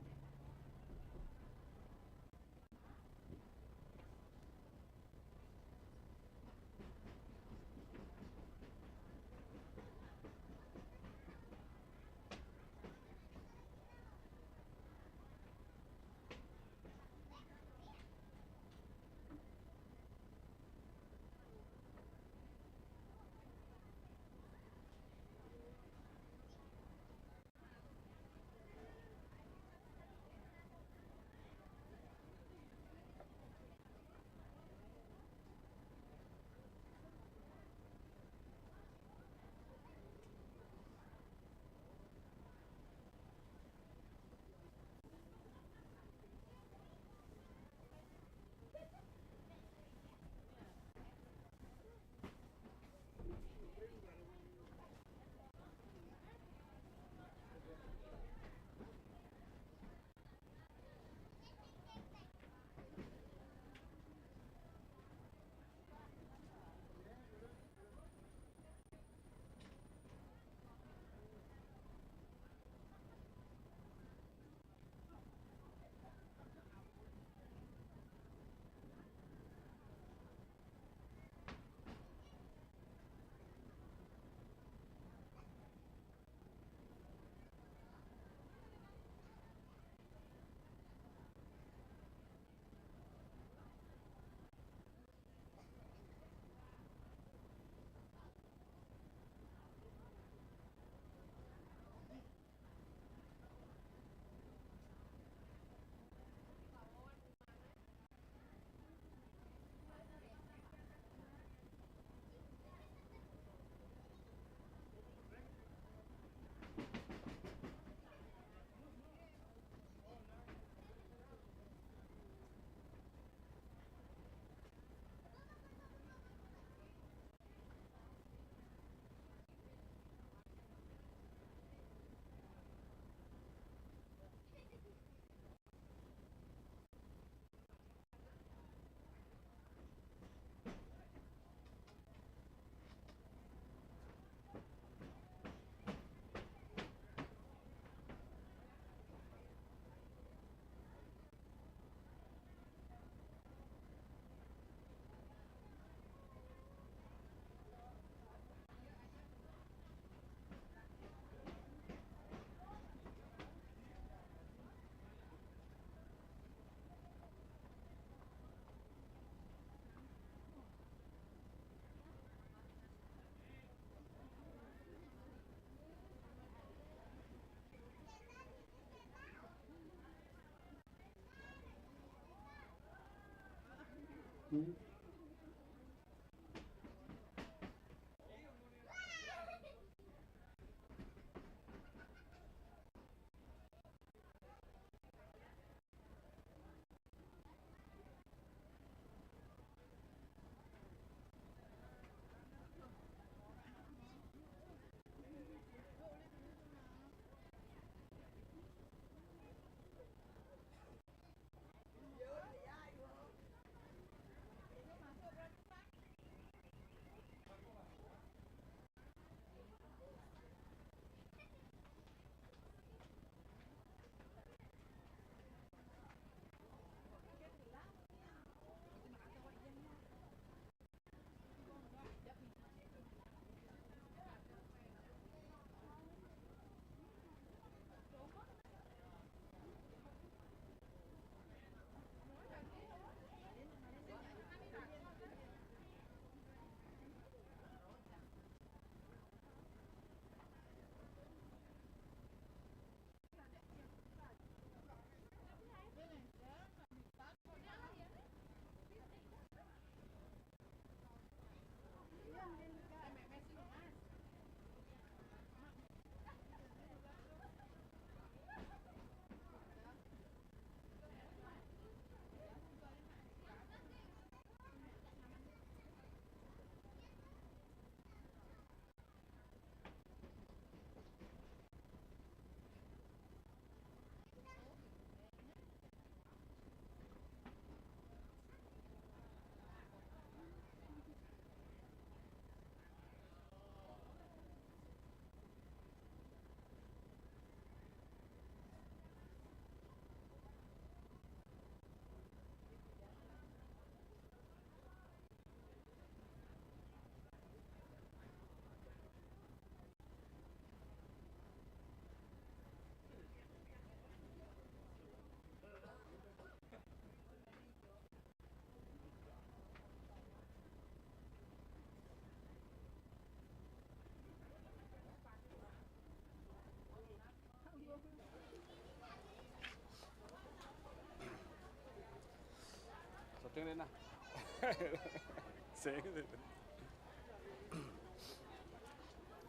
Two.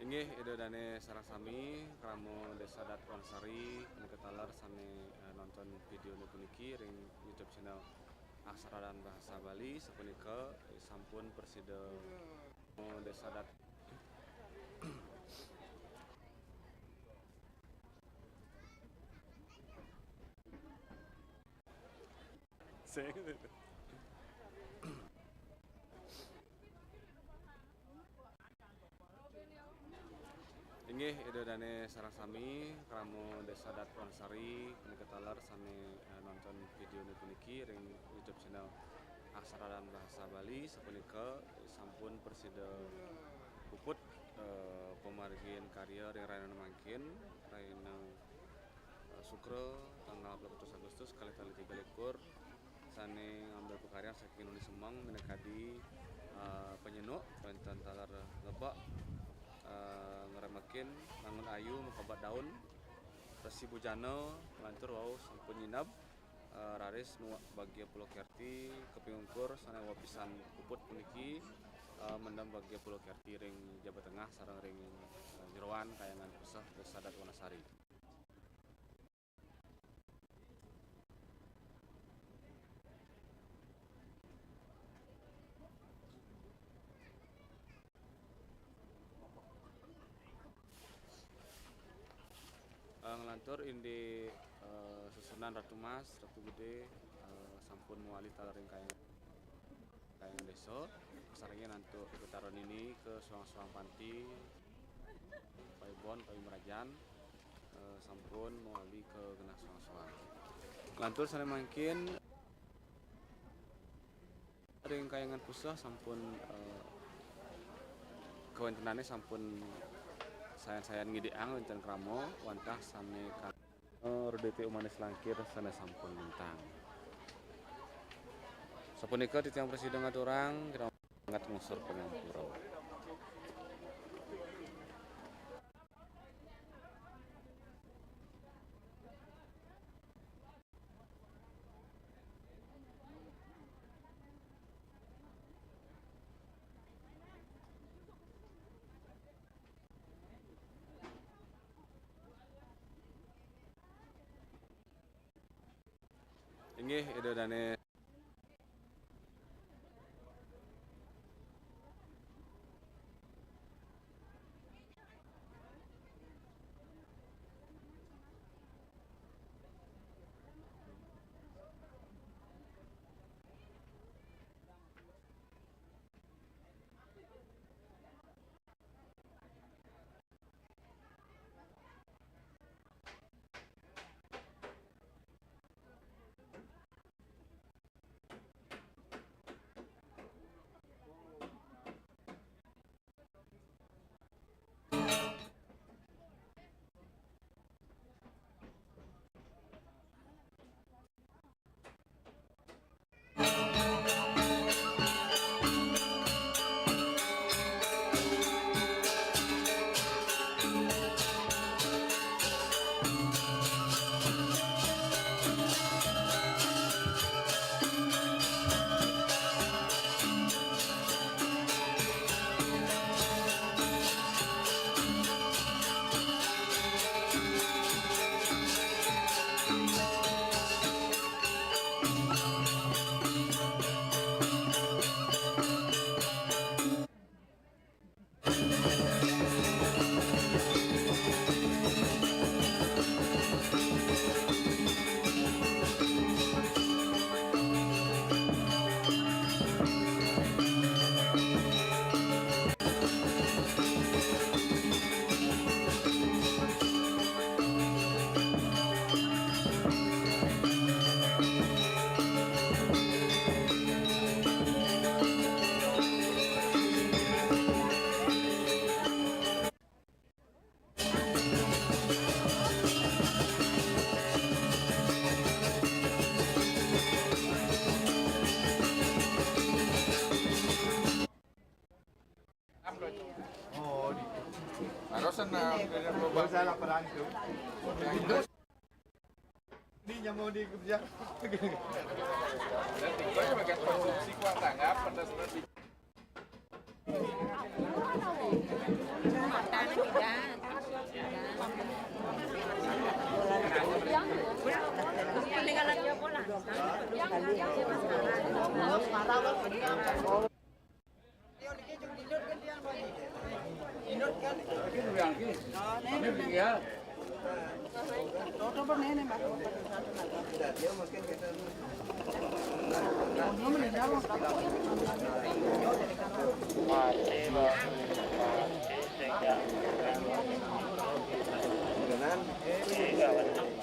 Inggih, Ida dané sareng sami, krama Désa Adat Wonosari punika taler sané, eh, nonton vidéoné puniki ring YouTube channel Aksara dan Bahasa Bali, sapunika, eh, sampun prasida Désa Adat. Inggih, Ida dané sareng sami, krama Désa Adat Wonosari punika taler sané, eh, nonton vidéoné puniki ring YouTube channel Aksara dan Bahasa Bali, sapunika, eh, sampun prasida puput, eh, pamargin karya ring rahina mangkin, rahina eh, Sukra, tanggal dua puluh Agustus, kalih tali tiga likur, sané ngambil pakaryan saking Nuni Semeng, minakadi, eh, panyénuk, wénten taler ngebek, eh, ngremekin, nangun ayu, makebat daun, Resi Bujana, nglantur wau sampun nyineb, eh, raris nuak Bagia Pulo Kerti, kapingungkur sané wau pisan puput puniki, eh, mendem Bagia Pulo Kerti ring jaba tengah sareng ring, eh, jeroan Kahyangan Puseh Désa Adat Wonosari. Eh, nglantur indik, eh, sesuunan Ratu Mas, Ratu Gedé, eh, sampun mawali taler ring Kahyangan, Kahyangan Désa, kasarengin antuk Betara Nini ka soang-soang panti, paibon, paimrajan, eh, sampun mawali ka genah soang-soang. Nglantur sané mangkin ring Kahyangan Puseh sampun, eh, kawéntenané sampun sayan-sayan ngidikang wénten krama, wantah sané ka-, eh, Ruditi Umanis Langkir sané sampun lintang. Sapunika titiang prasida ngaturang, kirang sanget nglungsur pangampura. Inggih, Ida dané. Oh, di. Harus sana, dari Salah perantu. Di Yang mau dikerja.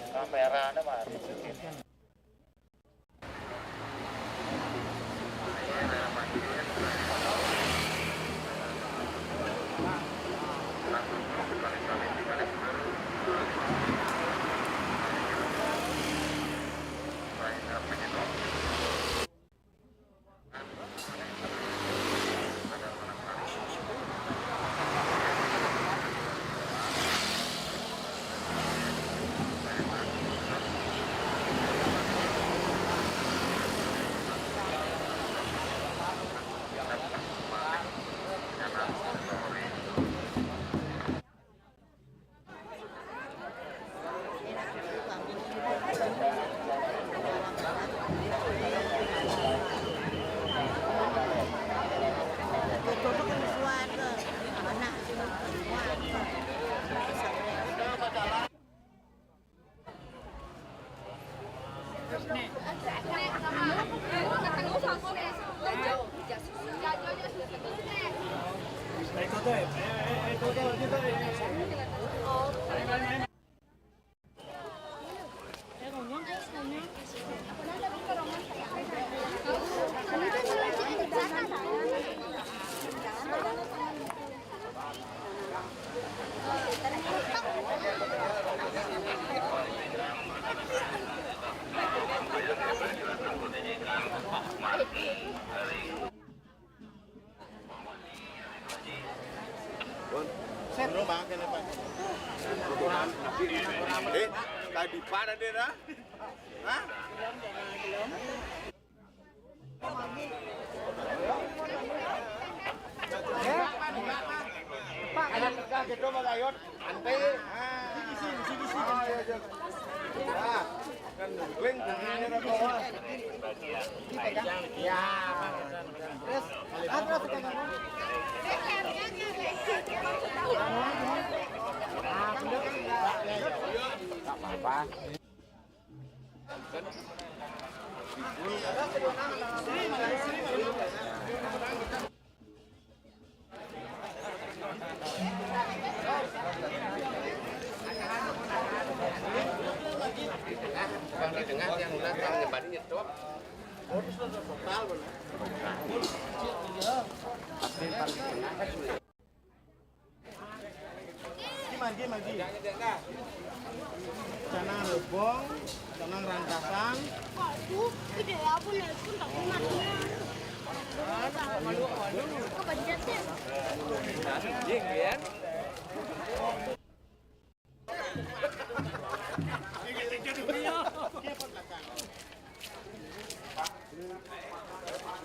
Kamera ada mati. Eh, tadi pada dia dah. Hah? Ada kerja gitu, Bang Ayot. Santai. Ah. Sini, sini, sini, sini. Ah, iya, iya. Ah, kan link, link ini ada bawah. Ya. Terus, ah, terus, terus. Ah, bener kan? Nggak apa-apa. Bang, di tengah yang udah, Bang, nyebarin nyetop. Manggi, manggi, manggi. Canang rebong, canang rangkasan. Waduh, gede ya, pun ya, pun tak kuat. Waduh, waduh. Kepencet ya. Jing, ya.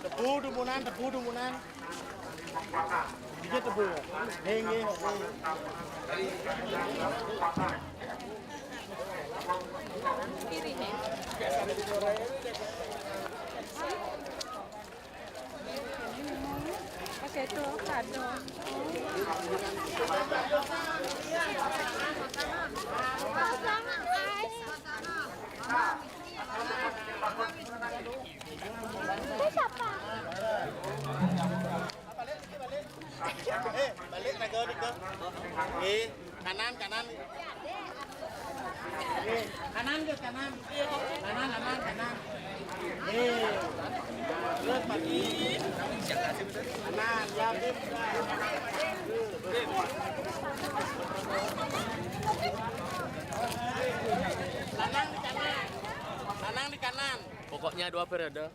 Tebu dumunan, tebu dumunan. Iki tebu. Nggih, nggih. Pakai itu kado. Sama, guys. Itu siapa? Eh, balik lagi, Dik, tuh. Eh, kanan, kanan. Eh, kanan, Dik, kanan. Kanan, kanan, kanan. Eh, terus pagi. Kanan, ya, Dik. Kanan di kanan. Kanan di kanan. Pokoknya dua periode.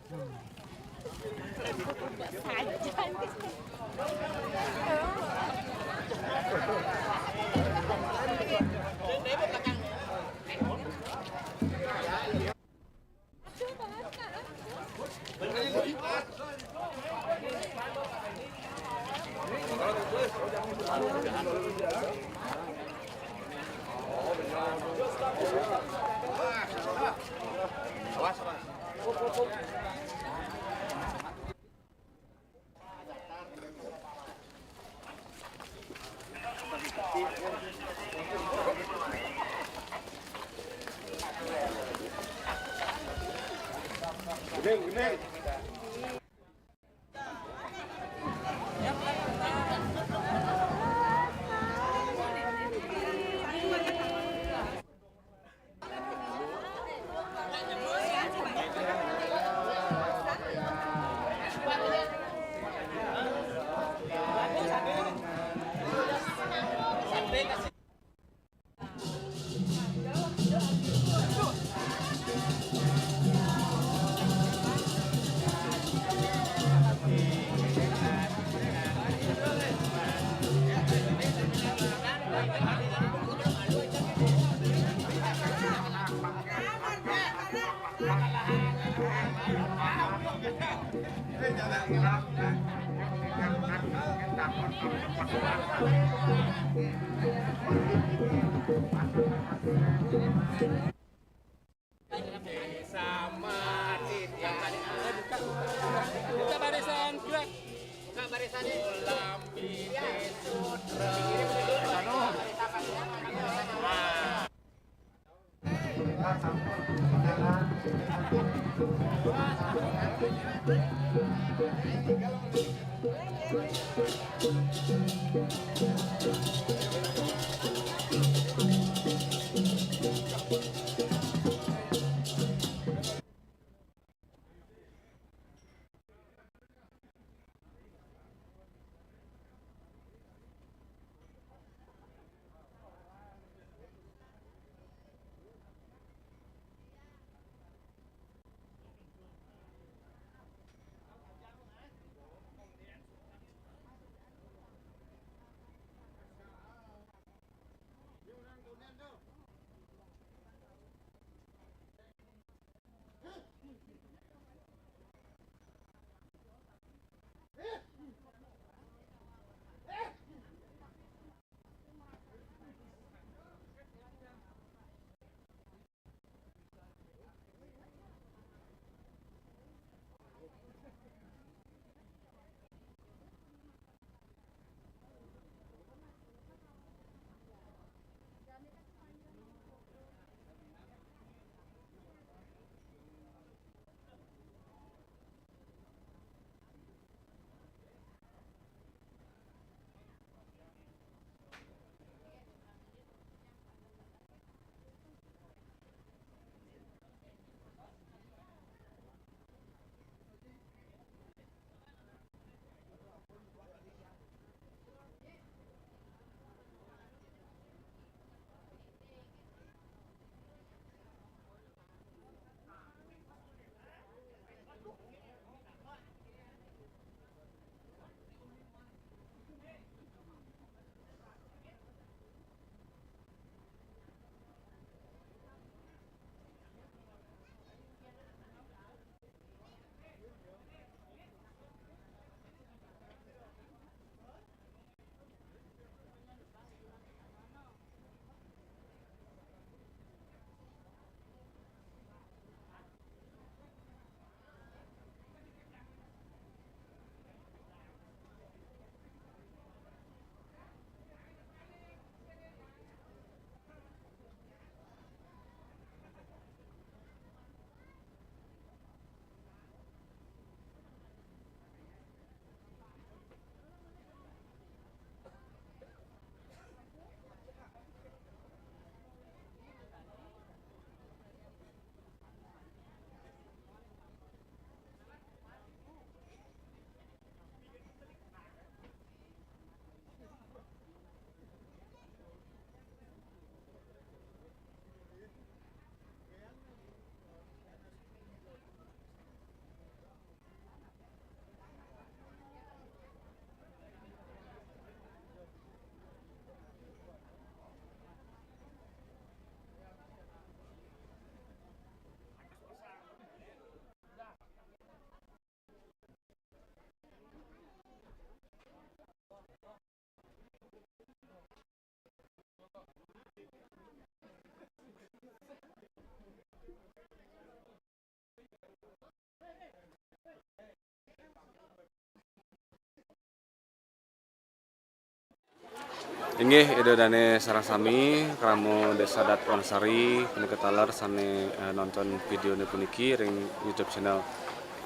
Inggih, Ida Dane sareng sami, krama Desa Adat Wonosari, punika taler sane, eh, nonton videone puniki ring YouTube channel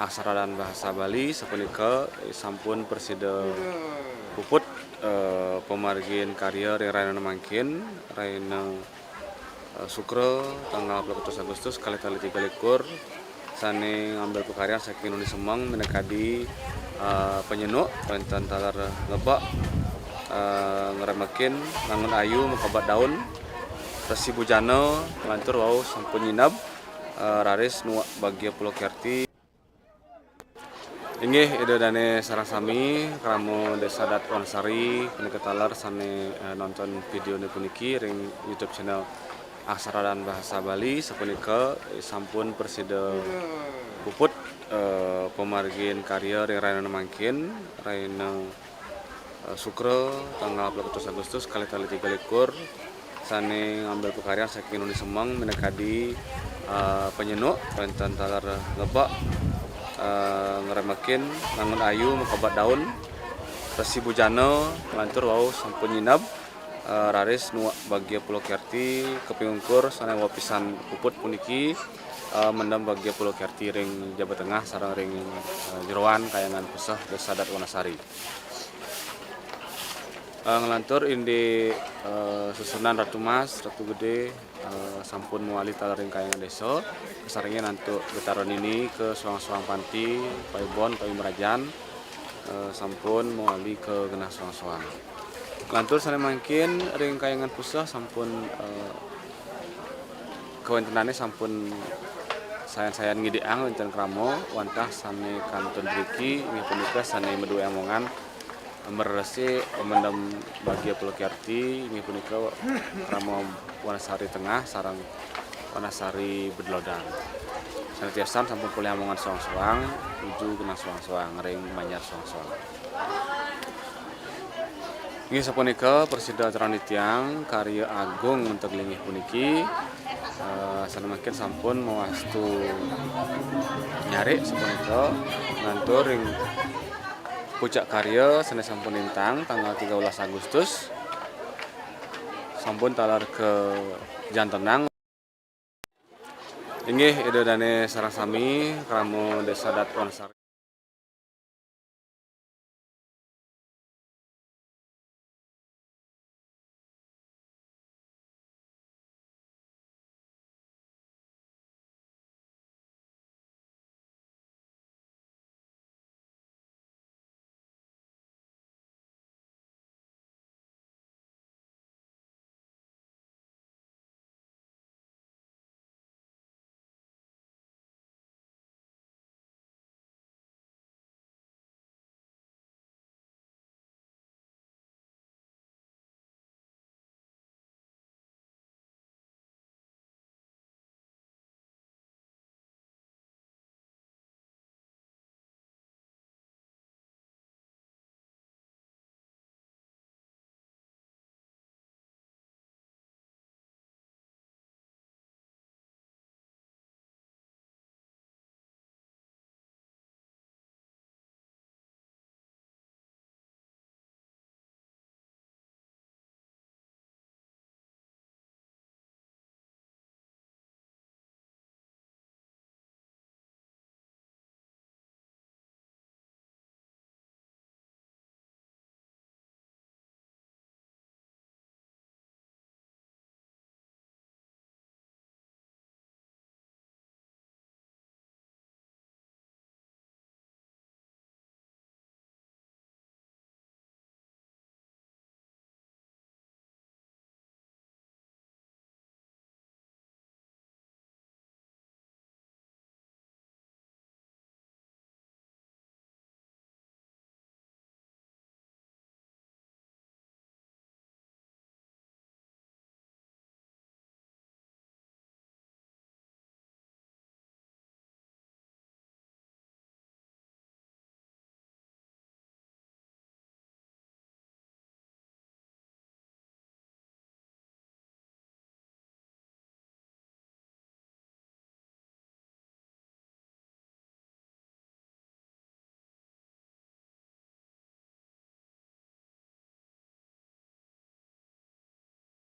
Aksara dan Bahasa Bali, sapunika, eh, sampun prasida puput, eh, pamargin karya ring rahina mangkin, rahina, eh, Sukra, tanggal dua puluh Agustus, kalih tali tiga likur, sane ngambil pakaryan saking Nuni Semeng, minakadi, eh, panyenuk, wenten taler ngebek, eh, ngremekin, ngangun ayu, makebat daun, Resi Bujana, nglantur wau sampun nyineb, eh, raris nuek bagia Pulo Kerti. Inggih, Ida Dane sareng sami, krama Desa Adat Wonosari, punika taler sane, eh, nonton videone puniki ring YouTube channel Aksara dan Bahasa Bali, sapunika, eh, sampun prasida puput, eh, pamargin karya ring rahina mangkin, rahina, eh, Sukra, tanggal dua puluh Agustus, kalih tali tiga likur, sane ngambil pakaryan saking Nuni Semeng, minakadi, eh, panyenuk, wenten taler ngebek, eh, ngremekin, ngangun ayu, makebat daun, Resi Bujana, nglantur wau sampun nyineb, eh, raris nuek bagia Pulo Kerti, kapingungkur sane wau pisan puput puniki, eh, mendem bagia Pulo Kerti ring jaba tengah sareng ring, eh, jeroan Kahyangan Peseh Desa Adat Wonosari. Eh, nglantur indik, eh, sesuunan Ratu Mas, Ratu Gede, eh, sampun mawali taler ring Kahyangan Desa, kasarengin antuk Betara Nini ka soang-soang panti, paibon, paimrajan, eh, sampun mawali ka genah soang-soang. Nglantur sane mangkin ring Kahyangan Peseh sampun, eh, kawentenane sampun sayan-sayan ngidikang wenten krama, wantah sane kantun driki, inggih punika sane madue amongan, mreresi mendem bagia Pulo Kerti, inggih punika krama Wonosari Tengah sareng Wonosari Bedlodan. Sane tiosan sampun polih amongan soang-soang, nuju genah soang-soang, ring banjar soang-soang. Inggih sapunika prasida aturang titiang karya agung antuk linggih puniki. Eh, sane mangkin sampun mawastu nyarik sapunika nglantur ring puncak karya sane sampun lintang tanggal tiga belas Agustus. Sampun taler kajantenang. Inggih, Ida Dane sareng sami, krama Desa Adat Wonosari.